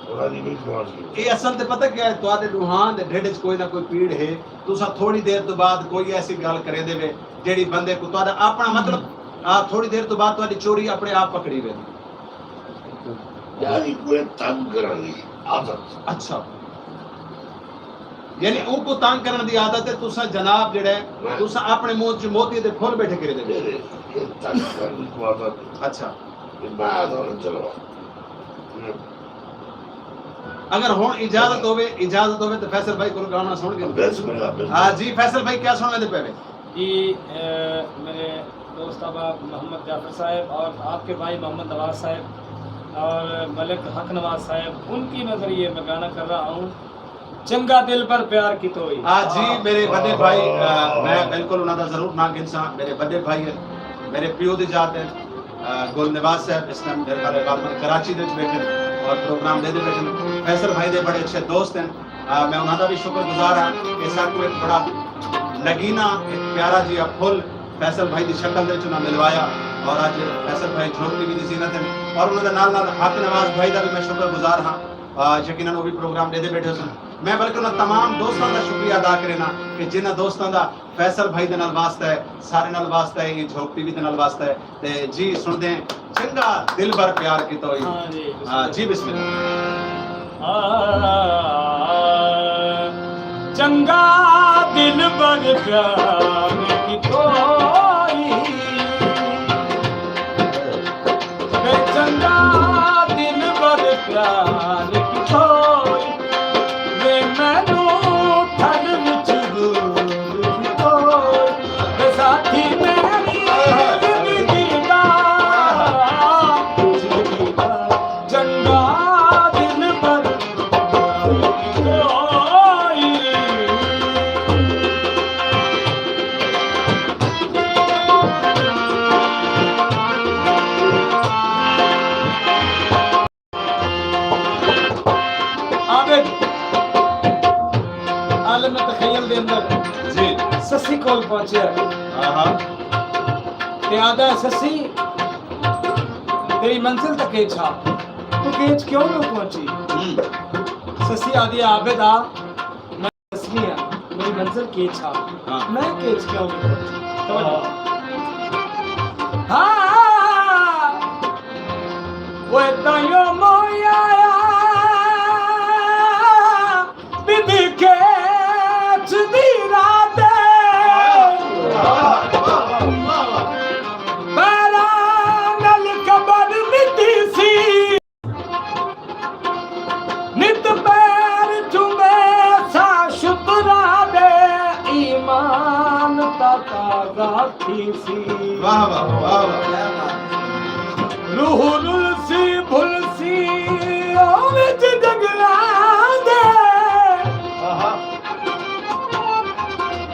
اور آدھی میری گوانڈی ہے۔ اے اصل تے پتہ کیا ہے؟ تہاݙے ݙوہاں دے ڈھڈ وچ کوئی نہ کوئی پیڑ ہے۔ تساں تھوڑی دیر توں بعد کوئی ایسی ڳالھ کریندے وے، جیڑھی بندے کوں تہاݙا اپݨا مطلب، آ، تھوڑی دیر توں بعد تہاݙی چوری اپݨے آپ پکڑی ویندی۔ یار، کوئی تنگ کرݨ دی عادت۔ اچھا۔ یعنی اونکوں تنگ کرݨ دی عادت ہے، تساں جناب جیڑھا ہے، میں تساں اپݨے منہ چ موتی دے پھل ٻیٹھے کریندے۔ میرے، یہ تنگ کرݨ دی کوئی عادت نہیں۔ اچھا۔ یہ میں آتا ہوں، چلو۔ اگر ہݨ اجازت ہووے، اجازت ہووے تو فیصل بھائی کولوں گانا سݨ کے۔ بسم اللہ، بسم اللہ۔ ہاں جی، فیصل بھائی کیا سݨویندے پئے وے؟ جی، اے، میرے دوست احباب محمد جعفر صاحب اور آپ کے بھائی محمد نواز صاحب اور ملک حق نواز صاحب، ان کے ذریعے میں گانا کر رہا ہوں، چنگا دلبر پیار کیتوئی۔ آ جی، میرے وݙے بھائی، آ، میں بالکل انہاں دا ضرور ناں گھنساں، میرے وݙے بھائی ہن، میرے پیو دی ذات ہن، آ، گل نواز صاحب اس ٹائم میرے خیال ہے غالباً کراچی دے وچ ٻیٹھے ہن اور پروگرام ݙیندے ٻیٹھے ہن۔ فیصل بھائی دے بڑے اچھے دوست ہن۔ آ، میں انہاں دا وی شکر گزار ہاں کہ ساکوں ہک بڑا نگینہ، ہک پیارا جیہا پھل فیصل بھائی دی شکل دے وچ انہاں ملوایا اور اڄ فیصل بھائی جھوک ٹی وی دی زینت ہن اور انہاں دے نال نال حق نواز بھائی دا وی میں شکر گزار ہاں۔ آ، یقیناً او وی پروگرام ݙیندے ٻیٹھے ہوسن۔ میں بلکہ انہاں تمام دوستاں دا شکریہ ادا کرینداں کہ جنہاں دوستاں دا فیصل بھائی دے نال واسطہ ہے، سارے نال واسطہ ہے، ایں جھوک ٹی وی دے نال واسطہ ہے۔ تے جی سݨدے ہیں چنگا دلبر پیار کیتوئی۔ ہاں جی، بسم اللہ۔ ہاں جی، بسم اللہ۔ آ، چنگا دلبر پیار کیتوئی، وے چنگا دلبر پیار کیتوئی، وے مینوں ٹھڈ وچ دور کیتوئی۔ ساکوں میری زندگی دا، زندگی دا چنگا دلبر کوئی۔ عابد عالم تخیل دے اندر جی۔ سسی کول پہنچیا۔ ہاں ہاں۔ تے آہدا ہے، سسی، تیری منزل تک کیچ ہا، تو کیچ کیوں نہ پہنچی؟ ہوں۔ سسی آہدی ہے، عابد آ، میں سسی ہاں، میری منزل کیچ ہا، ہاں۔ میں کیچ کیوں نہ پہنچی؟ توجہ۔ ہاں۔ ہاں۔ وہ تائیوں مویا بدھ کیچ دی رات، پیراں نال قبر مٹی سی۔ نت پیر چومے سا شترا دے، ایمان دا تازہ تھی سی۔ واہ واہ، واہ واہ۔ روح رلسی بھلسی او وچ جنگلاں دے۔ آہا۔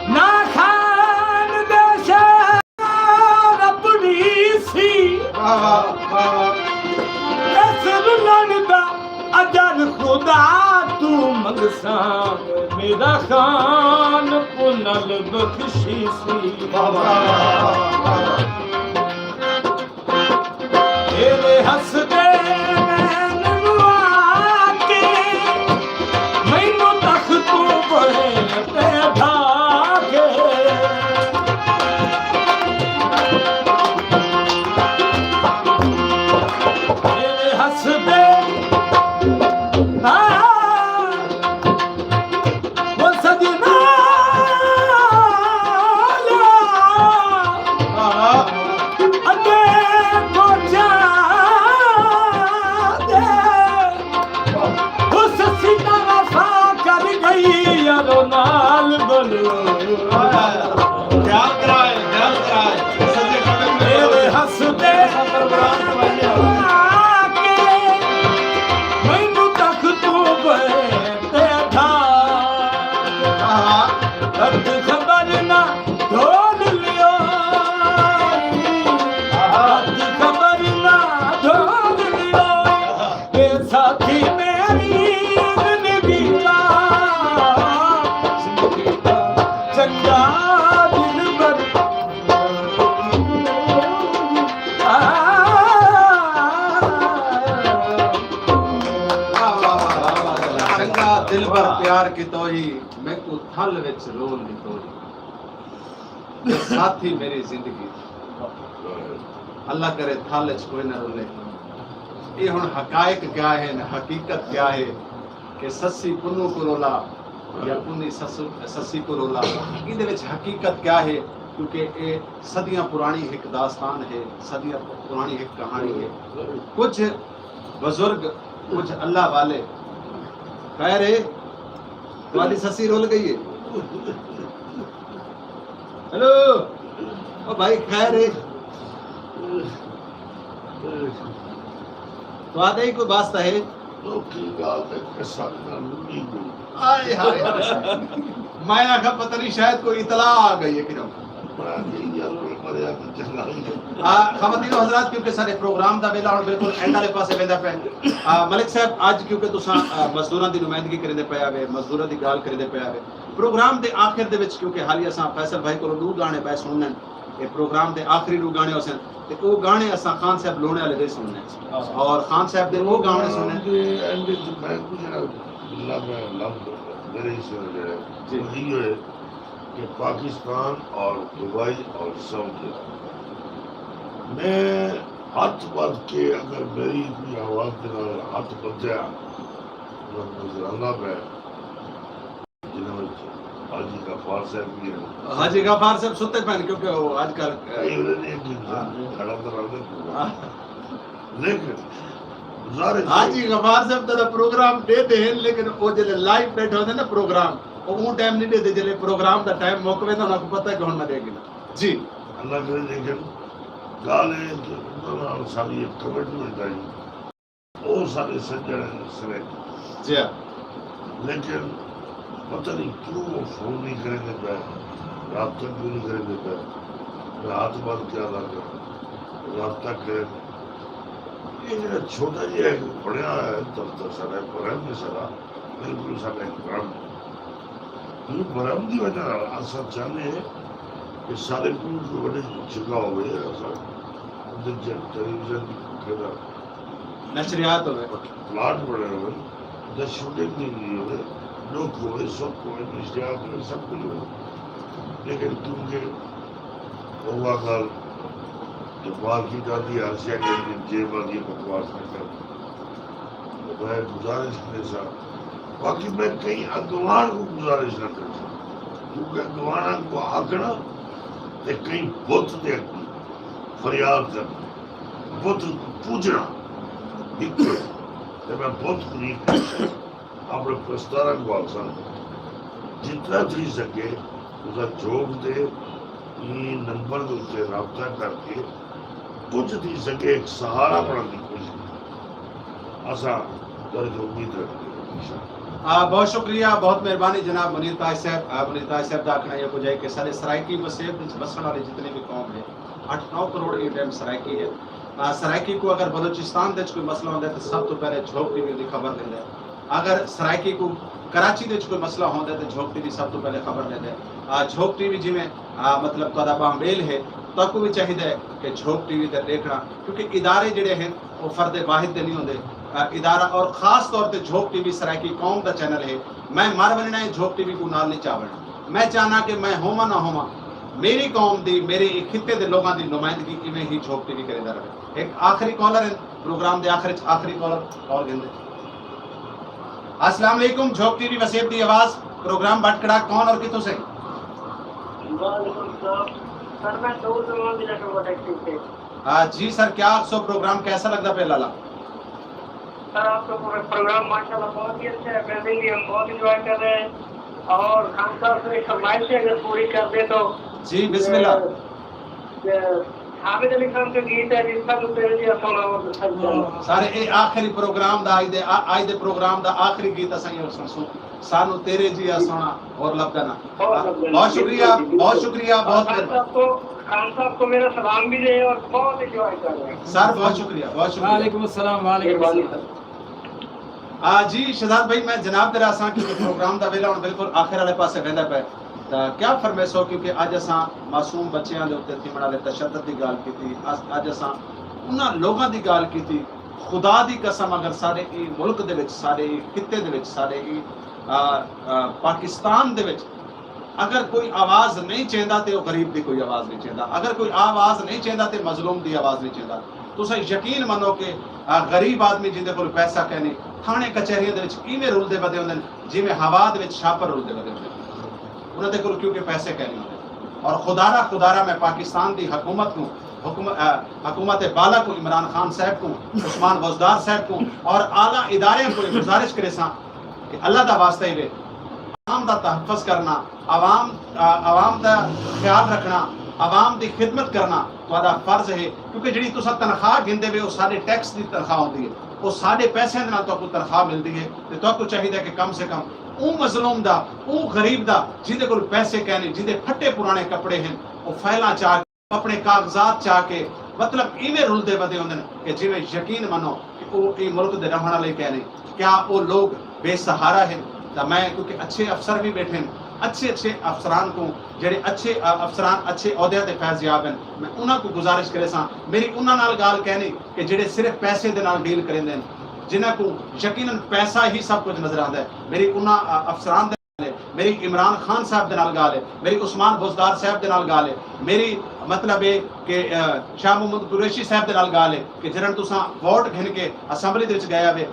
نہ خان دے شہر اپݨی سی۔ واہ واہ، واہ واہ۔ دس رلݨ دا اجر خدا توں منگساں، میرا خان پنل بخشی سی۔ واہ واہ، واہ واہ، واہ واہ۔ تیرے ہسدے نین لوا کے، مینوں تختوں بڑے تے ڈھا کے۔ تیرے ہسدے نال او سڄݨا، اڳے پہنچا دے۔ او سسی تاں وفا کر ڳئی یارو نال بلو۔ خیال کرائے، خیال کرائے۔ سڄے قدم میرے ہسدے چنگا دلبر۔ چنگا دلبر پیار کیتوئی، میکوں تھل وچ رول ݙتوئی۔ ساتھی میری زندگی، اللہ کرے تھل اچ کوئی نہ رلے۔ اے ہݨ حقائق کیا ہن، حقیقت کیا ہے کہ سسی پنو کوں رولا یا پنی سسو-، سسی کوں رولا، ایندے وچ حقیقت کیا ہے؟ کیونکہ اے صدیاں پراݨی ہک داستان ہے، صدیاں پراݨی ہک کہاݨی ہے۔ کجھ بزرگ، کجھ اللہ والے، خیر ہے، تہاݙی سسی رل ڳئی ہے۔ ہیلو، او بھائی، خیر ہے؟ تہاݙا ہی کوئی واسطہ ہے؟ ݙوکھی ڳالھ تے قصہ نہ لڑی ڳئی۔ آئے ہائے ہائے۔ میں آکھا پتہ نہیں، شاید کوئی اطلاع آ ڳئی ہے کہ نہ۔ میں آکھیا یار، مریا تے چنگا ہی ہے۔ آ، خواتین و حضرات، کیونکہ سارے پروگرام دا ویلا ہݨ بالکل اینڈ والے پاسے ویندا پئے۔ آ، ملک صاحب، اڄ کیونکہ تساں، آ، مزدوراں دی نمائندگی کریندے پئے آوے، مزدوراں دی ڳالھ کریندے پئے آوے، پروگرام دے آخر دے وچ کیونکہ حالی اساں فیصل بھائی کولوں ݙو گانے پئے سݨݨے، اے پروگرام دے آخری ݙو گانے ہوسن، تے او گانے اساں خان صاحب لوہڑے والے دے سݨݨے۔ اور خان صاحب دے او گانے سݨݨے۔ دے اینڈ وچ میں کجھ نہ لفظ، لفظ میرے حصے دا جیڑھا ہے، جی۔ او ایہو ہے کہ پاکستان اور دبئی اور سعودی عرب، میں ہتھ ٻدھ کے، اگر میری کوئی آواز دے نال ہتھ ٻدھیا، میں نظرانہ پہ جنہاں وچ حاجی غفار صاحب وی ہن۔ حاجی غفار صاحب ستے پئن، کیونکہ او اڄ کل، اے ویلے نہیں، ہاں۔ کھڑا تو رہندے پورا۔ ہاں۔ لیکن گزارش ہے۔ حاجی غفار صاحب تہاݙا پروگرام ݙیہدے ہن، لیکن او جلے لائیو ٻیٹھے ہوندے نا پروگرام، او اوں ٹائم نہیں ݙیہدے، جلے پروگرام دا ٹائم مک ویندا، انہاں کوں پتہ ہے کہ ہݨ میں ݙے گھناں۔ جی۔ اللہ کرے، لیکن ڳالھ اے کہ انہاں نال ساݙی ہک کمٹمنٹ ہئی۔ او سارے سڄݨ ہن سرائیکی۔ جی ہاں۔ لیکن پتہ نہیں کیوں او فون نہیں کریندے پئے، رابطہ کیوں نہیں کریندے پئے۔ میں ہتھ ٻدھ کے آہدا کہ رابطہ کرن۔ اے جیڑھا چھوٹا جیہا ہک بݨیا ہویا ہے دفتر ساݙا، برہم ہے ساݙا، بالکل ساݙا ہک برہم ہے۔ اوں برہم دی وجہ نال اساں چاہندے ہیں کہ ساݙے کوں کوئی وݙی جگہ ہووے، اساں اندر جے ٹیلی ویژن دی کھیݙاں، نشریات ہووے، پلاٹ بݨے ہوون، تے شوٹنگ تھیندی ہووے، ݙکھ ہووے، سکھ ہووے، نشریات ہووے، سب کجھ ہووے۔ لیکن کیونکہ اوہا ڳالھ جو مارکیٹ آندی ہے، ہر شے کہندی جے مرضی بکواس نہ کر۔ میں گزارش کریساں، باقی میں کہیں اڳواݨ کوں گزارش نہ کریساں، کیونکہ اڳواݨاں کوں آکھݨا تے کہیں بت دے اڳوں فریاد کرݨی، بت کوں پوڄݨا ہکو ہے۔ تے میں بت کوں نہیں پوڄساں، اپݨے پرستاراں کوں آکھساں، جتنا تھی سڳے تساں جھوک دے ایں نمبر دے اتے رابطہ کر کے کجھ تھی سڳے ہک سہارا بݨݨ دی کوشش کیتی۔ اساں تہاݙے توں امید رکھدے ہیں، انشاءاللہ۔ آ، بہت شکریہ، بہت مہربانی جناب منیر تاج صاحب۔ آ، منیر تاج صاحب دا آکھݨا ایہو کجھ ہے کہ ساݙے سرائیکی وسیب وچ وسݨ والی جتنی بھی قوم ہے، اٹھ نو کروڑ ایں ٹائم سرائیکی ہے۔ آ، سرائیکی کوں اگر بلوچستان دے وچ کوئی مسئلہ ہوندا ہے تاں سب توں پہلے جھوک ٹی وی دی خبر ݙیندا ہے۔ اگر سرائیکی کوں کراچی دے وچ کوئی مسئلہ ہوندا ہے تاں جھوک ٹی وی سب توں پہلے خبر ݙیندا ہے۔ آ، جھوک ٹی وی جیویں، آ، مطلب تہاݙا ٻانہہ ٻیل ہے، تہاکوں وی چاہیدا ہے کہ جھوک ٹی وی تے ݙیکھݨا، کیونکہ ادارے جیڑھے ہن او فرد واحد دے نہیں ہوندے۔ آ، ادارہ اور خاص طور تے جھوک ٹی وی سرائیکی قوم دا چینل ہے۔ میں مر ونڄݨا ہے، جھوک ٹی وی کوں نال نہیں چا ونڄݨا۔ میں چاہنا کہ میں ہوواں نہ ہوواں، میری قوم دی، میرے خطے دے لوگاں دی نمائندگی ایویں ہی جھوک ٹی وی کریندا رہے۔ ہک آخری کالر ہے، پروگرام دے آخر وچ آخری کالر، کال گھندے۔ السلام علیکم، جھوک ٹی وی وسیب دی آواز، پروگرام بٹ کڑاک، کون اور کتھوں سے؟ وعلیکم السلام۔ سر، میں دو زمان دی لیٹر پروٹیکشن سے۔ آ، جی سر، کیا آکھسو، پروگرام کیسا لڳدا پیا لالا؟ سر، آپ کا پورا پروگرام ماشاءاللہ بہت ہی اچھا ہے، امیزنگلی ہم بہت انجوائے کر رہے ہیں۔ اور خان صاحب سے ایک فرمائش ہے، اگر پوری کر دیں تو۔ جی، بسم اللہ۔ اے، اے، حامد علی خان کا گیت ہے جس کا تو تیرے جیسا سونا اور اچھا۔ سارے اے آخری پروگرام دا، اڄ دے، آ-، اڄ دے پروگرام دا آخری گیت اساں ایہو سݨسوں، سانوں تیرے جیہا سوہݨا ہور لبھدا نہ۔ ہور لبھدا نہ۔ بہت شکریہ، بہت شکریہ، بہت خان مہربانی۔ صاحب کو، خان صاحب کو میرا سلام بھی دے اور بہت انجوائے کر رہے ہیں۔ سر، بہت شکریہ، بہت شکریہ۔ وعلیکم السلام، وعلیکم السلام۔ آ، جی شہزاد بھائی، میں جناب دے راساں کیونکہ پروگرام دا ویلا ہݨ بالکل آخر والے پاسے ویندا پئے۔ تاں کیا فرمیسو؟ کیونکہ اج اساں معصوم بچیاں دے اتے تھیوݨ والے تشدد دی ڳالھ کیتی، اج اساں انہاں لوگاں دی ڳالھ کیتی۔ خدا دی قسم، اگر ساݙے ایں ملک دے وچ، ساݙے ایں خطے دے وچ، ساݙے ایں پاکستان دے وچ اگر کوئی آواز نہیں چیندا تے او غریب دی کوئی آواز نہیں چیندا، اگر کوئی آواز نہیں چیندا تے مظلوم دی آواز نہیں چیندا۔ تساں یقین منو کہ غریب آدمی جیندے کول پیسہ کینی، تھاݨے کچہریاں دے وچ ایویں رلدے ودے ہوندن جیویں ہوا دے وچ شاپر رلدے ودے ہوندن۔ انہاں دے کول کیونکہ پیسے کینی ہوندے۔ اور خدارا خدارا میں پاکستان دی حکومت کوں، حکومت بالا کوں، عمران خان صاحب کوں، عثمان بزدار صاحب کوں اور اعلی اداریاں کوں گزارش کریساں کہ اللہ دا واسطہ ہی وے، عوام دا تحفظ کرنا، عوام عوام دا خیال رکھنا، عوام دی خدمت کرنا تہاݙا فرض ہے۔ کیونکہ جیڑھی تساں تنخواہ گھندے وے، او ساݙے ٹیکس دی تنخواہ ہوندی ہے، او ساݙے پیسیاں دے نال تہاکوں تنخواہ ملدی ہے۔ تے تہاکوں چاہیدا ہے کہ کم سے کم اوں مظلوم دا، اوں غریب دا، جیندے کول پیسے کینی، جیندے پھٹے پراݨے کپڑے ہن، او فائلاں چا اپݨے کاغذات چا کے، مطلب ایویں رلدے ودے ہوندن کہ جیویں یقین منو کہ او ایں ملک دے رہݨ والے کینی۔ کیا او لوگ بے سہارا ہن؟ تاں میں، کیونکہ اچھے افسر وی ٻیٹھے ہن، اچھے اچھے افسران کوں، جیڑھے اچھے افسران اچھے عہدیاں تے فیض یاب ہن، میں انہاں کوں گزارش کریساں، میری انہاں نال ڳالھ کینی کہ جیڑھے صرف پیسے دے نال ڈیل کریندے ہن، جنہاں کوں یقینا پیسہ ہی سب کجھ نظر آندا ہے۔ میری انہاں افسران دے میری عمران خان صاحب دے نال ڳالھ ہے، میری عثمان بزدار صاحب دے نال ڳالھ ہے، میری مطلب ہے کہ شاہ محمد قریشی صاحب دے نال ڳالھ ہے کہ جنہاں تساں ووٹ گھن کے اسمبلی دے وچ ڳئے ہوے،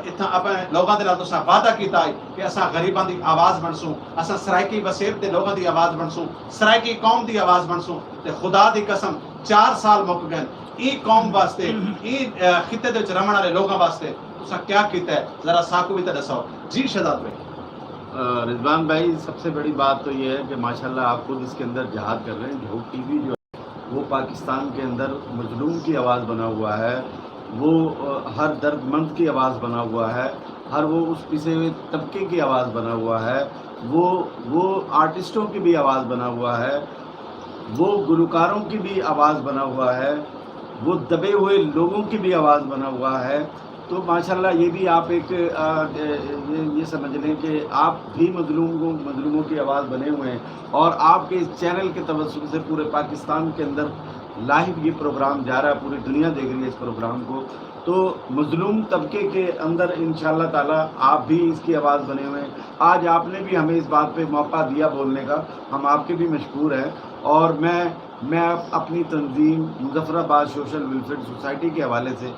اتھاں اپݨے لوگاں دے نال تساں وعدہ کیتا ہے کہ اساں غریباں دی آواز بݨسوں، اساں سرائیکی وسیب دے لوگاں دی آواز بݨسوں، سرائیکی قوم دی آواز بݨسوں۔ تے خدا دی قسم، چار سال مک ڳئن ایں قوم واسطے، ایں خطے دے وچ رہݨ والے لوگاں واسطے تساں کیا کیتا ہے؟ ذرا ساکوں وی تاں ݙساؤ۔ جی شہزاد بھائی۔ رضوان بھائی، سب سے بڑی بات تو یہ ہے کہ ماشاءاللہ آپ خود اس کے اندر جہاد کر رہے ہیں۔ جھوک ٹی وی جو ہے وہ پاکستان کے اندر مظلوم کی آواز بنا ہوا ہے، وہ ہر درد مند کی آواز بنا ہوا ہے، ہر وہ اس پسے ہوئے طبقے کی آواز بنا ہوا ہے، وہ وہ آرٹسٹوں کی بھی آواز بنا ہوا ہے، وہ گلوکاروں کی بھی آواز بنا ہوا ہے، وہ دبے ہوئے لوگوں کی بھی آواز بنا ہوا ہے۔ تو ماشاءاللہ یہ بھی آپ ایک یہ سمجھ لیں کہ آپ بھی مظلوم مظلوموں کی آواز بنے ہوئے ہیں، اور آپ کے اس چینل کے توسط سے پورے پاکستان کے اندر لائیو یہ پروگرام جا رہا ہے، پوری دنیا دیکھ رہی ہے اس پروگرام کو۔ تو مظلوم طبقے کے اندر انشاءاللہ تعالی آپ بھی اس کی آواز بنے ہوئے ہیں۔ آج آپ نے بھی ہمیں اس بات پہ موقع دیا بولنے کا، ہم آپ کے بھی مشکور ہیں۔ اور میں میں اپنی تنظیم مظفر آباد سوشل ویلفیئر سوسائٹی کے حوالے سے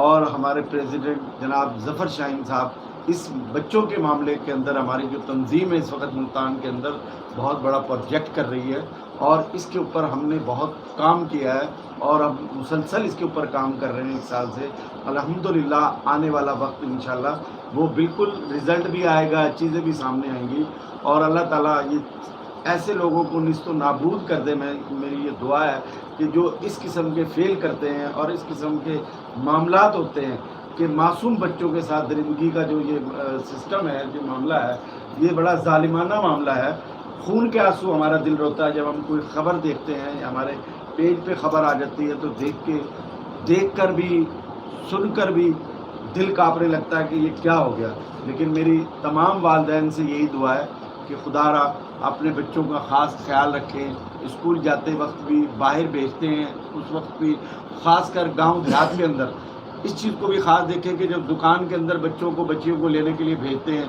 اور ہمارے پریزیڈنٹ جناب ظفر شاہین صاحب اس بچوں کے معاملے کے اندر ہماری جو تنظیم ہے اس وقت ملتان کے اندر بہت بڑا پروجیکٹ کر رہی ہے، اور اس کے اوپر ہم نے بہت کام کیا ہے اور ہم مسلسل اس کے اوپر کام کر رہے ہیں ایک سال سے۔ الحمدللہ آنے والا وقت انشاءاللہ وہ بالکل رزلٹ بھی آئے گا، چیزیں بھی سامنے آئیں گی، اور اللہ تعالیٰ یہ ایسے لوگوں کو نیست و نابود کر دے۔ میں میری یہ دعا ہے کہ جو اس قسم کے فیل کرتے ہیں اور اس قسم کے معاملات ہوتے ہیں کہ معصوم بچوں کے ساتھ درندگی کا جو یہ سسٹم ہے، جو معاملہ ہے، یہ بڑا ظالمانہ معاملہ ہے۔ خون کے آنسو ہمارا دل روتا ہے جب ہم کوئی خبر دیکھتے ہیں یا ہمارے پیج پہ خبر آ جاتی ہے تو دیکھ کے دیکھ کر بھی سن کر بھی دل کانپنے لگتا ہے کہ یہ کیا ہو گیا۔ لیکن میری تمام والدین سے یہی دعا ہے کہ خدا را اپنے بچوں کا خاص خیال رکھیں، اسکول جاتے وقت بھی، باہر بھیجتے ہیں اس وقت بھی، خاص کر گاؤں دیہات کے اندر اس چیز کو بھی خاص دیکھیں کہ جب دکان کے اندر بچوں کو بچیوں کو لینے کے لیے بھیجتے ہیں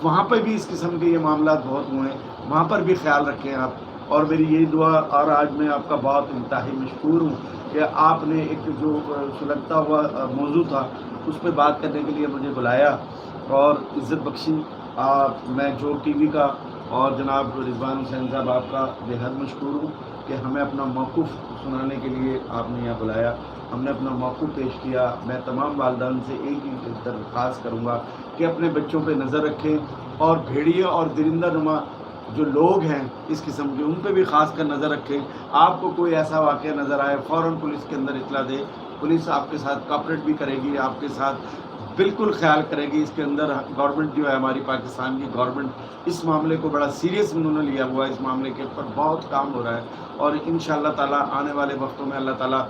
وہاں پہ بھی اس قسم کے یہ معاملات بہت ہوئے ہیں، وہاں پر بھی خیال رکھیں آپ۔ اور میری یہی دعا، اور آج میں آپ کا بہت انتہائی مشکور ہوں کہ آپ نے ایک جو سلگتا ہوا موضوع تھا اس پہ بات کرنے کے لیے مجھے بلایا اور عزت بخشی۔ میں جھوک ٹی وی کا اور جناب رضوان حسین صاحب آپ کا بے حد مشکور ہوں کہ ہمیں اپنا موقف سنانے کے لیے آپ نے یہاں بلایا، ہم نے اپنا موقف پیش کیا۔ میں تمام والدین سے ایک ہی درخواست کروں گا کہ اپنے بچوں پہ نظر رکھیں اور بھیڑیے اور درندہ نما جو لوگ ہیں اس قسم کے، ان پہ بھی خاص کر نظر رکھیں۔ آپ کو کوئی ایسا واقعہ نظر آئے فوراً پولیس کے اندر اطلاع دے، پولیس آپ کے ساتھ کوآپریٹ بھی کرے گی، آپ کے ساتھ بالکل خیال کرے گی۔ اس کے اندر گورنمنٹ جو ہے ہماری پاکستان کی گورنمنٹ اس معاملے کو بڑا سیریس انہوں نے لیا ہوا ہے، اس معاملے کے اوپر بہت کام ہو رہا ہے اور انشاءاللہ تعالیٰ آنے والے وقتوں میں اللہ تعالیٰ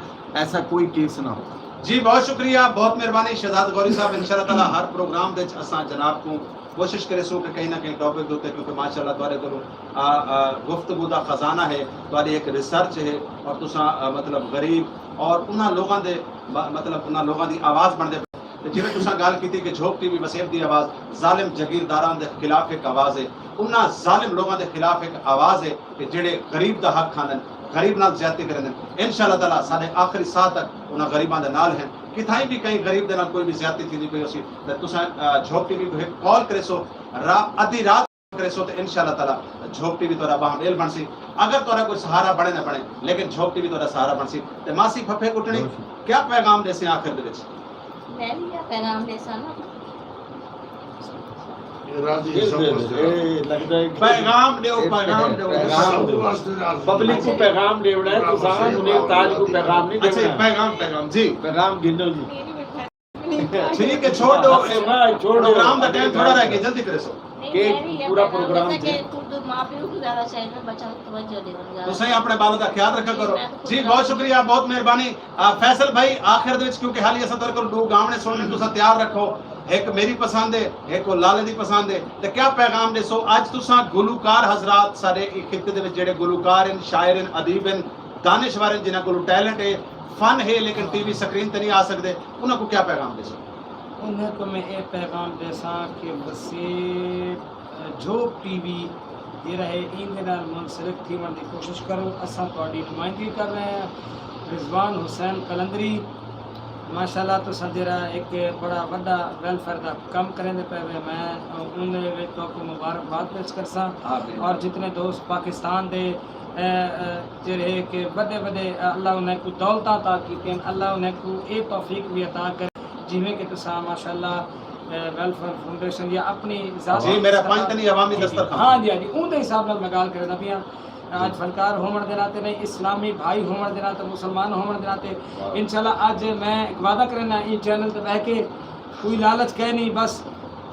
ایسا کوئی کیس نہ ہو۔ جی بہت شکریہ، بہت مہربانی شہزاد غوری صاحب، انشاءاللہ تعالیٰ ہر پروگرام دے وچ اساں جناب کوں کوشش کریسوں کہ کہیں نہ کہیں ٹاپک دے اتے، کیونکہ ماشاءاللہ تہاݙے کولوں، آ، آ، گفتگو دا خزانہ ہے، تہاݙی ہک ریسرچ ہے، اور تساں، آ، مطلب غریب اور انہاں لوگاں دے، م-، مطلب انہاں لوگاں دی آواز بݨدے پئے۔ تے جیویں تساں ڳالھ کیتی کہ جھوک ٹی وی وسیب دی آواز ظالم جگیرداراں دے خلاف ہک آواز ہے، انہاں ظالم لوگاں دے خلاف ہک آواز ہے کہ جیڑھے غریب دا حق کھاندن، غریب نال زیادتی کریندن۔ انشاءاللہ تعالیٰ ساݙے آخری ساہ تک انہاں غریباں دے نال ہن۔ کتھائیں بھی کہیں غریب دے نال کوئی بھی زیادتی تھیندی پئی ہوسی تے تساں، آ، جھوک ٹی وی کوں ہک کال کریسو، را-، ادھی رات کریسو تے انشاءاللہ تعالیٰ جھوک ٹی وی تہاݙا ٻانہہ ٻیل بݨسی۔ اگر تہاݙا کوئی سہارا بݨے نہ بݨے، لیکن جھوک ٹی وی تہاݙا سہارا بݨسی۔ تے ماسی پھپھے کٹݨی، بہت شکریہ۔ کیا پیغام ݙیسیں آخر دے وچ؟ میں بھی یہ پیغام دے سا نا۔ یہ راضی ہے، سب واسطے راضی۔ اے لڳدا ہے کہ پیغام ݙیو، اے پیغام ݙیو۔ پیغام ݙیو۔ سب واسطے راضی۔ پبلک کوں پیغام ݙیوݨا ہے، تساں منیر تاج کوں پیغام نہیں اچھا، ݙیوݨا۔ پیغام، پیغام، جی۔ پیغام گھنو جی۔ ٹھیک ہے، چھوڑ ݙیو۔ بس، نہ، چھوڑ ݙیو۔ پروگرام دا ٹائم تھوڑا رہ ڳیا، جلدی کریسو۔ کہ پورا پروگرام تھے۔ اردو ماں پیو کوں زیادہ چاہیے، بچہ توجہ ݙیون زیادہ۔ تساں اپݨے ٻال دا خیال رکھا کرو۔ میں تو خود جی، بہت شکریہ، بہت مہربانی۔ آ، فیصل بھائی، آخر دے وچ کیونکہ حالی اساں تہاݙے کول ݙو ڳاوݨے سݨݨے، تساں تیار رکھو۔ ہک میری پسند ہے، ہک او لالے دی پسند ہے۔ تے کیا پیغام ݙیسو؟ اڄ تساں گلوکار حضرات ساݙے ایں خطے دے وچ جیڑھے گلوکار ہن، شاعر ہن، ادیب ہن، دانشور ہن، جنہاں کولوں ٹیلنٹ ہے، فن ہے، لیکن ٹی وی سکرین تے نہیں آ سڳدے، انہاں کوں کیا پیغام ݙیسو؟ انہاں کوں میں اے پیغام ݙیساں کہ وسیب جھوک ٹی وی جیڑھا ہے، ایندے نال منسلک تھیوݨ دی کوشش کرو۔ اساں تہاݙی نمائندگی کر رہے ہیں۔ رضوان حسین قلندری، ماشاءاللہ تساں جیڑھا ہک بڑا وݙا ویلفیئر دا کم کریندے پئے وے، میں اوں دے وچ تہاکوں مبارکباد پیش کرساں۔ آمین۔ اور جتنے دوست پاکستان دے، اے، اے، جیڑھے کہ وݙے وݙے، اللہ انہیں کوں دولتاں عطا کیتیاں، اللہ انہیں کوں اے توفیق بھی عطا کرے۔ جیویں کہ تساں ماشاءاللہ، اے، ویلفیئر فاؤنڈیشن یا اپݨی ذاتی جی، میرا پنج تنی عوامی جی، جی۔ دسترخوان۔ ہاں جی، ہاں جی، اوں دے حساب نال میں ڳالھ کریندا پیاں۔ اڄ فنکار ہووݨ دے ناطے نہیں، اسلامی بھائی ہووݨ دے ناطے، مسلمان ہووݨ دے ناطے، واہ۔ انشاءاللہ اڄ میں ہک وعدہ کریندا، ایں چینل تے ٻہہ کے کوئی لالچ کائے نہیں، بس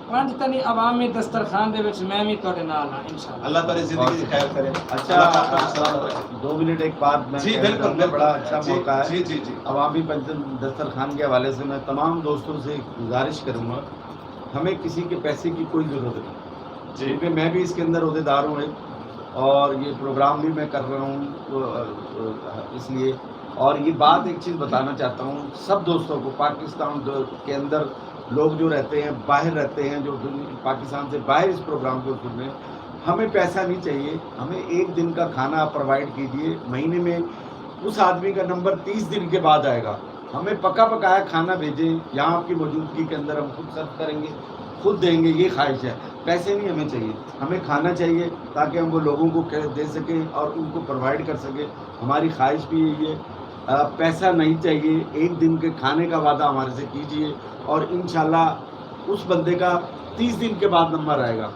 پنج تنی عوامی دسترخوان دے وچ میں وی تہاݙے نال ہاں، انشاءاللہ۔ اللہ تہاݙی زندگی دی خیر کرے۔ اچھا، اللہ پاک تہاݙے سلامت رکھے۔ دو منٹ ایک بات میں جی، کہنا بالکل، چاہوں گا، بالکل۔ بڑا اچھا جی، موقع ہے۔ جی، جی، جی۔ عوامی پنج تنی دسترخوان کے حوالے سے میں تمام دوستوں سے گزارش کروں گا، ہمیں کسی کے پیسے کی کوئی ضرورت نہیں۔ جی۔ کیونکہ میں بھی اس کے اندر عہدیدار ہوں ایک، اور یہ پروگرام بھی میں کر رہا ہوں، آ، آ، اس لیے۔ اور یہ بات ایک چیز بتانا چاہتا ہوں سب دوستوں کو، پاکستان دو-، کے اندر لوگ جو رہتے ہیں، باہر رہتے ہیں، جو دن-، پاکستان سے باہر اس پروگرام کو سن رہے ہیں، ہمیں پیسہ نہیں چاہیے، ہمیں ایک دن کا کھانا آپ پرووائیڈ کیجیے۔ مہینے میں اس آدمی کا نمبر تیس دن کے بعد آئے گا۔ ہمیں پکا پکایا کھانا بھیجیں، یہاں آپ کی موجودگی کے اندر ہم خود سرو کریں گے، خود دیں گے، یہ خواہش ہے۔ پیسے نہیں ہمیں چاہیے، ہمیں کھانا چاہیے تاکہ ہم وہ لوگوں کو کھے-، دے سکیں اور ان کو پرووائیڈ کر سکیں۔ ہماری خواہش بھی یہی ہے۔ آ، پیسہ نہیں چاہیے، ایک دن کے کھانے کا وعدہ ہمارے سے کیجیے اور انشاءاللہ اس بندے کا تیس دن کے بعد نمبر آئے گا۔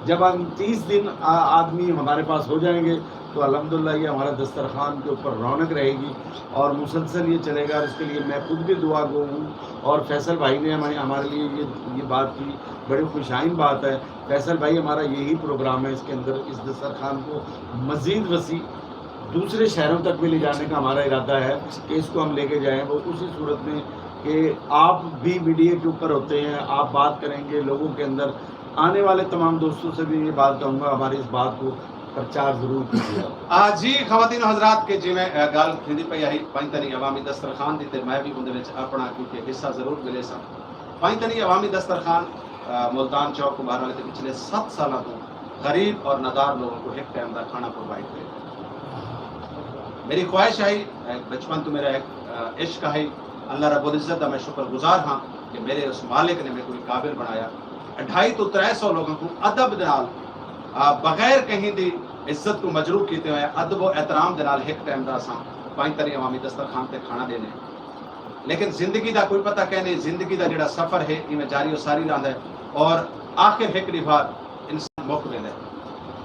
جب ہم تیس دن آ-، آدمی ہمارے پاس ہو جائیں گے تو الحمدللہ یہ ہمارا دسترخوان کے اوپر رونق رہے گی اور مسلسل یہ چلے گا۔ اور اس کے لیے میں خود بھی دعا گو ہوں اور فیصل بھائی نے ہمیں، ہمارے لیے یہ، یہ بات کی، بڑی خوش آئند بات ہے۔ فیصل بھائی، ہمارا یہی پروگرام ہے، اس کے اندر اس دسترخوان کو مزید وسیع دوسرے شہروں تک بھی لے جانے کا ہمارا ارادہ ہے کہ اس کو ہم لے کے جائیں، وہ اسی صورت میں کہ آپ بھی میڈیا کے اوپر ہوتے ہیں، آپ بات کریں گے، لوگوں کے اندر آنے والے تمام دوستوں سے بھی یہ بات کہوں گا، ہماری اس بات کو پرچار ضرور کیجیے گا۔ آ، جی، خواتین و حضرات، کہ جیویں، آ، ڳالھ تھیندی پئی ہئی پنج تنی عوامی دسترخوان دی، تے میں بھی اوندے وچ اپݨا کیونکہ حصہ ضرور ملے سا۔ پنج تنی عوامی دسترخوان، آ، ملتان چوک کمبھارا والے تے پچھلے ست سالاں توں غریب اور نادار لوگوں کو ہک ٹائم دا کھانا پرووائیڈ کرے۔ میری خواہش ہئی، اے، بچپن توں میرا ہک، آ، عشق ہئی، اللہ رب العزت دا میں شکر گزار ہاں کہ میرے اس مالک نے میکوں قابل بݨایا۔ اڈھائی توں ترے سو لوگاں کوں ادب دے نال، آ، بغیر کہیں دی عزت کوں مجروح کیتے ہوئے ادب و احترام دے نال ہک ٹائم دا اساں پنج تنی عوامی دسترخوان تے کھانا ݙیندے ہیں۔ لیکن زندگی دا کوئی پتہ کائنی، زندگی دا جیڑھا سفر ہے، ایویں جاری و ساری رہندا ہے اور آخر ہک ݙینہہ بعد انسان مک ویندا ہے۔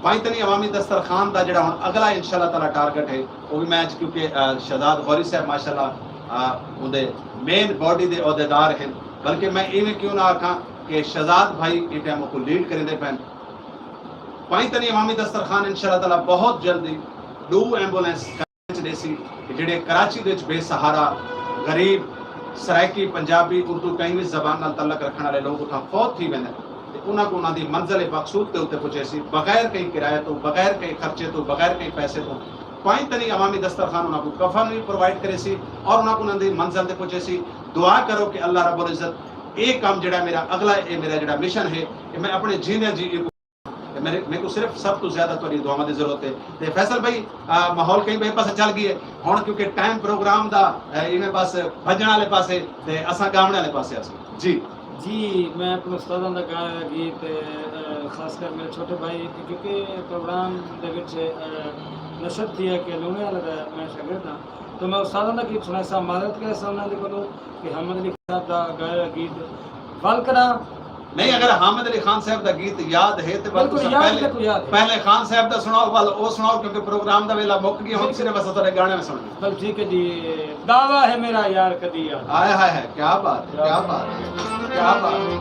پنج تنی عوامی دسترخوان دا جیڑھا ہݨ اڳلا انشاءاللہ تعالیٰ ٹارگٹ ہے، او وی میں اڄ کیونکہ، آ، شہزاد غوری صاحب ماشاءاللہ، آ، اوندے مین باڈی دے عہدیدار ہن، بلکہ میں ایویں کیوں نہ آکھاں کہ شہزاد بھائی ایں ٹائم اوکوں لیڈ کریندے پئن۔ پنج تنی عوامی دسترخوان انشاءاللہ تعالیٰ بہت جلدی ݙو ایمبولینس وچ ݙیسی کہ جیڑھے کراچی دے وچ بے سہارا، غریب، سرائیکی، پنجابی، اردو کہیں وی زبان نال تعلق رکھݨ والے لوگ اتھاں فوت تھی ویندن۔ تے انہاں کوں انہاں دی منزل مقصود تے اتے پہنچیسی، بغیر کہیں کرایہ توں، بغیر کہیں خرچے توں، بغیر کہیں پیسے توں۔ پنج تنی عوامی دسترخوان انہاں کوں کفن وی پرووائیڈ کریسی اور انہاں کوں انہاں دی منزل تے پہنچیسی۔ دعا کرو کہ اللہ رب العزت اے کم جڑا میرا اگلا، اے میرا جڑا مشن ہے، اے میں اپنے جیندیاں جی اے کوں، تے میرے، میکوں صرف سب توں زیادہ تہاݙی دعاواں دی ضرورت ہے۔ تے فیصل بھائی، آ، ماحول کہیں ٻئے پاسے چل ڳئی ہے۔ ہݨ کیونکہ ٹائم پروگرام دا، آ، ایویں بس بھڄݨ والے پاسے تے اساں ڳاوݨ والے پاسے ہاسوں۔ جی۔ جی، میں اپݨے استاداں دا ڳایا گیت، آ، خاص کر میرے چھوٹے بھائی، کیونکہ پروگرام دے وچ، آ، نشر تھی ہے کہ لونے والے دا میں شاگرد ہاں، تو میں استاداں دا گیت سݨائیساں، معذرت کریساں انہاں دے کولوں کہ حامد علی صاحب دا ڳایا گیت ول کراں۔ نہیں، اگر حامد علی خان صاحب دا گیت یاد ہے تے ول بالکل تساں یاد پہلے، ہے، بالکل یاد ہے۔ پہلے خان صاحب دا سݨاؤ، ول او سݨاؤ، کیونکہ پروگرام دا ویلا مک ڳیا، ہݨ بالکل۔ صرف اساں تہاݙے ڳاݨے میں سݨݨے۔ بل ٹھیک ہے جی، دعویٰ ہے میرا یار کدی یار۔ ہائے ہائے ہائے، کیا بات ہے، کیا بات ہے، کیا بات ہے۔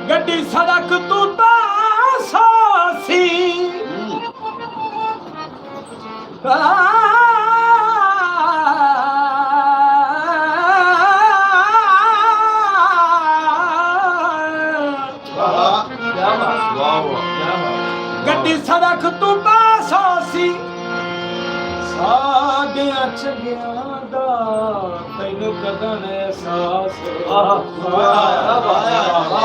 گڈی سڑک توں پاسا سی۔ واہ، کیا بات، واہ، واہ۔ گڈی سڑک توں پاسا سی، ساݙے اچ ڳیا دا تینوں کدن احساس۔ واہ، واہ، واہ۔ واہ، واہ،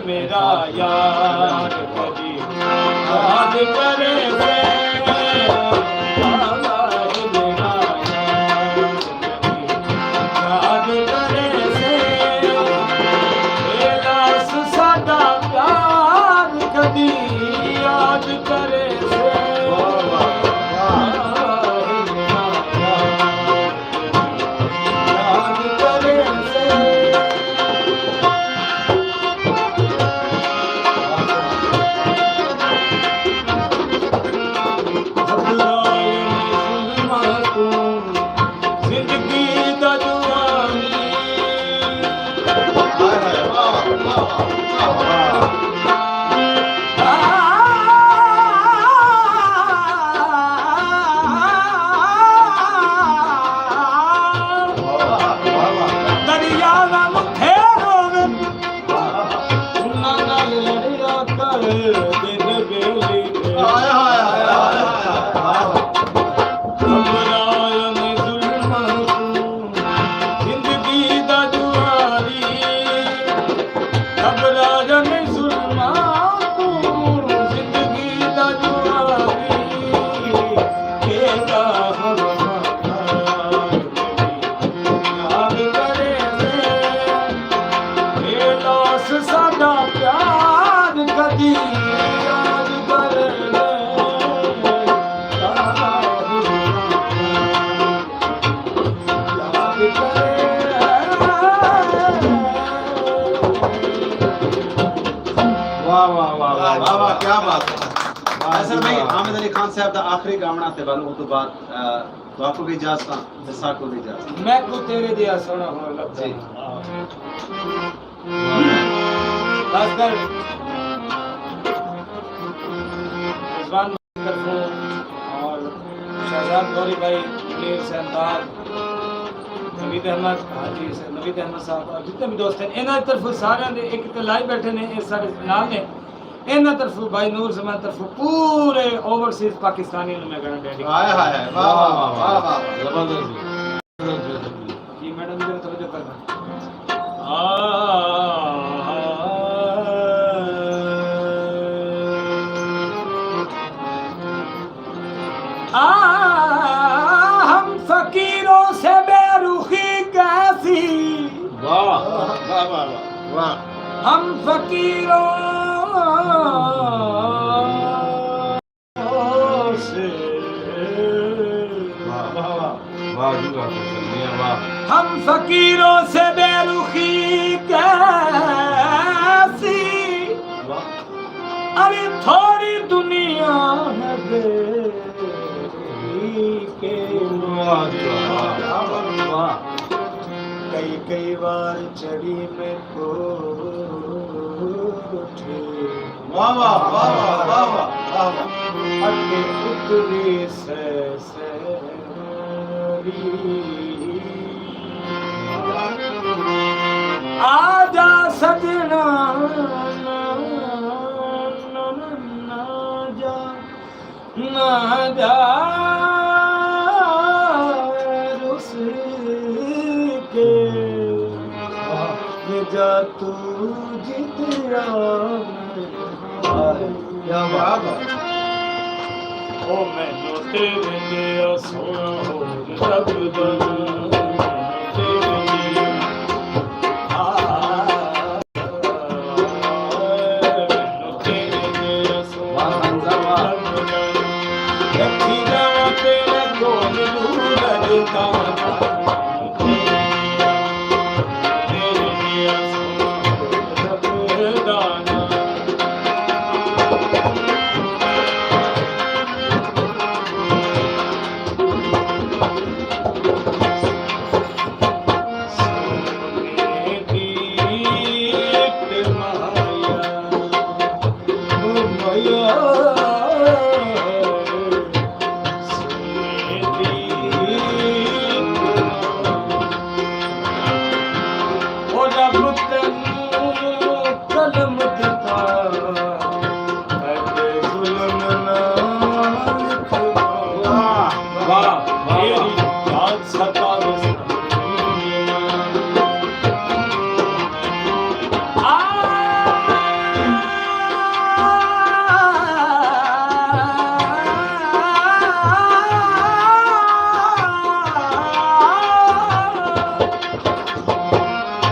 میرا یار کدی یاد کرے سے۔ واہ، واہ، میرا یار یاد کرے سے، اے لاش ساݙا پیار کدی یاد کرے سے۔ واہ، واہ، واہ۔ یاد کرے سے۔ گھبرائے نہیں ظلماں توں، زندگی دا جوانی۔ ہائے ہائے، واہ، واہ، واہ، واہ۔ دریا نہ مٹھے روون، انہاں نال لڑیا کر دل بیلی۔ ہائے ہائے ہائے ہائے ہائے۔ گھبرائے نہیں ظلماں توں، زندگی دا جواری۔ گھبرائے نہیں ظلماں توں، زندگی دا جواری۔ تیرا ہر یاد کرے سے، اے لاش ساݙا پیار کدی یاد کرے۔ واہ، واہ، واہ، واہ، واہ، واہ۔ کیا بات ہے۔ واہ، فیصل بھائی، واہ۔ حامد علی خان صاحب دا آخری ڳاوݨا تے ول اوں توں بعد، آ، تہاکوں وی اجازت، تے ساکوں وی اجازت۔ میکوں تیرے جیہا سوہݨا ہووݨ لبھدا۔ جی۔ خاص کر رضوان طرفوں اور شہزاد غوری بھائی، منیر حسین داد، نوید احمد، حاجی نوید احمد صاحب اور جتنے بھی دوست ہیں، انہاں دی طرفوں سارے دے ایک تے لائیو بیٹھے نے، اے سارے نال نے۔ انہاں طرفوں، بھائی نور زمان طرفوں پورے اوورسیز پاکستانی نوں میں گانا ڈیڈیکیٹ ہائے ہائے ہائے، واہ، واہ، واہ، واہ، واہ، واہ۔ زبردست جی۔ جی میڈم، ذرا توجہ کرنا۔ آ، آ، ہم فقیروں سے بے رخی کیسی؟ واہ، واہ، واہ، واہ، واہ۔ ہم فقیروں سے، واہ، واہ، واہ جی، واہ، واہ، واہ۔ ہم فقیروں سے بے رخی کیسی؟ واہ۔ ارے تھوڑی دنیا ہے دیکھی کے۔ واہ جی واہ، واہ، واہ۔ کئی کئی وار چڑھی میں کوٹھے۔ واہ واہ، واہ واہ، واہ واہ، واہ واہ۔ اتے اتری سہ سہری۔ آ جا سجنا، نہ، نہ، نہ، نہ جا۔ نہ جا رس کے، جا تو جتیا۔ کیا بات ہے۔ او مینوں تیرے تے سوہݨا ہور لڳدا، تیرے تے آ۔ واہ، واہ، واہ۔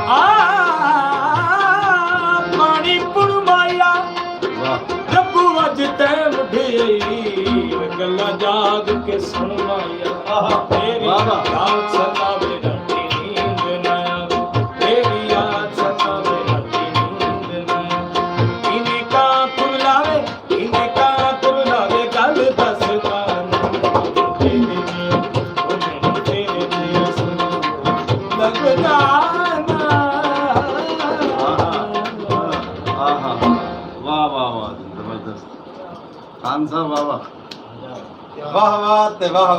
آ، پاݨی پڑ مایا، واہ۔ ربو اڄ ٹائم ڈھیئی، گلا جاگ کے سݨ مایا۔ آہا، تیری واہ واہ۔ یاد ستاوے راتی نیند نہ آوے، تیری یاد ستاوے راتی نیند نہ آوے۔ اینی کاں کلاوے، اینی کاں کلاوے، گل دس کاں۔ تیرے تے، او مینوں تیرے تے سوہݨا لڳدا نا۔ آہا، آہا، واہ واہ واہ، زبردست۔ خان صاحب، واہ واہ۔ واہ واہ تے واہ واہ۔